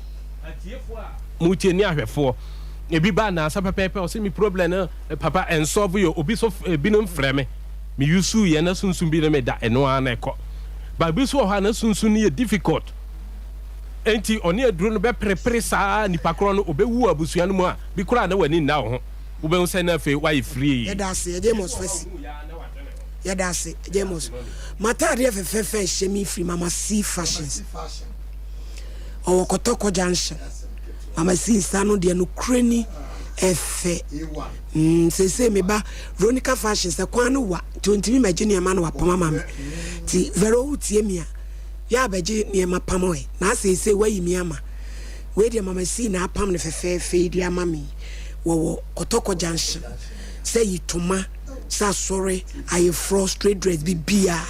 atiefoɔ a motie ne ahwɛfoɔ, ebi ba anaasa pɛpɛɛpɛ, ɔse me problem no papa ɛnsɔlve yɛ, obi so ebinom frɛ me, me use yɛ na sunsum bi ne me da, ɛno ara na ɛkɔ. But ebi nso wɔ hɔ a na sunsum no yɛ difficult. Enti ɔne aduro no bɛperepere saa nipa korɔ no, ɔbɛwu wɔ abusua no mu a, bi koraa na w'ani nna wo ho. Wobɛhu sɛ na afei woayɛ free. Yɛda ase, Ɛgye Amos Fasi. Yɛda ase, James. M'ataadeɛ fɛfɛɛfɛ a ɛhyɛ me firi Mama C Fashions. Ɔwɔ Kɔtɔkɔ Junction. Mama C nsa no deɛ nokorɛ ni ɛfɛ. Mm, seesei me ba Veronica Fashions ɛkwan no wa nti ɔntumi mɛgye nneɛma na wapam ama me. Nti Vero wotie me a, yɛ a bɛgye nneɛma pam ɛ. Na seesei wayi me ama. Wei deɛ Mama C na apam no fɛfɛɛfɛ yi de ama me. Wɔwɔ Kɔtɔkɔ Junction. Sɛ yi toma. Sɛ asɔre, ayeforɔ, straight dress, biribiaa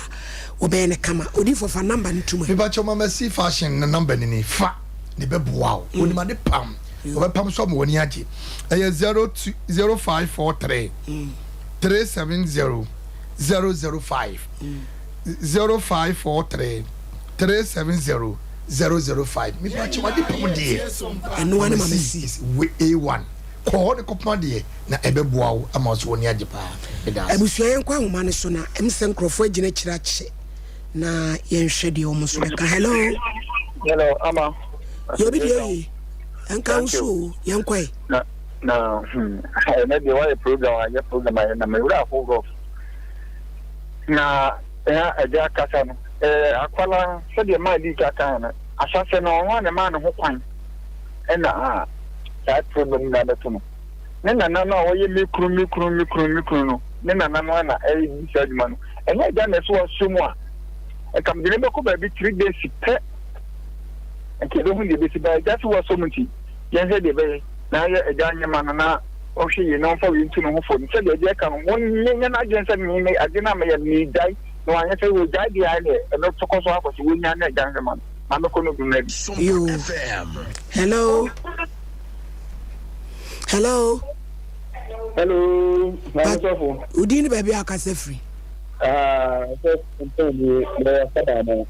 wɔbɛyɛ no kama. Odiyifoɔ fa number no to mu ɛ. Mepakyɛw mama si fashion no number no ni fa na ɛbɛboa wo onim ade pam ɔbɛpam so ama w'ani agye ɛyɛ 02 0543 370 005 0543 370 005 mepakyɛw ade pam deɛ Ɛno ara ne mama si is A1. Kɔ hɔ ne kɔpem adeɛ na ɛbɛboa wo ama wo so w'ani agye paa. Meda ase. Abusua yɛnkɔ ahoma no so na ɛm sɛ nkorɔfoɔ agyina akyire akyɛ na yɛnhwɛ deɛ wɔn nso bɛka. Hello. Hello Ama. Yɛ obi deɛ oye. Ɛnka wo so o yɛnkɔ ɛ. Na na hmm ɛnɛ deɛ wayɛ program ayɛ program ayɛ na me werɛ aho rough na. Ɛa agya kasa no, ɛɛ akwadaa no, sɛdeɛ maa dii ka kaeɛ no, ahyɛaseɛ no ɔno ara na ɛmaa ne ho kwan ɛna saa problem no abɛto no. Ne nana no a ɔyɛ me kunu, me kunu, me kunu, me kunu no, ne nana no na ɛredi saa adwuma no. Ɛnyɛ agya na ɛsɛ wasɔ mu a, nka mede no bɛkɔ baabi 3 days pɛ, nka yɛbɛhu deɛ ɛbɛsi. Ba agya sɛ wasɔ mu nti, yɛnhwɛ deɛ ɛbɛyɛ na ayɛ agya nyɛma no na ɔnhwɛ yie na ɔmfa wei ntu ne ho fo no. Sɛdeɛ agya ka no, wɔnyɛ n'adwene sɛ me me ade no a meyɛ no meregyae, na wanyɛ sɛ wɔgyae deɛ a ɛneɛ ɛbɛkɔ so akɔ so, wɔnya ne agya nhwɛ ma no, ma mɛkɔ no dum adi. Yoo. Hello. Hello. Hello, maame sɔfo. Wo din ne baabi a akasa firi? Ah, sɛ mpɛn ni mɛyɛ sɛda no.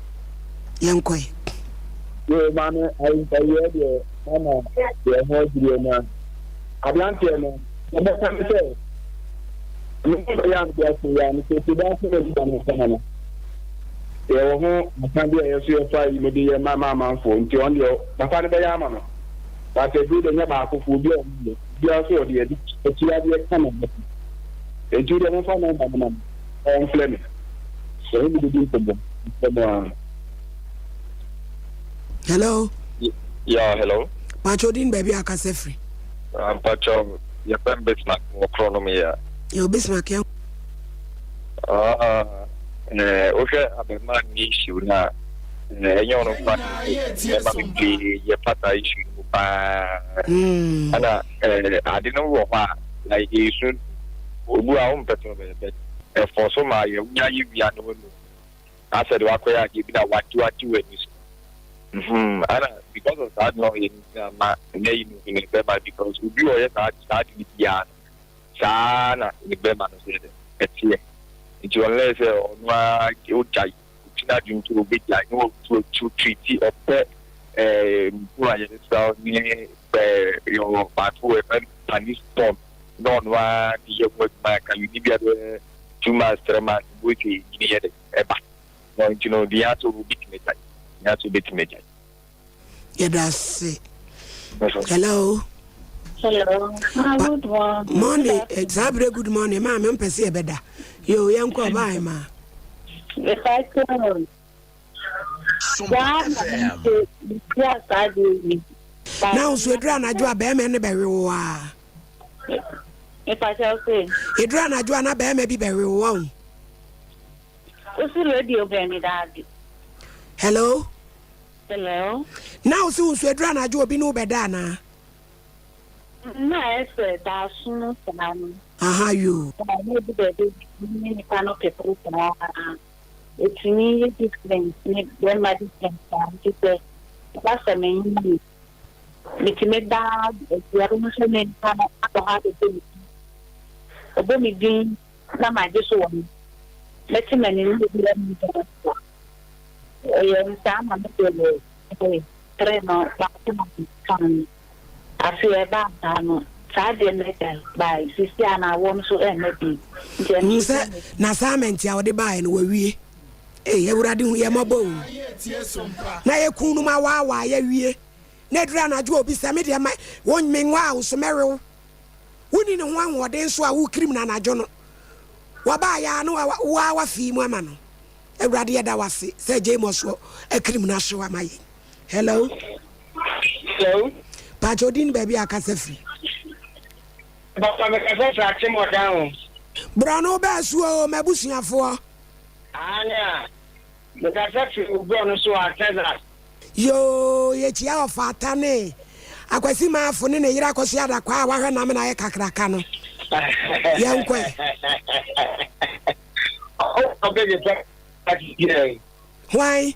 Yɛnkɔe. Yo, maame, ayiɛ deɛ mama deɛ ho adwiri na aberanteɛ no, ɔbɛka ne sɛ, me ho bɛyɛ a mede ase yɛ a, mesɛ ti daa sɛ mɛdi ano sɛ no. Yɛwɔ ho aka bi a yɛ so yɛfa yi mede yɛ ma ma amanfoɔ nti ɔno deɛ papa no bɛyɛ ama no. But aduro deɛ nyɛ baakofoɔ obi a ɔno deɛ obiara nso ɔde adi akyiwadeɛ ka na ɔbɛka. Nti wodeɛ momfa nɔmba no ma me na ɔmfrɛ me. Yɛne no bɛdi nkɔmmɔ. Mesrɛ mo ara. Hello. Yeah, hello. Pacho din baabi a akasa firi. Ah, Mpacho, yɛfrɛ me Bismarck wɔ korɔ nom yi a. Yo, Bismarck yɛn. Ah, eh, wohwɛ abɛma ne issue no a, eh, ɛnyɛ ɔno nko ara mmarima bebree yɛfa saa issue no mu paa. Ɛna eh, ade no wɔ hɔ a, like esu, obu a wompɛ sɛ ɔbɛyɛ but ɛfɔ so ma yɛ wonya yɛ wia no wanu. Asɛ de wakɔyɛ adeɛ bi na wagye wagye w'ani so. Mhm, ɛna because of saa ade no a ɔyɛ no nti na ama nnɛ yi no nso ne bɛma because obi a ɔyɛ saa saa ade no biara no saa na ne bɛma no nso yɛ dɛ ɛteɛ. Nti unless sɛ ɔno ara ogyae, otu n'adwene sɛ obegyae na watu atu treat ɔpɛ ɛɛ mpo a yɛde sra ne ɛɛ yɛwɔ baako wɔ yɛfrɛ no paniston na ɔno ara de yɛ ho adwuma ka yɛni bi abɛyɛ 2 months 3 months bo sɛ nyini yɛ dɛ ɛba na nti no deɛ asɛ obetumi agyae deɛ asɛ obetumi agyae. Yɛda ase. Hello. Hello. Ah, good morning. Morning. Eh, saa berɛ good morning. Maame mpɛ sɛ yɛbɛda. Yo, yɛnkɔ ɔbaa ma. Mepakyɛw. Saa na mete metia saa deɛ yi. Na wo nso ɛduru anadwo a bɛrima ne bɛwe wo a. Mepakyɛw se. Ɛduru anadwo a na bɛrima bi bɛwe wo a. Wosi radio bɛn mi daadi. Hello. Hello. Na wo se wo nso ɛduru anadwo obi ne wo bɛda anaa? Na ɛsɛ daaso no saa no. Aha yoo. Na ebi baabi ne nipa no pepere saa. Etumi yɛ different ne bɛrima different saa nti sɛ ɛba sɛ menye no metumi daa aduane no sɛ ne nipa no abɔ ha abɛbɔ me din. Ɔbɔ me din na magye so wɔ no. Mɛte m'ani ne obi anim gyina so. Ɛyɛ no saa ma mede tere no baako ma me kan. Afei ɛbaa saa no, saa deɛ no agyae bae. Seesei a na awoɔ no so ɛmma bio. Nti ɛno Hu nso sɛ sɛ n'assignment a ɔde baeɛ no wawie. Ei Awurade hu yɛn mmɔbɔ o. Na yɛ kun no ma waawaa yɛawie. Na ɛduru anadwo a obi sɛ me deɛ ma wo menwaa wo so mɛwe wo. Wonni ne ho ahoɔden nso a wokirim no anadwo no. Wɔbaeɛ a na wo ara wafii mu ama no. Awurade yɛda wo ase sɛ James akirim no ahyew ama yɛn. Hello. Hello. Pakyɛ odin ne baabi a akasa firi. Papa mekasa firi Akyem Ɔdan o. Borɔno bɛɛ so o m'abusuafoɔ. Aane a, mekasa firi wo borɔno so wɔ Texas. Yoo yɛkyia Ɔfata ne Akwasi Maafo ne ne yere Akosua Adakwaa a wahwɛ n'amena ayɛ kakraka no. Yɛnkɔ ɛ. Ɔbɛgye sɛ Hwan?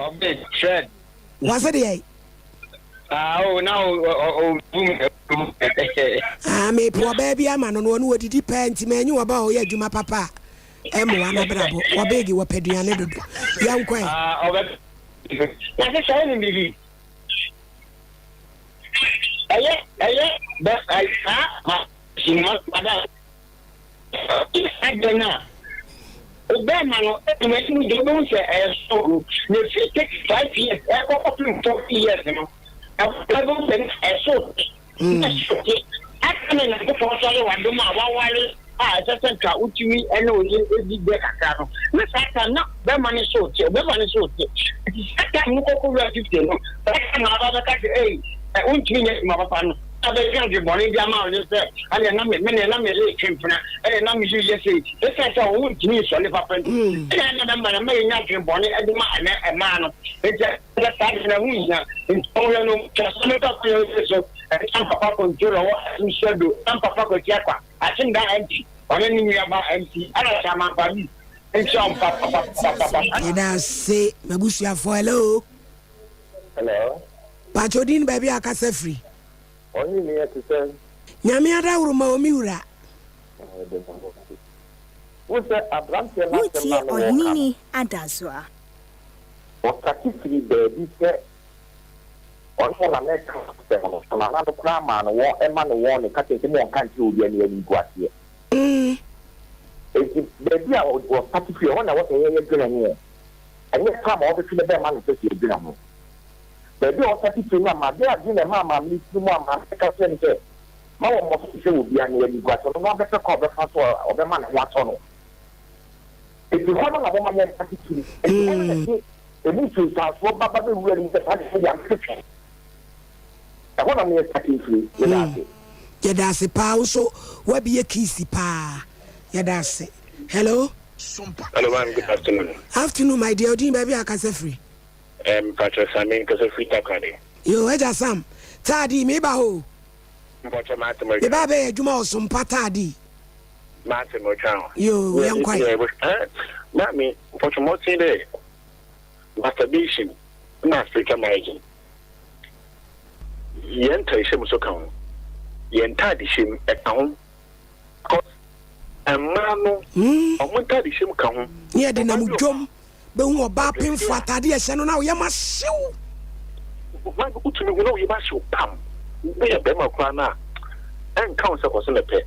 Ɔbɛn Fred. Wɔse deɛ? Ah, oh, na o o o Ah, mepɛ ɔbaa bi ama no no ɔno wɔdidi paa nti manyi ɔbaa a ɔyɛ adwuma papa a ɛmmoa n'abrabɔ. Wɔbeegi wɔpɛ aduane dodo. Yɛnkɔ ɛ. Ah, ɔbɛ. Na sɛ sɛ ɛne biribi. Ɛyɛ ɛyɛ bɛ saa ma ma madam. Adɛn a wobɛma no adwuma yi mu deɛ wobɛhu sɛ ɛso na ɛfiri 35 years ɛkɔ kɔpem 40 years no wobɛhu sɛ ɛso te ɛso te aka na Nyankopɔn nso ayɛ w'adom a waware. a ɛsɛ sɛ nka wotumi ne wo yere di dɛ kakra no, na saa time na bɛrima no nso te, ɔbɛrima no nso te. Nti saa time no kɔkɔ wura 50 no, saa time na aba bɛka sɛ, ei, wontumi nyɛ adwuma papa no. Na bɛka adwemmɔne de ama wo yere sɛ, ɛneɛ na me, me neɛ na me yere retwe mpena, ɛneɛ na me yere yɛ sei. Ɛsiane sɛ wo ntumi nsɔre papa nti, ɛna ɛna bɛma no ma yɛnya adwemmɔne de ma ɛnɛ mmaa no. Nti ɛsɛ saa deɛ na ɛho nhia. Nti ɔyɛ no, kyerɛ sɛ mɛfa kwan yɛ so, ɛsan papa controller wɔ Asim Sɛdo, ɛsan papa Kwasi Akwa. Asen da MP, ɔne ne nua ba MP ɛna Chairman Kwame nkyia wɔn papapapapapa. Yɛda ase m'abusuafoɔ hello. Hello. Pakyɛ odin ne baabi a akasa firi. Ɔne ni ɛte sɛn? Nyame adaworoma o me wura. Yɛda Nyame ase. Wohu sɛ abranteɛ no asɛm Woretie no a na wɔreka no. Ɔheneni Adazoa. Ɔstate firii baabi sɛ ɔne wɔn na na ɛka asɛm no, so nana no koraa maa no wɔn ɛma no wɔn ne ka kyerɛ sɛ mo ɔnka nkyerɛ obiara ne animguaseɛ. Enti baabi a ɔstate firi ɛhɔ na ɛwɔ sɛ yɛyɛ dwene ho, ɛnyɛ time a ɔbɛtwe ne bɛma no sɛ sɛ yɛdwene ho. Baabi a ɔstate firi no ama adeɛ adwene na ɛmaa maame no tiri mu a maame no ka kyerɛ no sɛ ma wɔmmɔ so nkyerɛ obiara ne animguaseɛ no na ɔbɛpɛ kwan a ɔbɛfa so a ɔbɛma ne ho atɔ no. Enti hɔ no na momma yɛnka titiriw. Enti hɔ no na ɛde emu nsunsuansoɔ ba ba bɛwura no mu sɛ saa deɛ medeɛ metwetwe. Ɛhɔ na meyɛ starting firi. Meda ase. Yɛda ase paa wo nso wabie kiisi paa yɛda ase hello. Hello ma'am good afternoon. Afternoon my dear odin baabi a akasa firi. Eh, mpakyɛ Sami nkasa firi Takoradi. Yo agya Sam taadi meba hɔ o. Mpakyɛ mate mo. Meba abɛyɛ adwuma wɔ Sompa taadi. Mate mo twa ho. Yoo, yɛn kwan. Maame, mpɔtɔ mmɔten dɛ masturbation na spiritual marriage no, yɛn ntarehyɛ mu nso ka ho, yɛn ntaadehyɛ mu ɛka ho, because mmaa no wɔn ntaadehyɛ mu ka ho. Ne yɛde nam dwom Bɛhu ɔbaa pemfo atade a ɛhyɛ no na wo yam ahye wo. Maame wotumi hu na wo yam ahye wo pam. Woyɛ barima koraa no a, ɛnka wo sɛ kɔ so na pɛ.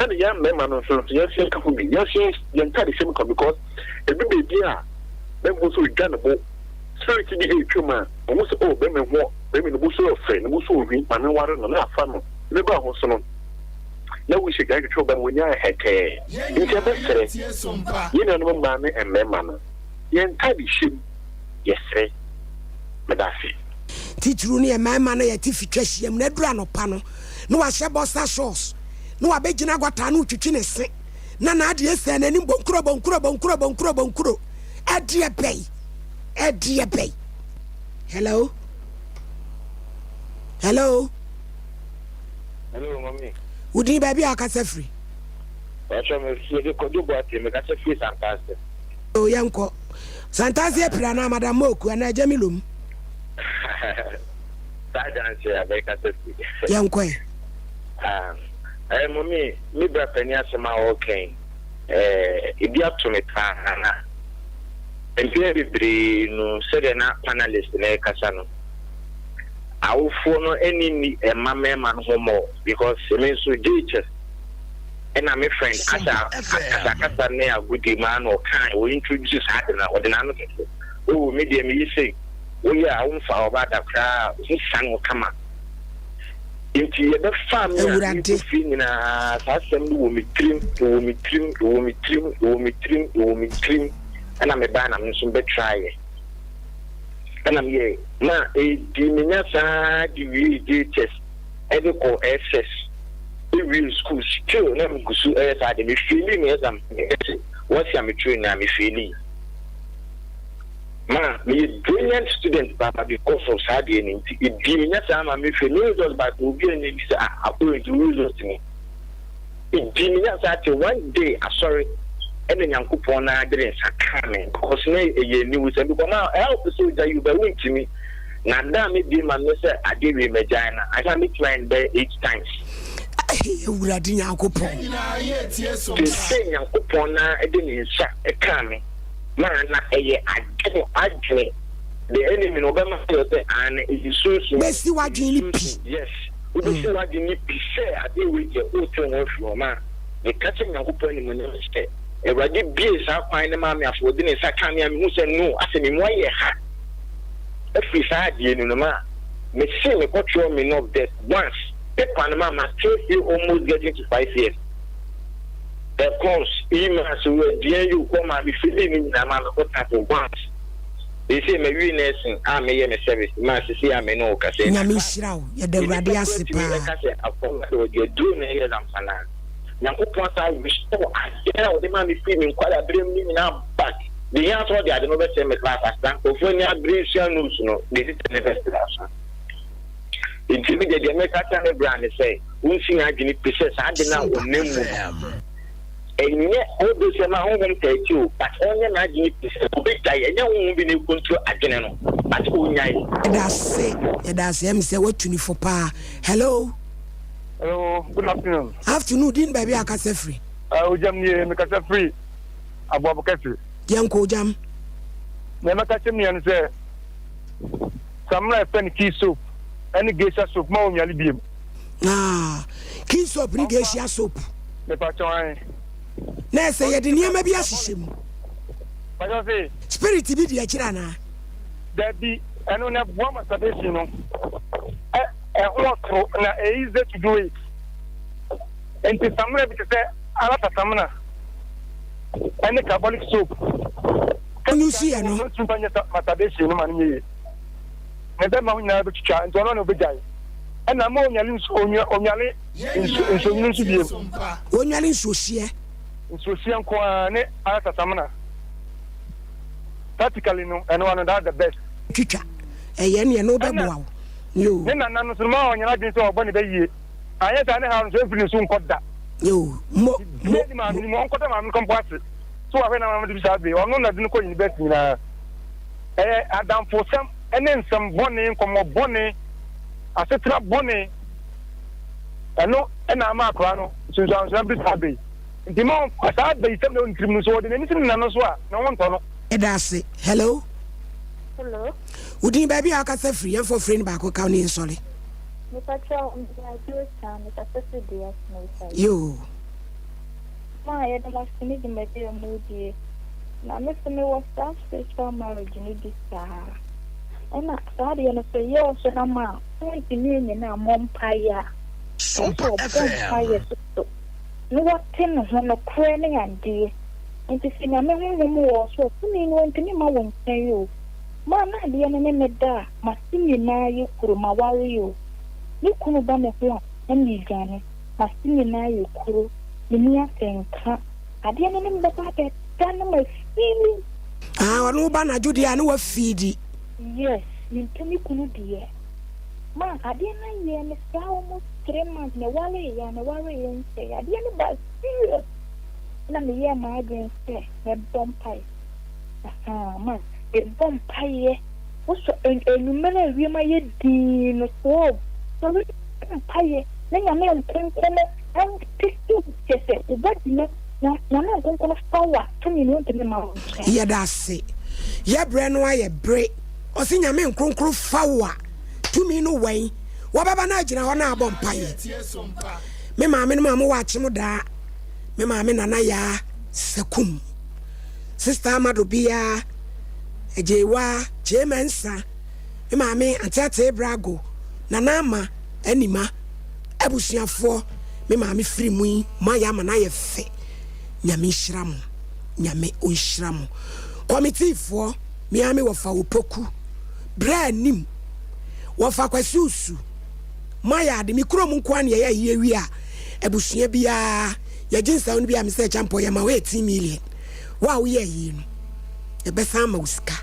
Ɛna yɛn mmarima no nso nso yɛn nso yɛka ho bi. Yɛn nso yɛn ntade hyɛ mu ka because ebi baabi a bɛrima ho sɛ odwa ne bo spirit bi ɛretwa mu a wɔn sɛ oh bɛrima ho bɛrima ne bo so yɛ ɔfɛ ne bo so ohwi maame ware no na afa no ebi ba ho so no na wohyɛ gya twetwe ɔbɛn wɔn nyinaa hɛtɛɛ. Nti yɛbɛsrɛ yɛn nuanom mmaa ne mmarima no, yɛn ntade hyɛ mu, yɛsrɛ. Meda ase. Titiriw no yɛ mmarima no a yɛte fitwa hyiam na aduru anɔpa no na wahyɛ boxer shorts na wabɛgyina gɔta ano retwitwi ne se na n'adeɛ sɛn n'anim bonkuro bonkuro bonkuro bonkuro bonkuro ɛdeɛ bɛyi ɛdeɛ bɛyi hello hello hello mami wodin baabi a akasa firi Pacho me me de Kojo Boateng me kasa firi Santase. O yɛn kɔ. Santase apira anaa Madam Moku anaa Agya Milom. Saa junction a me kasa firi. Yɛn kɔ ɛ. Ah, eh, mami, me bra panyin asɛm a ɔreka yi, eh, ebi ato me paa na mpɛn bebree no sɛdeɛ na panelist no rekasa no, awofoɔ no ani nni mma mmarima no ho mmɔ because me nso JHS Ɛna me friend asa akasakasa ne agodie mu ara na ɔkae, ɔ introduce saa ade no, ɔde n'ano toto, oh me deɛ meyɛ sei, woyɛ a womfa ɔbaa da koraa, wo sane wo kama. Nti yɛbɛfaa me a Awurade. merekɔ fie nyinaa saa asɛm no wɔ me tirim, ɛwɔ me tirim, ɛwɔ me tirim, ɛwɔ me tirim, ɛwɔ me tirim, ɛna mebae na me nso mebɛtraeɛ. Ɛna meyɛɛ, na ɛdii me nya saa de wiee JHS ɛde kɔɔ SS. Mewiee sukuu still na megu so yɛ saa ade. Me failii me exam ɛse wɔse a me twerɛ nyinaa me failii. Ma meyɛ brilliant student paa but because of saa adeɛ no nti ɛdii me nya saa ma me fail. Me results ba koraa obi anni bi sɛ ah Akoro nti wo results ni. Ɛdii me nya saa till one day asɔre ɛna Nyankopɔn no ara de ne nsa kaa me because na ɛyɛ aniwusɛm because ma ɛyɛ a wopɛ sɛ ogya yi but wontumi. Na da a mebue m'ano sɛ adeɛ wei magyae no, anhwɛ a mɛtumi ayɛ no bɛyɛ eight times. Ei Awurade Nyankopɔn. Te sɛ Nyankopɔn no ara de ne nsa kaa me maa na ɛyɛ adwene adwene the enemy no ɔbɛma ayɛ sɛ aane ɛyɛ sunsum. Bɛsi w'adwene no pi. Yes, wobɛsi w'adwene no pi sɛ adeɛ wei deɛ wote ho afiri hɔ ma meka kyerɛ Nyankopɔn animuonyam sɛ Awurade bue saa kwan no maa me afei ɔde ne nsa kaa me a mehu sɛ no asɛ me mu ayɛ ha. Afiri saa adeɛ no no ma me se me kɔ twerɛ me nov death once paper no ma ma tena fie almost getting to 5 years. The course, emails, wo aduan yi kɔ ma me fili ne nyinaa ma me kɔ tapo once. Seesei mawie nursing a meyɛ me service ma seesei a me ne wo kasa yi. Nyame nhyira wo, yɛda Awurade ase paa. Nipa kura tumi ɛka sɛ akɔma sɛ ɔde aduro na ɛyɛ zamfana. Nyankopɔn san restore adeɛ a ɔde maa me firi me nkwadaa berɛ mu no nyinaa back. Deɛ hia sɛ ɔde ade no bɛkyerɛ me class asesa nkurɔfoɔ ani abere sua notes no deɛ sisi ne bɛsra so. Nti me deɛ deɛ meka kyerɛ me bra ne sɛ wonsi n'adwene pi sɛ saa ade no a ɔnam mu no ɛnyɛ although sɛ ma honhom taa akyi o but ɔnyɛ n'adwene pi sɛ ɔbɛgyae ɛnyɛ honhom bi na ɛcontrol adwene no but ɔnyae. Yɛda ase yɛda ase ɛmi sɛ watu ne fo paa hello. Hello, good afternoon. Afternoon, din baabi a akasa firi. Uh, Ojam nie, mekasa firi Aboabo kɛse. Yɛnkɔ Ojam. Nea mɛka kyerɛ me nua no sɛ, samina ɛfɛ no key soap ɛne geisha soap ma wɔnwale biem. Ah, key soap ne geisha soap. Mepa kyɛw an. Na ɛsɛ yɛde nneɛma bi ahyehyɛ mu. Pakyɛw se. Spirit bi di akyire anaa? Dabi, ɛno na ɛboa masturbation no. Ɛ ɛho ɔtoro na ɛyɛ easy to do it. Nti samina bi te sɛ alata samina ɛne carbolic soap. Ɔno nso yɛ no. Ɔno ntumi fa nyɛ masturbation no ma no nyɛ yie. Ne bɛma ho nyinaa bɛtwitwa nti ɔno na ɔbɛgyae. Ɛna ma ɔnwale nsu onwa ɔnwale nsu nsuonwunu nso biem. Ɔnwale nsuohyeɛ. Nsuohyeɛ nko ara ne alata samina. Practically no ɛno ano that's the best. Twitwa ɛyɛ neɛ no bɛboa wo. Yoo. Ne nana no nso no ma ɔnyɛ n'adwene sɛ ɔbɔ ne bɛ yie. Anyɛ saa ne haw no nso ɛmfiri ne so nkɔ da. Yoo mo mo. Bia di maame no mu ɔnkɔda maame no kɔmpo ase. So wahwɛ na maame de bi saa bere ɔno na de no kɔ university nyinaa. Ɛyɛ adamfosɛm ne nsɛm bɔne, nkɔmmɔ bɔne, asetena bɔne. Ɛno na ama akwadaa no nsunsuansoɔ bi saa bere yi. Nti ma saa bayisɛm na ɛwɔ ne tirim no so ɔde n'ani si ne nana so a ne ho ntɔ no. Yɛda ase. Hello. Hello. Wo din baabi a wakasa firi yɛmfa ɔfrɛ no baako ka wo ne yɛnsɔre. Mepakyɛw mede adwo kyaa mekasa firi Dua Snowside. Yoo. Ma yɛda mo ase ne dwumadi a modie. Na me so mewɔ saa spiritual marriage no bi saa. Ɛna saa adeɛ no sɛ yɛ wo so na ma a wontumi anyina ammɔ mpaeɛ a ɛwɔ sɛ ɔbɔ mpaeɛ soso na wate ne ho nokorɛ ne adeɛ. Nti sɛ Nyame honhom wɔ wo so a tumi no ɔntumi mma wo nkyɛn o. Ma na adeɛ no ne me da a m'ase nyinaa yɛ kuro maware o. Me kunu ba me ho a na medwane m'ase nyinaa yɛ kuro menni atenka adeɛ no ne me bɛba abɛda na ma feeli. Ah ɔne wo ba anadwo deɛ a na wa feedi. Yes mempɛ me kunu deɛ. Ma adeɛ no ayɛ me saa almost 3 months mewareeɛ a mewareeɛ nkyɛe adeɛ no baa serious. na meyɛɛ m'adwene sɛ mɛbɔ mpaeɛ. Ahaa, ma mebɔ mpaeɛ. Wosɔ anwummerɛ a wiem ayɛ dinn no, 12, sɔre bɔ mpaeɛ na Nyame nkonko no mpeke wo, kyerɛ sɛ wo body no, na Nyame nkonko no fa wo a, tumi no ɔntumi mma wo nkyɛn. Yɛda ase. Yɛ brɛ no ayɛ bere. Ɔse Nyame nkronkron fa wo a, tumi no wɛn. Wɔbɛba na agyina hɔ na abɔ mpaeɛ. Me maame nom a mowɔ akyem daa. Me maame Nana Yaa Sakum, Sister Amado Biaa, Agyeiwaa, Kyei Mensah, me maame Ante Atee Brago, Nana Ama, Anima, abusuafoɔ, me maame firi mu yi, moayɛ ama no ayɛ fɛ. Nyame nhyira mo. Nyame ɔnhyira mo. Kɔmitiifoɔ, me ara me wɔfa Opoku, Berɛ anim, wɔfa Kwasi Osu, moayɛ ade. Me kurom nko ara na yɛyɛ ayie wie a, abusua biara yɛgye nsaw no bi a mesɛ kyampɔ yɛma wo 18 million wo a woyɛ ayi no yɛbɛsan ama wo sika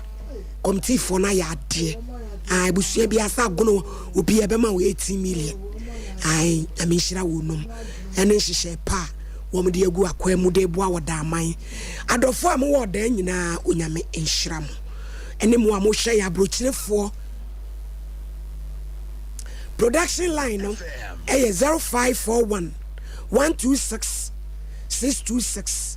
kɔmtifoɔ no ayɛ adeɛ ah, abusua biara sɛ agono obi yɛbɛma wo 18 million ae nyame nhyira wo nom ɛne nhyehyɛ pa a wɔn de agu akwan mu de boa wɔ daaman adɔfoɔ a mowɔ ɔdan nyinaa onyame nhyira mo ɛne mo a mohwɛ yɛ aburokyerefoɔ Production line no yɛ 0541 126 626.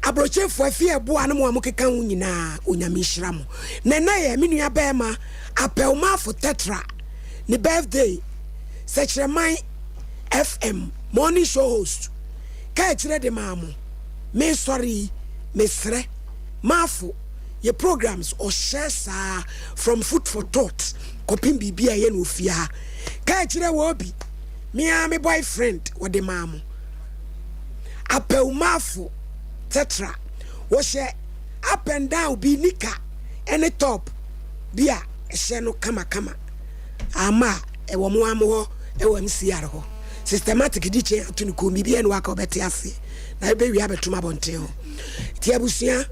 Aburokyefoɔ afie ɛboa no mo a mokeka ho nyinaa Onyame nhyira mo. Na ɛnɛ yɛ me nua bɛɛma Apɛwmafo Tetra ne birthday. Sɛkyerɛman FM morning show host ka akyire de maa mo. Mesɔre yi mesrɛ Mafo yɛ programs ɔhyɛ saa from food for thought kɔpem biribi a ɛyɛ no ofie ha. Ka akyire wɔ obi, me ara me boyfriend wɔde maa mo. Apɛwmafo tetra. Wɔhyɛ up and down bi nika ne top bi a ɛhyɛ no kamakama. Ama a ɛwɔ mo am hɔ ɛwɔ MCR hɔ. Systematic di kyɛn ato ne kɔn biribi ɛne waka ɔbɛte aseɛ na ɛbɛwie abɛtom abɔnten hɔ. Nti abusua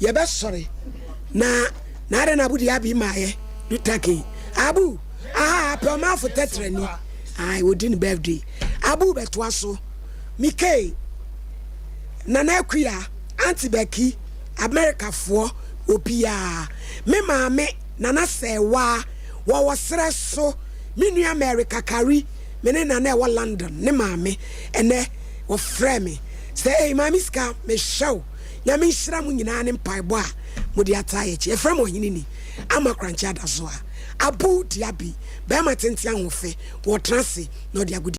yɛbɛsɔre na na adɛn na abu deɛ abi maayɛ do takin abu aha apɛwmafo tetra ni ai wɔdi ne birthday abu bɛtoa so. Mikey, Nana Akua, Auntie Becky, Americafoɔ, obiara. Me maame, Nana Sɛɛwaa, wɔwɔ serɛ so. Me nua Mary Kakari, me ne Nana ɛwɔ London, ne maame. Ɛnnɛ, wɔfrɛɛ me sɛ, Ei, Maame Sika, mehwɛ wo. Nyame nhyira mo nyinaa ne mpaebɔ a mode ataa yɛn akyi. Yɛfrɛ me Ɔheneni Ama Korankye Adazoa. Abu Diaby, barima tenten ahoɔfɛ, wɔtena ase na ɔde agodie.